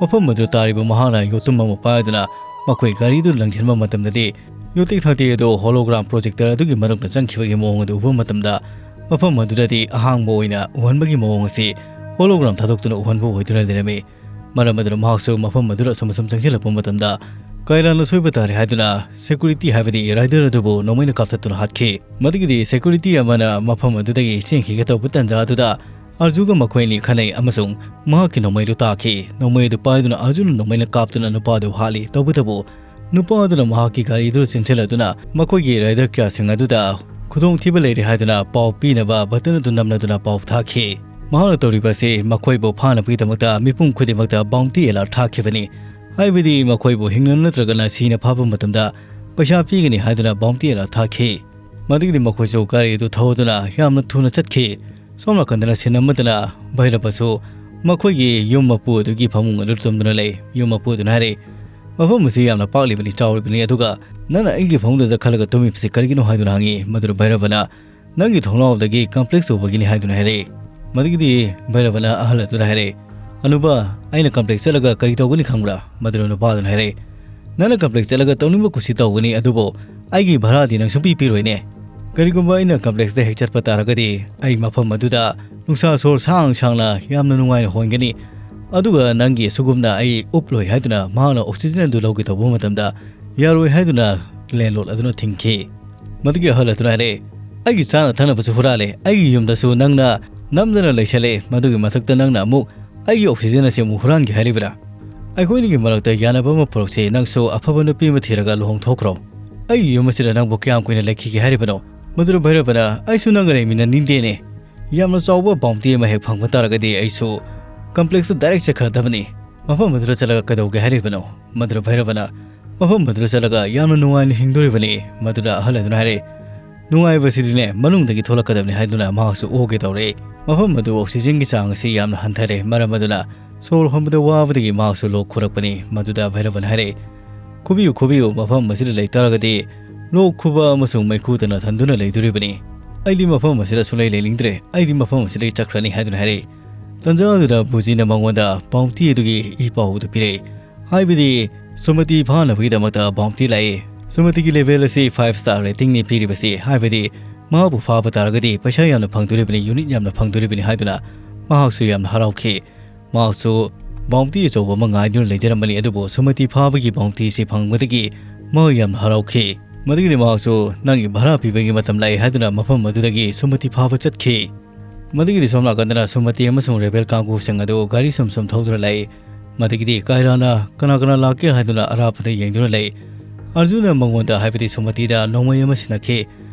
ꯃꯐꯝ ꯑꯗꯨ ꯇꯥꯔꯤꯕ ꯃꯍꯥꯛꯅ ꯌꯣꯠꯇꯨꯝ ꯑꯃ ꯄꯥꯏꯗꯨꯅ ꯃꯈꯣꯏ ꯒꯥꯔꯤꯗꯨ ꯂꯪꯁꯤꯟꯕ ꯃꯇꯝꯗꯗꯤ, ꯌꯣꯠꯇꯦꯛ ꯊꯥꯡꯇꯦꯛ ꯑꯗꯨ hologram projector ꯑꯗꯨꯒꯤ ꯃꯅꯨꯡꯗ ꯆꯪꯈꯤꯕꯒꯤ ꯃꯑꯣꯡ ꯑꯗꯨ ꯎꯕ ꯃꯇꯝꯗ, ꯃꯐꯝ ꯑꯗꯨꯗꯗꯤ ꯑꯍꯥꯡꯕ ꯑꯣꯏꯅ ꯎꯍꯟꯕꯒꯤ ꯃꯑꯣꯡ ꯑꯁꯤ hologram ꯊꯥꯗꯣꯛꯇꯨꯅ ꯎꯍꯟꯕ ꯑꯣꯏꯗꯨꯅ ꯂꯩꯔꯝꯃꯤ꯫ ꯃꯔꯝ ꯑꯗꯨꯅ ꯃꯍꯥꯛꯁꯨ ꯃꯐꯝ ꯑꯗꯨꯗ ꯑꯁꯨꯝ ꯑꯁꯨꯝ ꯆꯪꯁꯤꯜꯂꯛꯄ ꯃꯇꯝꯗ, ꯀꯥꯏꯔꯥꯟ ꯑꯁꯣꯏꯕ ꯇꯥꯔꯦ ꯍꯥꯏꯗꯨꯅ security, ꯍꯥꯏꯕꯗꯤ rider ꯑꯗꯨꯕꯨ ꯅꯣꯡꯃꯩꯅ ꯀꯥꯞꯊꯠꯇꯨꯅ ꯍꯥꯠꯈꯤ꯫ ꯃꯗꯨꯒꯤꯗꯤ security ꯑꯃꯅ ꯃꯐꯝ ꯑꯗꯨꯗꯒꯤ ꯆꯦꯟꯈꯤꯒꯦ ꯇꯧꯕ ꯇꯥꯟꯖꯥ ꯑꯗꯨꯗ ꯑꯔꯖꯨꯒ ꯃꯈꯣꯏ ꯑꯅꯤ ꯈꯟꯅꯩ ꯑꯃꯁꯨꯡ ꯃꯍꯥꯛꯀꯤ ꯅꯣꯡꯃꯩꯗꯨ ꯇꯥꯈꯤ꯫ ꯅꯣꯡꯃꯩ ꯑꯗꯨ ꯄꯥꯏꯗꯨꯅ ꯑꯔꯖꯨꯟꯅ ꯅꯣꯡꯃꯩꯅ ꯀꯥꯞꯇꯨꯅ ꯅꯨꯄꯥ ꯑꯗꯨ ꯍꯥꯠꯂꯤ꯫ ꯇꯧꯕꯇꯕꯨ ꯅꯨꯄꯥ ꯑꯗꯨꯅ ꯃꯍꯥꯛꯀꯤ ꯒꯥꯔꯤꯗꯨꯗ ꯆꯦꯟꯁꯤꯜꯂꯗꯨꯅ ꯃꯈꯣꯏꯒꯤ rider ꯀꯌꯥꯁꯤꯡ ꯑꯗꯨꯗ ꯈꯨꯗꯣꯡꯊꯤꯕ ꯂꯩꯔꯦ ꯍꯥꯏꯗꯨꯅ ꯄꯥꯎ ꯄꯤꯅꯕ button ꯑꯗꯨ ꯅꯝꯂꯗꯨꯅ ꯄꯥꯎ ꯊꯥꯈꯤ꯫ ꯃꯍꯥꯛꯅ ꯇꯧꯔꯤꯕ ꯑꯁꯤ ꯃꯈꯣꯏꯕꯨ ꯐꯥꯅꯕꯒꯤꯗꯃꯛꯇ ꯃꯤꯄꯨꯝ ꯈꯨꯗꯤꯡꯃꯛꯇ bounty alert ꯊꯥꯈꯤꯕꯅꯤ꯫ ꯍꯥꯏꯕꯗꯤ ꯃꯈꯣꯏꯕꯨ ꯍꯤꯡꯅ ꯅꯠꯇ꯭ꯔꯒꯅ ꯁꯤꯅ ꯐꯥꯕ ꯃꯇꯝꯗ ꯄꯩꯁꯥ ꯄꯤꯒꯅꯤ ꯍꯥꯏꯗꯨꯅ bounty alert ꯊꯥꯈꯤ꯫ ꯃꯗꯨꯒꯤꯗꯤ ꯃꯈꯣꯏꯁꯨ ꯒꯥꯔꯤ ꯑꯗꯨ ꯊꯧꯗꯨꯅ ꯌꯥꯝꯅ ꯊꯨꯅ ꯆꯠꯈꯤ꯫ ꯁꯣꯝ ꯅꯥꯀꯟꯗꯅ scene ꯑꯃꯗꯅ ꯚꯩꯔꯕꯁꯨ ꯃꯈꯣꯏꯒꯤ ꯌꯨꯝ ꯃꯄꯨ ꯑꯗꯨꯒꯤ ꯐꯃꯨꯡ ꯑꯗꯨꯗ ꯇꯨꯝꯗꯨꯅ ꯂꯩ꯫ ꯌꯨꯝ ꯃꯄꯨ ꯑꯗꯨꯅ ꯍꯥꯏꯔꯛꯏ, "ꯃꯐꯝ ꯑꯁꯤ ꯌꯥꯝꯅ ꯄꯥꯛꯂꯤꯕꯅꯤ, ꯆꯥꯎꯔꯤꯕꯅꯤ, ꯑꯗꯨꯒ ꯅꯪꯅ ꯑꯩꯒꯤ ꯐꯃꯨꯡꯗꯨꯗ ꯈꯜꯂꯒ ꯇꯨꯝꯃꯤꯕꯁꯤ ꯀꯔꯤꯒꯤꯅꯣ?" ꯍꯥꯏꯗꯨꯅ ꯍꯪꯉꯤ꯫ ꯃꯗꯨꯗ ꯚꯩꯔꯕꯅ, "ꯅꯪꯒꯤ ꯊꯣꯡꯅꯥꯎꯗꯒꯤ complex ꯎꯕꯒꯤꯅꯤ" ꯍꯥꯏꯗꯨꯅ ꯍꯥꯏꯔꯛꯏ꯫ ꯃꯗꯨꯒꯤꯗꯤ ꯚꯩꯔꯕꯅ ꯑꯍꯜ ꯑꯗꯨꯗ ꯍꯥꯏꯔꯛꯏ, "ꯑꯅꯨꯕ, ꯑꯩꯅ complex ꯆꯠꯂꯒ ꯀꯔꯤ ꯇꯧꯒꯅꯤ ꯈꯪꯕ꯭ꯔꯥ?" ꯃꯗꯨꯗ ꯅꯨꯄꯥ ꯑꯗꯨꯅ ꯍꯥꯏꯔꯛꯏ, "ꯅꯪꯅ complex ꯆꯠꯂꯒ ꯇꯧꯅꯤꯡꯕ ꯀꯨꯁꯤ ꯇꯧꯒꯅꯤ, ꯑꯗꯨꯕꯨ ꯑꯩꯒꯤ ꯚꯔꯥꯗꯤ ꯅꯪ ꯁꯨꯡꯄꯤ ꯄꯤꯔꯣꯏꯅꯦ꯫ ꯀꯔꯤꯒꯨꯝꯕ ꯑꯩꯅ complexꯇ ꯍꯦꯛ ꯆꯠꯄ ꯇꯥꯔꯒꯗꯤ, ꯑꯩ ꯃꯐꯝ ꯑꯗꯨꯗ ꯅꯨꯡꯁꯥ ꯁꯣꯔ ꯁꯥꯡ ꯁꯥꯡꯅ ꯌꯥꯝꯅ ꯅꯨꯡꯉꯥꯏꯅ ꯍꯣꯟꯒꯅꯤ, ꯑꯗꯨꯒ ꯅꯪꯒꯤ ꯑꯁꯨꯒꯨꯝꯅ ꯑꯩ ꯎꯞꯂꯣꯏ" ꯍꯥꯏꯗꯨꯅ ꯃꯍꯥꯛꯅ oxygen ꯑꯗꯨ ꯂꯧꯒꯦ ꯇꯧꯕ ꯃꯇꯝꯗ, "ꯌꯥꯔꯣꯏ" ꯍꯥꯏꯗꯨꯅ landlord ꯑꯗꯨꯅ ꯊꯤꯡꯈꯤ꯫ ꯃꯗꯨꯒꯤ ꯑꯍꯜ ꯑꯗꯨꯅ ꯍꯥꯏꯔꯛꯏ, "ꯑꯩꯒꯤ ꯆꯥꯅ ꯊꯛꯅꯕꯁꯨ ꯍꯨꯔꯥꯜꯂꯦ, ꯑꯩꯒꯤ ꯌꯨꯝꯗꯁꯨ ꯅꯪꯅ ꯅꯝꯗꯅ ꯂꯩꯁꯜꯂꯦ, ꯃꯗꯨꯒꯤ ꯃꯊꯛꯇ ꯅꯪꯅ ꯑꯃꯨꯛ ꯑꯩꯒꯤ oxygen ꯑꯁꯤ ꯑꯃꯨꯛ ꯍꯨꯔꯥꯟꯒꯦ ꯍꯥꯏꯔꯤꯕ꯭ꯔꯥ?" ꯑꯩꯈꯣꯏꯅꯤꯒꯤ ꯃꯔꯛꯇ ꯌꯥꯅꯕ ꯑꯃ ꯄꯨꯔꯛꯁꯤ, ꯅꯪꯁꯨ ꯑꯐꯕ ꯅꯨꯄꯤ ꯑꯃ ꯊꯤꯔꯒ ꯂꯨꯍꯣꯡꯊꯣꯛꯈ꯭ꯔꯣ꯫ ꯑꯩꯒꯤ ꯌꯨꯝ ꯑꯁꯤꯗ ꯅꯪꯕꯨ ꯀꯌꯥꯝ ꯀꯨꯏꯅ ꯂꯩꯈꯤꯒꯦ ꯍꯥꯏꯔꯤꯕꯅꯣ?" ꯃꯗꯨꯗ ꯚꯩꯔꯕꯅ, "ꯑꯩꯁꯨ ꯅꯪꯒ ꯂꯩꯃꯤꯟꯅꯅꯤꯡꯗꯦꯅꯦ꯫ ꯌꯥꯝꯅ ꯆꯥꯎꯕ ꯕꯥꯎꯟꯇꯤ ꯑꯃ ꯍꯦꯛ ꯐꯪꯕ ꯇꯥꯔꯒꯗꯤ ꯑꯩꯁꯨ ꯀꯝꯄ꯭ꯂꯦꯛꯁꯇ ꯗꯥꯏꯔꯦꯛ ꯆꯠꯈ꯭ꯔꯗꯕꯅꯤ꯫ ꯃꯐꯝ ꯑꯗꯨꯗ ꯆꯠꯂꯒ ꯀꯩꯗꯧꯒꯦ ꯍꯥꯏꯔꯤꯕꯅꯣ?" ꯃꯗꯨꯗ ꯚꯩꯔꯕꯅ, "ꯃꯐꯝ ꯑꯗꯨꯗ ꯆꯠꯂꯒ ꯌꯥꯝꯅ ꯅꯨꯡꯉꯥꯏꯅ ꯍꯤꯡꯗꯣꯔꯤꯕꯅꯤ꯫" ꯃꯗꯨꯗ ꯑꯍꯜ ꯑꯗꯨꯅ ꯍꯥꯏꯔꯦ, "ꯅꯨꯡꯉꯥꯏꯕꯁꯤꯗꯤꯅꯦ ꯃꯅꯨꯡꯗꯒꯤ ꯊꯣꯛꯂꯛꯀꯗꯕꯅꯤ" ꯍꯥꯏꯗꯨꯅ ꯃꯍꯥꯛꯁꯨ ꯑꯣꯒꯦ ꯇꯧꯔꯦ꯫ ꯃꯐꯝ ꯑꯗꯨ ꯑꯣꯛꯁꯤꯖꯦꯟꯒꯤ ꯆꯥꯡ ꯑꯁꯤ ꯌꯥꯝꯅ ꯍꯟꯊꯔꯦ, ꯃꯔꯝ ꯑꯗꯨꯅ ꯁꯣꯔ ꯍꯣꯟꯕꯗ ꯋꯥꯕꯗꯒꯤ ꯃꯍꯥꯛꯁꯨ ꯂꯣꯛ ꯈꯨꯔꯛꯄꯅꯤ꯫ ꯃꯗꯨꯗ ꯚꯩꯔꯕꯅ ꯍꯥꯏꯔꯦ, "ꯈꯨꯕꯤꯌꯨ, ꯈꯨꯕꯤꯌꯨ, ꯃꯐꯝ ꯑꯁꯤꯗ ꯂꯩꯇꯥꯔꯒꯗꯤ ꯂꯣꯛ ꯈꯨꯕ ꯑꯃꯁꯨꯡ ꯃꯩꯈꯨꯗꯅ ꯊꯟꯗꯨꯅ ꯂꯩꯗꯣꯔꯤꯕꯅꯤ꯫ ꯑꯩꯗꯤ ꯃꯐꯝ ꯑꯁꯤꯗ ꯁꯨꯡꯂꯩ ꯂꯩꯅꯤꯡꯗ꯭ꯔꯦ꯫ ꯑꯩꯗꯤ ꯃꯐꯝ ꯑꯁꯤꯗꯒꯤ ꯆꯠꯈ꯭ꯔꯅꯤ" ꯍꯥꯏꯗꯨꯅ ꯍꯥꯏꯔꯦ꯫ ꯇꯟꯖꯥ ꯑꯗꯨꯗ ꯕꯨꯖꯤꯅ ꯃꯉꯣꯟꯗ ꯕꯥꯎꯟꯇꯤ ꯑꯗꯨꯒꯤ ꯏ ꯄꯥꯎ ꯑꯗꯨ ꯄꯤꯔꯛꯏ꯫ ꯍꯥꯏꯕꯗꯤ ꯁꯨꯃꯇꯤ ꯐꯥꯅꯕꯒꯤꯗꯃꯛꯇ ꯕꯥꯎꯟꯇꯤ ꯂꯥꯛꯏ꯫ ꯁꯨꯃꯇꯤꯒꯤ ꯂꯦꯚꯦꯜ ꯑꯁꯤ ꯐꯥꯏꯚ ꯁ꯭ꯇꯥꯔ ꯔꯦꯇꯤꯡꯅꯤ ꯄꯤꯔꯤꯕꯁꯤ, ꯍꯥꯏꯕꯗꯤ ꯃꯍꯥꯛꯄꯨ ꯐꯥꯕ ꯇꯥꯔꯒꯗꯤ ꯄꯩꯁꯥ ꯌꯥꯝꯅ ꯐꯪꯗꯣꯔꯤꯕꯅꯤ, ꯌꯨꯅꯤꯠ ꯌꯥꯝꯅ ꯐꯪꯗꯣꯔꯤꯕꯅꯤ ꯍꯥꯏꯗꯨꯅ ꯃꯍꯥꯛꯁꯨ ꯌꯥꯝꯅ ꯍꯔꯥꯎꯈꯤ꯫ ꯃꯍꯥꯛꯁꯨ ꯕꯥꯎꯟꯇꯤ ꯑꯆꯧꯕ ꯑꯃ ꯉꯥꯏꯗꯨꯅ ꯂꯩꯖꯔꯝꯕꯅꯤ, ꯑꯗꯨꯕꯨ ꯁꯨꯃꯇꯤ ꯐꯥꯕꯒꯤ ꯕꯥꯎꯟꯇꯤ ꯑꯁꯤ ꯐꯪꯕꯗꯒꯤ ꯃꯍꯥꯛ ꯌꯥꯝꯅ ꯍꯔꯥꯎꯈꯤ꯫ ꯃꯗꯨꯒꯤꯗꯤ ꯃꯍꯥꯛꯁꯨ "ꯅꯪꯒꯤ ꯚꯔꯥ ꯄꯤꯕꯒꯤ ꯃꯇꯝ ꯂꯥꯛꯑꯦ" ꯍꯥꯏꯗꯨꯅ ꯃꯐꯝ ꯑꯗꯨꯗꯒꯤ ꯁꯨꯃꯇꯤ ꯐꯥꯕ ꯆꯠꯈꯤ꯫ ꯃꯗꯨꯒꯤꯗꯤ ꯁꯣꯝ ꯅꯥꯀꯟꯗꯅ ꯁꯨꯃꯇꯤ ꯑꯃꯁꯨꯡ ꯔꯦꯕꯦꯜ ꯀꯥꯡꯕꯨꯁꯤꯡ ꯑꯗꯨ ꯒꯥꯔꯤ ꯁꯨꯝ ꯁꯨꯝ ꯊꯧꯗꯨꯅ ꯂꯩ꯫ ꯃꯗꯨꯒꯤꯗꯤ ꯀꯥꯏꯔꯥꯅ ꯀꯅꯥ ꯀꯅꯥ ꯂꯥꯛꯀꯦ ꯍꯥꯏꯗꯨꯅ ꯑꯔꯥꯞꯄꯗ ꯌꯦꯡꯗꯨꯅ ꯂꯩ꯫ ꯑꯔꯖꯨꯅ ꯃꯉꯣꯟꯗ, ꯍꯥꯏꯕꯗꯤ ꯁꯨꯃꯇꯤꯗ, ꯅꯣꯡꯃꯩ ꯑꯃ ꯁꯤꯟꯅꯈꯤ꯫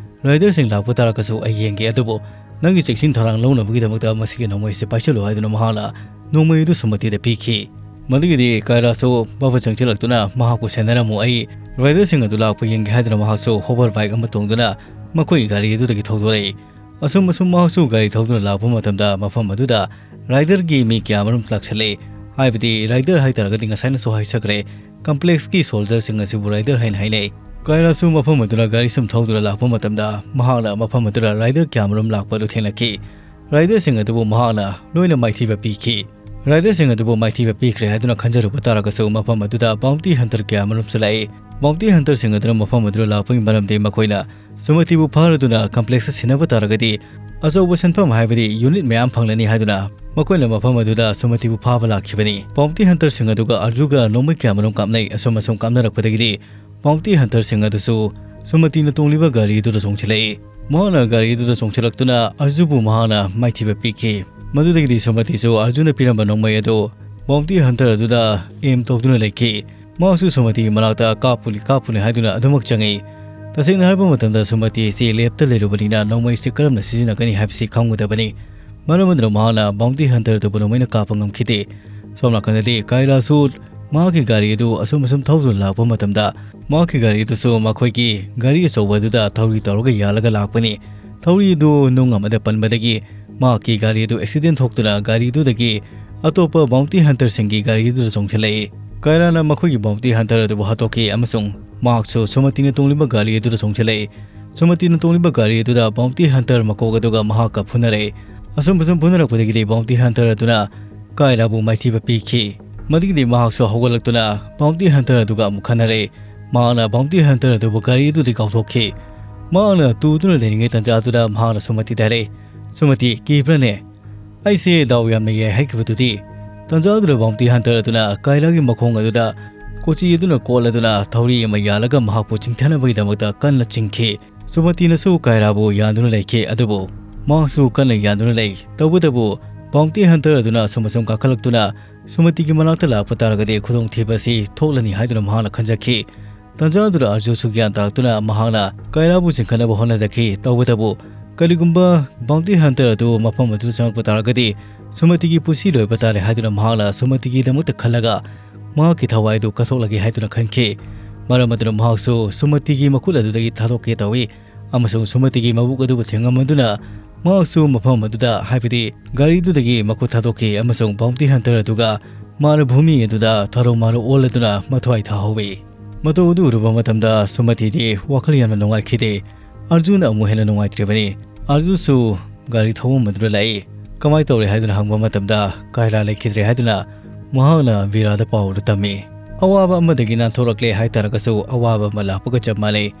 "ꯔꯥꯏꯗꯔꯁꯤꯡ ꯂꯥꯛꯄ ꯇꯥꯔꯒꯁꯨ ꯑꯩ ꯌꯦꯡꯒꯦ, ꯑꯗꯨꯕꯨ ꯅꯪꯒꯤ ꯆꯦꯛꯁꯤꯟ ꯊꯧꯔꯥꯡ ꯂꯧꯅꯕꯒꯤꯗꯃꯛꯇ ꯃꯁꯤꯒꯤ ꯅꯣꯡꯃꯩ ꯑꯁꯤ ꯄꯥꯏꯁꯤꯜꯂꯨ" ꯍꯥꯏꯗꯨꯅ ꯃꯍꯥꯛꯅ ꯅꯣꯡꯃꯩ ꯑꯗꯨ ꯁꯨꯃꯇꯤꯗ ꯄꯤꯈꯤ꯫ ꯃꯗꯨꯒꯤꯗꯤ ꯀꯥꯏꯔꯥꯁꯨ ꯕꯕ ꯆꯪꯁꯤꯜꯂꯛꯇꯨꯅ ꯃꯍꯥꯛꯄꯨ ꯁꯦꯟꯅꯔꯝꯃꯨ, ꯑꯩ ꯔꯥꯏꯗꯔꯁꯤꯡ ꯑꯗꯨ ꯂꯥꯛꯄ ꯌꯦꯡꯒꯦ ꯍꯥꯏꯗꯨꯅ ꯃꯍꯥꯛꯁꯨ ꯍꯣꯚꯔ ꯕꯥꯏꯛ ꯑꯃ ꯇꯣꯡꯗꯨꯅ ꯃꯈꯣꯏꯒꯤ ꯒꯥꯔꯤ ꯑꯗꯨꯗꯒꯤ ꯊꯧꯗꯣꯔꯛꯏ꯫ ꯑꯁꯨꯝ ꯑꯁꯨꯝ ꯃꯍꯥꯛꯁꯨ ꯒꯥꯔꯤ ꯊꯧꯗꯨꯅ ꯂꯥꯛꯄ ꯃꯇꯝꯗ ꯃꯐꯝ ꯑꯗꯨꯗ ꯔꯥꯏꯗꯔꯒꯤ ꯃꯤ ꯀꯌꯥ ꯑꯃꯔꯣꯝ ꯂꯥꯛꯁꯜꯂꯛꯏ꯫ ꯍꯥꯏꯕꯗꯤ ꯔꯥꯏꯗꯔ ꯍꯥꯏꯇꯥꯔꯒꯗꯤ ꯉꯁꯥꯏꯅꯁꯨ ꯍꯥꯏꯖꯈ꯭ꯔꯦ, ꯀꯝꯄ꯭ꯂꯦꯛꯁꯀꯤ ꯁꯣꯜꯖꯔꯁꯤꯡ ꯑꯁꯤꯕꯨ ꯔꯥꯏꯗꯔ ꯍꯥꯏꯅ ꯍꯥꯏꯅꯩ꯫ ꯀꯥꯏꯔꯥꯁꯨ ꯃꯐꯝ ꯑꯗꯨꯗ ꯒꯥꯔꯤ ꯁꯨꯝ ꯊꯧꯗꯨꯅ ꯂꯥꯛꯄ ꯃꯇꯝꯗ ꯃꯍꯥꯛꯅ ꯃꯐꯝ ꯑꯗꯨꯗ ꯔꯥꯏꯗꯔ ꯀꯌꯥ ꯑꯃꯔꯣꯝ ꯂꯥꯛꯄ ꯑꯗꯨ ꯊꯦꯡꯅꯈꯤ꯫ ꯔꯥꯏꯗꯔꯁꯤꯡ ꯑꯗꯨꯕꯨ ꯃꯍꯥꯛꯅ ꯂꯣꯏꯅ ꯃꯥꯏꯊꯤꯕ ꯄꯤꯈꯤ꯫ ꯔꯥꯏꯗꯔꯁꯤꯡ ꯑꯗꯨꯕꯨ ꯃꯥꯏꯊꯤꯕ ꯄꯤꯈ꯭ꯔꯦ ꯍꯥꯏꯗꯨꯅ ꯈꯟꯖꯔꯨꯕ ꯇꯥꯔꯒꯁꯨ ꯃꯐꯝ ꯑꯗꯨꯗ ꯕꯥꯎꯟꯇꯤ ꯍꯟꯇꯔ ꯀꯌꯥ ꯑꯃꯔꯣꯝꯁꯨ ꯂꯥꯛꯏ꯫ ꯕꯥꯎꯟꯇꯤ ꯍꯟꯇꯔꯁꯤꯡ ꯑꯗꯨꯅ ꯃꯐꯝ ꯑꯗꯨꯗ ꯂꯥꯛꯄꯒꯤ ꯃꯔꯝꯗꯤ ꯃꯈꯣꯏꯅ ꯁꯨꯃꯇꯤꯕꯨ ꯐꯥꯔꯗꯨꯅ ꯀꯝꯄ꯭ꯂꯦꯛꯁꯇ ꯁꯤꯟꯅꯕ ꯇꯥꯔꯒꯗꯤ ꯑꯆꯧꯕ ꯁꯦꯟꯐꯝ, ꯍꯥꯏꯕꯗꯤ ꯌꯨꯅꯤꯠ ꯃꯌꯥꯝ ꯐꯪꯂꯅꯤ ꯍꯥꯏꯗꯨꯅ ꯃꯈꯣꯏꯅ ꯃꯐꯝ ꯑꯗꯨꯗ ꯁꯨꯃꯇꯤꯕꯨ ꯐꯥꯕ ꯂꯥꯛꯈꯤꯕꯅꯤ꯫ ꯕꯥꯎꯟꯇꯤ ꯍꯟꯇꯔꯁꯤꯡ ꯑꯗꯨꯒ ꯑꯔꯖꯨꯒ ꯅꯣꯡꯃꯩ ꯀꯌꯥꯃꯔꯨꯝ ꯀꯥꯞꯅꯩ꯫ ꯑꯁꯨꯝ ꯑꯁꯨꯝ ꯀꯥꯞꯅꯔꯛꯄꯗꯒꯤꯗꯤ ꯕꯥꯎꯟꯇꯤ ꯍꯟꯇꯔꯁꯤꯡ ꯑꯗꯨꯁꯨ ꯁꯨꯃꯇꯤꯅ ꯇꯣꯡꯂꯤꯕ ꯒꯥꯔꯤ ꯑꯗꯨꯗ ꯆꯣꯡꯁꯤꯜꯂꯛꯏ꯫ ꯃꯍꯥꯛꯅ ꯒꯥꯔꯤ ꯑꯗꯨꯗ ꯆꯣꯡꯁꯤꯜꯂꯛꯇꯨꯅ ꯑꯔꯖꯨꯕꯨ ꯃꯍꯥꯛꯅ ꯃꯥꯏꯊꯤꯕ ꯄꯤꯈꯤ꯫ ꯃꯗꯨꯗꯒꯤꯗꯤ ꯁꯨꯃꯇꯤꯁꯨ ꯑꯔꯖꯨꯅ ꯄꯤꯔꯝꯕ ꯅꯣꯡꯃꯩ ꯑꯗꯨ Bounty Hunter ꯑꯗꯨꯗ aim ꯇꯧꯗꯨꯅ ꯂꯩꯈꯤ꯫ ꯃꯍꯥꯛꯁꯨ ꯁꯨꯃꯇꯤꯒꯤ ꯃꯅꯥꯛꯇ ꯀꯥꯞꯄꯨꯅꯤ, ꯀꯥꯞꯄꯨꯅꯤ ꯍꯥꯏꯗꯨꯅ ꯑꯗꯨꯃꯛ ꯆꯪꯉꯤ꯫ ꯇꯁꯦꯡꯅ ꯍꯥꯏꯔꯕ ꯃꯇꯝꯗ ꯁꯨꯃꯇꯤ ꯑꯁꯤ ꯂꯦꯞꯇ ꯂꯩꯔꯨꯕꯅꯤꯅ ꯅꯣꯡꯃꯩꯁꯤ ꯀꯔꯝꯅ ꯁꯤꯖꯤꯟꯅꯒꯅꯤ ꯍꯥꯏꯕꯁꯤ ꯈꯪꯉꯨꯗꯕꯅꯤ꯫ ꯃꯔꯝ ꯑꯗꯨꯅ ꯃꯍꯥꯛꯅ Bounty Hunter ꯑꯗꯨꯕꯨ ꯅꯣꯡꯃꯩꯅ ꯀꯥꯞꯄ ꯉꯝꯈꯤꯗꯦ꯫ ꯁꯣꯝ ꯅꯥꯀꯟꯗꯗꯤ ꯀꯥꯏꯔꯥꯁꯨ ꯃꯍꯥꯛꯀꯤ ꯒꯥꯔꯤ ꯑꯗꯨ ꯑꯁꯨꯝ ꯑꯁꯨꯝ ꯊꯧꯗꯨꯅ ꯂꯥꯛꯄ ꯃꯇꯝꯗ, ꯃꯍꯥꯛꯀꯤ ꯒꯥꯔꯤ ꯑꯗꯨꯁꯨ ꯃꯈꯣꯏꯒꯤ ꯒꯥꯔꯤ ꯑꯆꯧꯕ ꯑꯗꯨꯗ ꯊꯧꯔꯤ ꯇꯧꯔꯒ ꯌꯥꯜꯂꯒ ꯂꯥꯛꯄꯅꯤ꯫ ꯊꯧꯔꯤ ꯑꯗꯨ ꯅꯨꯡ ꯑꯃꯗ ꯄꯟꯕꯗꯒꯤ ꯃꯍꯥꯛꯀꯤ ꯒꯥꯔꯤ ꯑꯗꯨ accident ꯊꯣꯛꯇꯨꯅ ꯒꯥꯔꯤꯗꯨꯗꯒꯤ ꯑꯇꯣꯞꯄ Bounty Hunterꯁꯤꯡꯒꯤ ꯒꯥꯔꯤ ꯑꯗꯨꯗ ꯆꯣꯡꯁꯤꯜꯂꯛꯏ꯫ ꯀꯥꯏꯔꯥꯅ ꯃꯈꯣꯏꯒꯤ Bounty Hunter ꯑꯗꯨꯕꯨ ꯍꯥꯠꯇꯣꯛꯈꯤ ꯑꯃꯁꯨꯡ ꯃꯍꯥꯛꯁꯨ ꯁꯨꯃꯇꯤꯅ ꯇꯣꯡꯂꯤꯕ ꯒꯥꯔꯤ ꯑꯗꯨꯗ ꯆꯣꯡꯁꯤꯜꯂꯛꯏ꯫ ꯁꯨꯃꯇꯤꯅ ꯇꯣꯡꯂꯤꯕ ꯒꯥꯔꯤ ꯑꯗꯨꯗ Bounty Hunter ꯃꯀꯣꯛ ꯑꯗꯨꯒ ꯃꯍꯥꯛꯀ ꯐꯨꯅꯔꯛꯏ꯫ ꯑꯁꯨꯝ ꯑꯁꯨꯝ ꯐꯨꯅꯔꯛꯄꯗꯒꯤꯗꯤ Bounty Hunter ꯑꯗꯨꯅ ꯀꯥꯏꯔꯥꯕꯨ ꯃꯥꯏꯊꯤꯕ ꯄꯤꯈꯤ꯫ ꯃꯗꯨꯒꯤꯗꯤ ꯃꯍꯥꯛꯁꯨ ꯍꯧꯒꯠꯂꯛꯇꯨꯅ Bounty Hunter ꯑꯗꯨꯒ ꯑꯃꯨꯛ ꯈꯟꯅꯔꯛꯏ꯫ ꯃꯍꯥꯛꯅ Bounty Hunter ꯑꯗꯨꯕꯨ ꯒꯥꯔꯤ ꯑꯗꯨꯗꯒꯤ ꯀꯥꯎꯊꯣꯛꯈꯤ꯫ ꯃꯍꯥꯛꯅ ꯇꯨꯗꯨꯅ ꯂꯩꯔꯤꯉꯩ ꯇꯥꯟꯖꯥ ꯑꯗꯨꯗ ꯃꯍꯥꯛꯅ ꯁꯨꯃꯇꯤꯗ ꯍꯥꯏꯔꯛꯏ, "ꯁꯨꯃꯇꯤ, ꯀꯤꯕ꯭ꯔꯅꯦ? ꯑꯩꯁꯦ ꯗꯥꯎ ꯌꯥꯝꯅ ꯌꯥꯏ" ꯍꯥꯏꯈꯤꯕꯗꯨꯗꯤ꯫ ꯇꯥꯟꯖꯥ ꯑꯗꯨꯗ Bounty Hunter ꯑꯗꯨꯅ ꯀꯥꯏꯔꯥꯒꯤ ꯃꯈꯣꯡ ꯑꯗꯨꯗ ꯀꯣꯆꯤ ꯑꯗꯨꯅ ꯀꯣꯠꯂꯗꯨꯅ ꯊꯧꯔꯤ ꯑꯃ ꯌꯥꯜꯂꯒ ꯃꯍꯥꯛꯄꯨ ꯆꯤꯡꯊꯅꯕꯒꯤꯗꯃꯛꯇ ꯀꯟꯅ ꯆꯤꯡꯈꯤ꯫ ꯁꯨꯃꯇꯤꯅꯁꯨ ꯀꯥꯏꯔꯥꯕꯨ ꯌꯥꯟꯗꯨꯅ ꯂꯩꯈꯤ, ꯑꯗꯨꯕꯨ ꯃꯍꯥꯛꯁꯨ ꯀꯟꯅ ꯌꯥꯟꯗꯨꯅ ꯂꯩ꯫ ꯇꯧꯕꯇꯕꯨ Bounty Hunter ꯑꯗꯨꯅ ꯑꯁꯨꯝ ꯑꯁꯨꯝ ꯀꯥꯈꯠꯂꯛꯇꯨꯅ ꯁꯨꯃꯇꯤꯒꯤ ꯃꯅꯥꯛꯇ ꯂꯥꯛꯄ ꯇꯥꯔꯒꯗꯤ ꯈꯨꯗꯣꯡꯊꯤꯕ ꯑꯁꯤ ꯊꯣꯛꯂꯅꯤ ꯍꯥꯏꯗꯨꯅ ꯃꯍꯥꯛꯅ ꯈꯟꯖꯈꯤ꯫ ꯇꯥꯟꯖꯥ ꯑꯗꯨꯗ ꯑꯥꯔꯖꯨꯁꯨ ꯒ꯭ꯌꯥꯟ ꯇꯥꯔꯛꯇꯨꯅ ꯃꯍꯥꯛꯅ ꯀꯥꯏꯔꯥꯕꯨ ꯆꯤꯡꯈꯠꯅꯕ ꯍꯣꯠꯅꯖꯈꯤ꯫ ꯇꯧꯕꯇꯕꯨ ꯀꯔꯤꯒꯨꯝꯕ Bounty Hunter ꯑꯗꯨ ꯃꯐꯝ ꯑꯗꯨꯗ ꯆꯪꯂꯛꯄ ꯇꯥꯔꯒꯗꯤ ꯁꯨꯃꯇꯤꯒꯤ ꯄꯨꯟꯁꯤ ꯂꯣꯏꯕ ꯇꯥꯔꯦ ꯍꯥꯏꯗꯨꯅ ꯃꯍꯥꯛꯅ ꯁꯨꯃꯇꯤꯒꯤꯗꯃꯛꯇ ꯈꯜꯂꯒ ꯃꯍꯥꯛꯀꯤ ꯊꯋꯥꯏ ꯑꯗꯨ ꯀꯠꯊꯣꯛꯂꯒꯦ ꯍꯥꯏꯗꯨꯅ ꯈꯟꯈꯤ꯫ ꯃꯔꯝ ꯑꯗꯨꯅ ꯃꯍꯥꯛꯁꯨ ꯁꯨꯃꯇꯤꯒꯤ ꯃꯈꯨꯠ ꯑꯗꯨꯗꯒꯤ ꯊꯥꯗꯣꯛꯀꯦ ꯇꯧꯏ ꯑꯃꯁꯨꯡ ꯁꯨꯃꯇꯤꯒꯤ ꯃꯕꯨꯛ ꯑꯗꯨꯕꯨ ꯊꯦꯡꯉꯝꯗꯨꯅ ꯃꯍꯥꯛꯁꯨ ꯃꯐꯝ ꯑꯗꯨꯗ, ꯍꯥꯏꯕꯗꯤ ꯒꯥꯔꯤꯗꯨꯗꯒꯤ ꯃꯈꯨꯠ ꯊꯥꯗꯣꯛꯈꯤ ꯑꯃꯁꯨꯡ Bounty Hunter ꯑꯗꯨꯒ ꯃꯥꯅ ꯚꯨꯃꯤ ꯑꯗꯨꯗ ꯊꯥꯔꯣ ꯃꯥꯔꯣ ꯑꯣꯜꯂꯗꯨꯅ ꯃꯊ꯭ꯋꯥꯏ ꯊꯥꯍꯧꯏ꯫ ꯃꯇꯧ ꯑꯗꯨ ꯎꯔꯨꯕ ꯃꯇꯝꯗ ꯁꯨꯃꯇꯤꯗꯤ ꯋꯥꯈꯜ ꯌꯥꯝꯅ ꯅꯨꯡꯉꯥꯏꯈꯤꯗꯦ꯫ ꯑꯥꯔꯖꯨꯅ ꯑꯃꯨꯛ ꯍꯦꯟꯅ ꯅꯨꯡꯉꯥꯏꯇ꯭ꯔꯤꯕꯅꯤ꯫ ꯑꯥꯔꯖꯨꯁꯨ ꯒꯥꯔꯤ ꯊꯧꯐꯝ ꯑꯗꯨꯗ ꯂꯥꯛꯏ꯫ "ꯀꯃꯥꯏ ꯇꯧꯔꯦ?" ꯍꯥꯏꯗꯨꯅ ꯍꯪꯕ ꯃꯇꯝꯗ ꯀꯥꯏꯔꯥ ꯂꯩꯈꯤꯗ꯭ꯔꯦ ꯍꯥꯏꯗꯨꯅ ꯃꯍꯥꯛꯅ ꯕꯤꯔꯥꯗ ꯄꯥꯎ ꯑꯗꯨ ꯇꯝꯃꯤ꯫ ꯑꯋꯥꯕ ꯑꯃꯗꯒꯤ ꯅꯥꯟꯊꯣꯔꯛꯂꯦ ꯍꯥꯏꯇꯥꯔꯒꯁꯨ ꯑꯋꯥꯕ ꯑꯃ ꯂꯥꯛꯄꯒ ꯆꯞ ꯃꯥꯟꯅꯩ꯫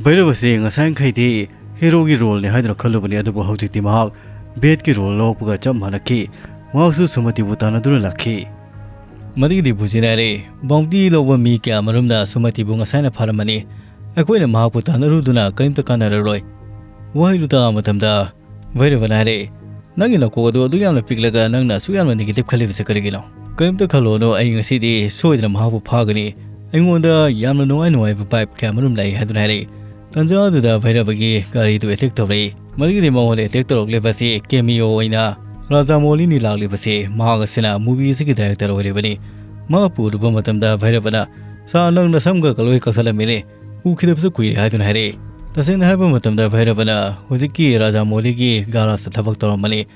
ꯚꯩꯔꯕ ꯑꯁꯤ ꯉꯁꯥꯏꯈꯩꯗꯤ ꯍꯦꯔꯣꯒꯤ ꯔꯣꯜꯅꯤ ꯍꯥꯏꯗꯨꯅ ꯈꯜꯂꯨꯕꯅꯤ, ꯑꯗꯨꯕꯨ ꯍꯧꯖꯤꯛꯇꯤ ꯃꯍꯥꯛ ꯕꯦꯠꯀꯤ ꯔꯣꯜ ꯂꯧꯔꯛꯄꯒ ꯆꯞ ꯃꯥꯟꯅꯈꯤ꯫ ꯃꯍꯥꯛꯁꯨ ꯁꯨꯃꯇꯤꯕꯨ ꯇꯥꯟꯅꯗꯨꯅ ꯂꯥꯛꯈꯤ꯫ ꯃꯗꯨꯒꯤꯗꯤ ꯕꯨꯖꯤꯟ ꯍꯥꯏꯔꯦ, ꯕꯥꯎꯟꯇꯤ ꯂꯧꯕ ꯃꯤ ꯀꯌꯥꯃꯔꯨꯝꯅ ꯁꯨꯃꯇꯤꯕꯨ ꯉꯁꯥꯏꯅ ꯐꯥꯔꯝꯃꯅꯤ꯫ ꯑꯩꯈꯣꯏꯅ ꯃꯍꯥꯛꯄꯨ ꯇꯥꯟꯅꯔꯨꯗꯨꯅ ꯀꯔꯤꯝꯇ ꯀꯥꯟꯅꯔꯔꯣꯏ꯫ ꯋꯥꯍꯩꯗꯨ ꯇꯥꯕ ꯃꯇꯝꯗ ꯚꯩꯔꯕꯅ ꯍꯥꯏꯔꯦ, "ꯅꯪꯒꯤ ꯅꯀꯣꯛ ꯑꯗꯨ ꯑꯗꯨꯛ ꯌꯥꯝꯅ ꯄꯤꯛꯂꯒ ꯅꯪꯅ ꯑꯁꯨꯛ ꯌꯥꯝꯅ negative ꯈꯜꯂꯤꯕꯁꯤ ꯀꯔꯤꯒꯤꯅꯣ? "ꯀꯔꯤꯝꯇ ꯈꯜꯂꯨꯅꯨ, ꯑꯩ ꯉꯁꯤꯗꯤ ꯁꯣꯏꯗꯅ ꯃꯍꯥꯛꯄꯨ ꯐꯥꯒꯅꯤ꯫ ꯑꯩꯉꯣꯟꯗ ꯌꯥꯝꯅ ꯅꯨꯡꯉꯥꯏ ꯅꯨꯡꯉꯥꯏꯕ ꯚꯥꯏꯕ ꯀꯌꯥ ꯃꯔꯨꯝ ꯂꯥꯛꯏ" ꯍꯥꯏꯗꯨꯅ ꯍꯥꯏꯔꯛꯏ꯫ ꯇꯥꯟꯖꯥ ꯑꯗꯨꯗ ꯚꯩꯔꯕꯒꯤ ꯒꯥꯔꯤꯗꯨ ꯑꯦꯇꯦꯛ ꯇꯧꯔꯛꯏ꯫ ꯃꯗꯨꯒꯤꯗꯤ ꯃꯉꯣꯟꯗ ꯑꯦꯇꯦꯛ ꯇꯧꯔꯛꯂꯤꯕꯁꯤ ꯀꯦꯃꯤꯑꯣ ꯑꯣꯏꯅ ꯔꯥꯖꯥ ꯃꯣꯂꯤꯅꯤ ꯂꯥꯛꯂꯤꯕꯁꯤ꯫ ꯃꯍꯥꯛ ꯑꯁꯤꯅ ꯃꯨꯚꯤ ꯑꯁꯤꯒꯤ ꯗꯥꯏꯔꯦꯛꯇꯔ ꯑꯣꯏꯔꯤꯕꯅꯤ꯫ ꯃꯍꯥꯛꯄꯨ ꯎꯔꯨꯕ ꯃꯇꯝꯗ ꯚꯩꯔꯕꯅ, "ꯁꯥꯔ, ꯅꯪ ꯅꯁꯝꯒ ꯂꯣꯏ ꯀꯛꯊꯠꯂꯝꯃꯤꯅꯦ, ꯎꯈꯤꯗꯕꯁꯨ ꯀꯨꯏꯔꯦ" ꯍꯥꯏꯗꯨꯅ ꯍꯥꯏꯔꯛꯏ꯫ ꯇꯁꯦꯡꯅ ꯍꯥꯏꯔꯕ ꯃꯇꯝꯗ ꯚꯩꯔꯕꯅ ꯍꯧꯖꯤꯛꯀꯤ ꯔꯥꯖꯥ ꯃꯣꯂꯤꯒꯤ ꯒꯥꯔꯥꯖꯇ ꯊꯕꯛ ꯇꯧꯔꯝꯕꯅꯤ꯫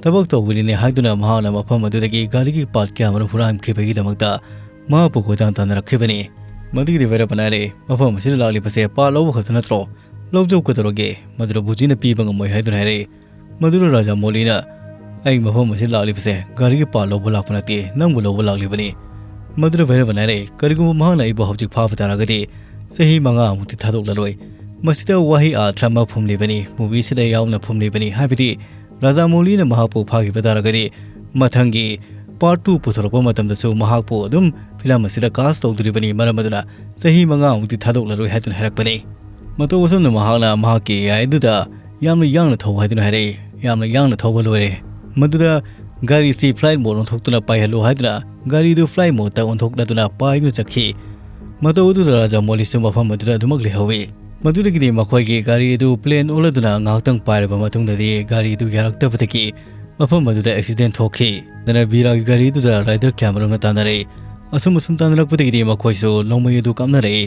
ꯊꯕꯛ ꯇꯧꯕꯅꯤꯅꯦ ꯍꯥꯏꯗꯨꯅ ꯃꯍꯥꯛꯅ ꯃꯐꯝ ꯑꯗꯨꯗꯒꯤ ꯒꯥꯔꯤꯒꯤ ꯄꯥꯔꯠ ꯀꯌꯥ ꯃꯔꯨꯝ ꯍꯨꯔꯥꯟꯈꯤꯕꯒꯤꯗꯃꯛꯇ ꯃꯍꯥꯛꯄꯨ ꯀꯣꯏꯇꯥꯟ ꯇꯥꯟꯅꯔꯛꯈꯤꯕꯅꯤ꯫ ꯃꯗꯨꯒꯤꯗꯤ ꯚꯩꯔꯕꯅ ꯍꯥꯏꯔꯛꯏ, "ꯃꯐꯝ ꯑꯁꯤꯗ ꯂꯥꯛꯂꯤꯕꯁꯦ ꯄꯥꯔꯠ ꯂꯧꯕ ꯈꯛꯇ ꯅꯠꯇ꯭ꯔꯣ? ꯂꯧꯖꯧ, ꯀꯩꯗꯧꯔꯒꯦ? ꯃꯗꯨꯗ ꯕꯨꯖꯤꯅ ꯄꯤꯕ ꯉꯝꯃꯣꯏ" ꯍꯥꯏꯗꯨꯅ ꯍꯥꯏꯔꯛꯏ꯫ ꯃꯗꯨꯗ ꯔꯥꯖꯥ ꯃꯣꯂꯤꯅ, "ꯑꯩ ꯃꯐꯝ ꯑꯁꯤꯗ ꯂꯥꯛꯂꯤꯕꯁꯦ ꯒꯥꯔꯤꯒꯤ ꯄꯥꯔꯠ ꯂꯧꯕ ꯂꯥꯛꯄ ꯅꯠꯇꯦ, ꯅꯪꯕꯨ ꯂꯧꯕ ꯂꯥꯛꯂꯤꯕꯅꯤ"꯫ ꯃꯗꯨꯗ ꯚꯩꯔꯕꯅ ꯍꯥꯏꯔꯛꯏ, "ꯀꯔꯤꯒꯨꯝꯕ ꯃꯍꯥꯛꯅ ꯑꯩꯕꯨ ꯍꯧꯖꯤꯛ ꯐꯥꯕ ꯇꯥꯔꯒꯗꯤ ꯆꯍꯤ ꯃꯉꯥꯃꯨꯛꯇꯤ ꯊꯥꯗꯣꯛꯂꯔꯣꯏ꯫ ꯃꯁꯤꯗ ꯋꯥꯍꯩ ꯑꯥꯔꯊ ꯑꯃ ꯐꯨꯝꯂꯤꯕꯅꯤ, ꯃꯨꯚꯤꯁꯤꯗ ꯌꯥꯎꯅ ꯐꯨꯝꯂꯤꯕꯅꯤ, ꯍꯥꯏꯕꯗꯤ ꯔꯥꯖꯥ ꯃꯣꯂꯤꯅ ꯃꯍꯥꯛꯄꯨ ꯐꯥꯈꯤꯕ ꯇꯥꯔꯒꯗꯤ ꯃꯊꯪꯒꯤ ꯄꯥꯔꯠ ꯇꯨ ꯄꯨꯊꯣꯔꯛꯄ ꯃꯇꯝꯗꯁꯨ ꯃꯍꯥꯛꯄꯨ ꯑꯗꯨꯝ ꯐꯤꯂꯝ ꯑꯁꯤꯗ ꯀꯥꯁ ꯇꯧꯗꯣꯔꯤꯕꯅꯤ, ꯃꯔꯝ ꯑꯗꯨꯅ ꯆꯍꯤ ꯃꯉꯥꯃꯨꯛꯇꯤ ꯊꯥꯗꯣꯛꯂꯔꯣꯏ" ꯍꯥꯏꯗꯨꯅ ꯍꯥꯏꯔꯛꯄꯅꯤ꯫ ꯃꯇꯧ ꯑꯁꯨꯝꯅ ꯃꯍꯥꯛꯅ ꯃꯍꯥꯛꯀꯤ ꯑꯦ ꯑꯥꯏ ꯑꯗꯨꯗ ꯌꯥꯝꯅ ꯌꯥꯡꯅ ꯊꯧ ꯍꯥꯏꯗꯨꯅ ꯍꯥꯏꯔꯛꯏ꯫ ꯌꯥꯝꯅ ꯌꯥꯡꯅ ꯊꯧꯕ ꯂꯣꯏꯔꯦ꯫ ꯃꯗꯨꯗ ꯒꯥꯔꯤꯁꯤ ꯐ꯭ꯂꯥꯏꯠ ꯃꯣꯗ ꯑꯣꯟꯊꯣꯛꯇꯨꯅ ꯄꯥꯏꯍꯜꯂꯨ ꯍꯥꯏꯗꯨꯅ ꯒꯥꯔꯤꯗꯨ ꯐ꯭ꯂꯥꯏꯠ ꯃꯣꯗꯇ ꯑꯣꯟꯊꯣꯛꯂꯗꯨꯅ ꯄꯥꯏꯗꯨꯅ ꯆꯠꯈꯤ꯫ ꯃꯇꯧ ꯑꯗꯨꯗ ꯔꯥꯖꯥ ꯃꯣꯂꯤꯁꯨ ꯃꯐꯝ ꯑꯗꯨꯗ ꯑꯗꯨꯃꯛ ꯂꯩꯍꯧꯏ꯫ ꯃꯗꯨꯗꯒꯤꯗꯤ ꯃꯈꯣꯏꯒꯤ ꯒꯥꯔꯤ ꯑꯗꯨ ꯄ꯭ꯂꯦꯟ ꯑꯣꯜꯂꯗꯨꯅ ꯉꯥꯏꯍꯥꯛꯇꯪ ꯄꯥꯏꯔꯕ ꯃꯇꯨꯡꯗꯗꯤ ꯒꯥꯔꯤꯗꯨ ꯌꯥꯔꯛꯇꯕꯗꯒꯤ ꯃꯐꯝ ꯑꯗꯨꯗ ꯑꯦꯛꯁꯤꯗꯦꯟ ꯊꯣꯛꯈꯤ꯫ ꯑꯗꯨꯅ ꯕꯤꯔꯥꯒꯤ ꯒꯥꯔꯤꯗꯨꯗ ꯔꯥꯏꯗꯔ ꯀꯌꯥꯃꯔꯨꯝꯅ ꯇꯥꯟꯅꯔꯛꯏ꯫ ꯑꯁꯨꯝ ꯑꯁꯨꯝ ꯇꯥꯟꯅꯔꯛꯄꯗꯒꯤꯗꯤ ꯃꯈꯣꯏꯁꯨ ꯅꯣꯡꯃꯩ ꯑꯗꯨ ꯀꯥꯞꯅꯔꯛꯏ꯫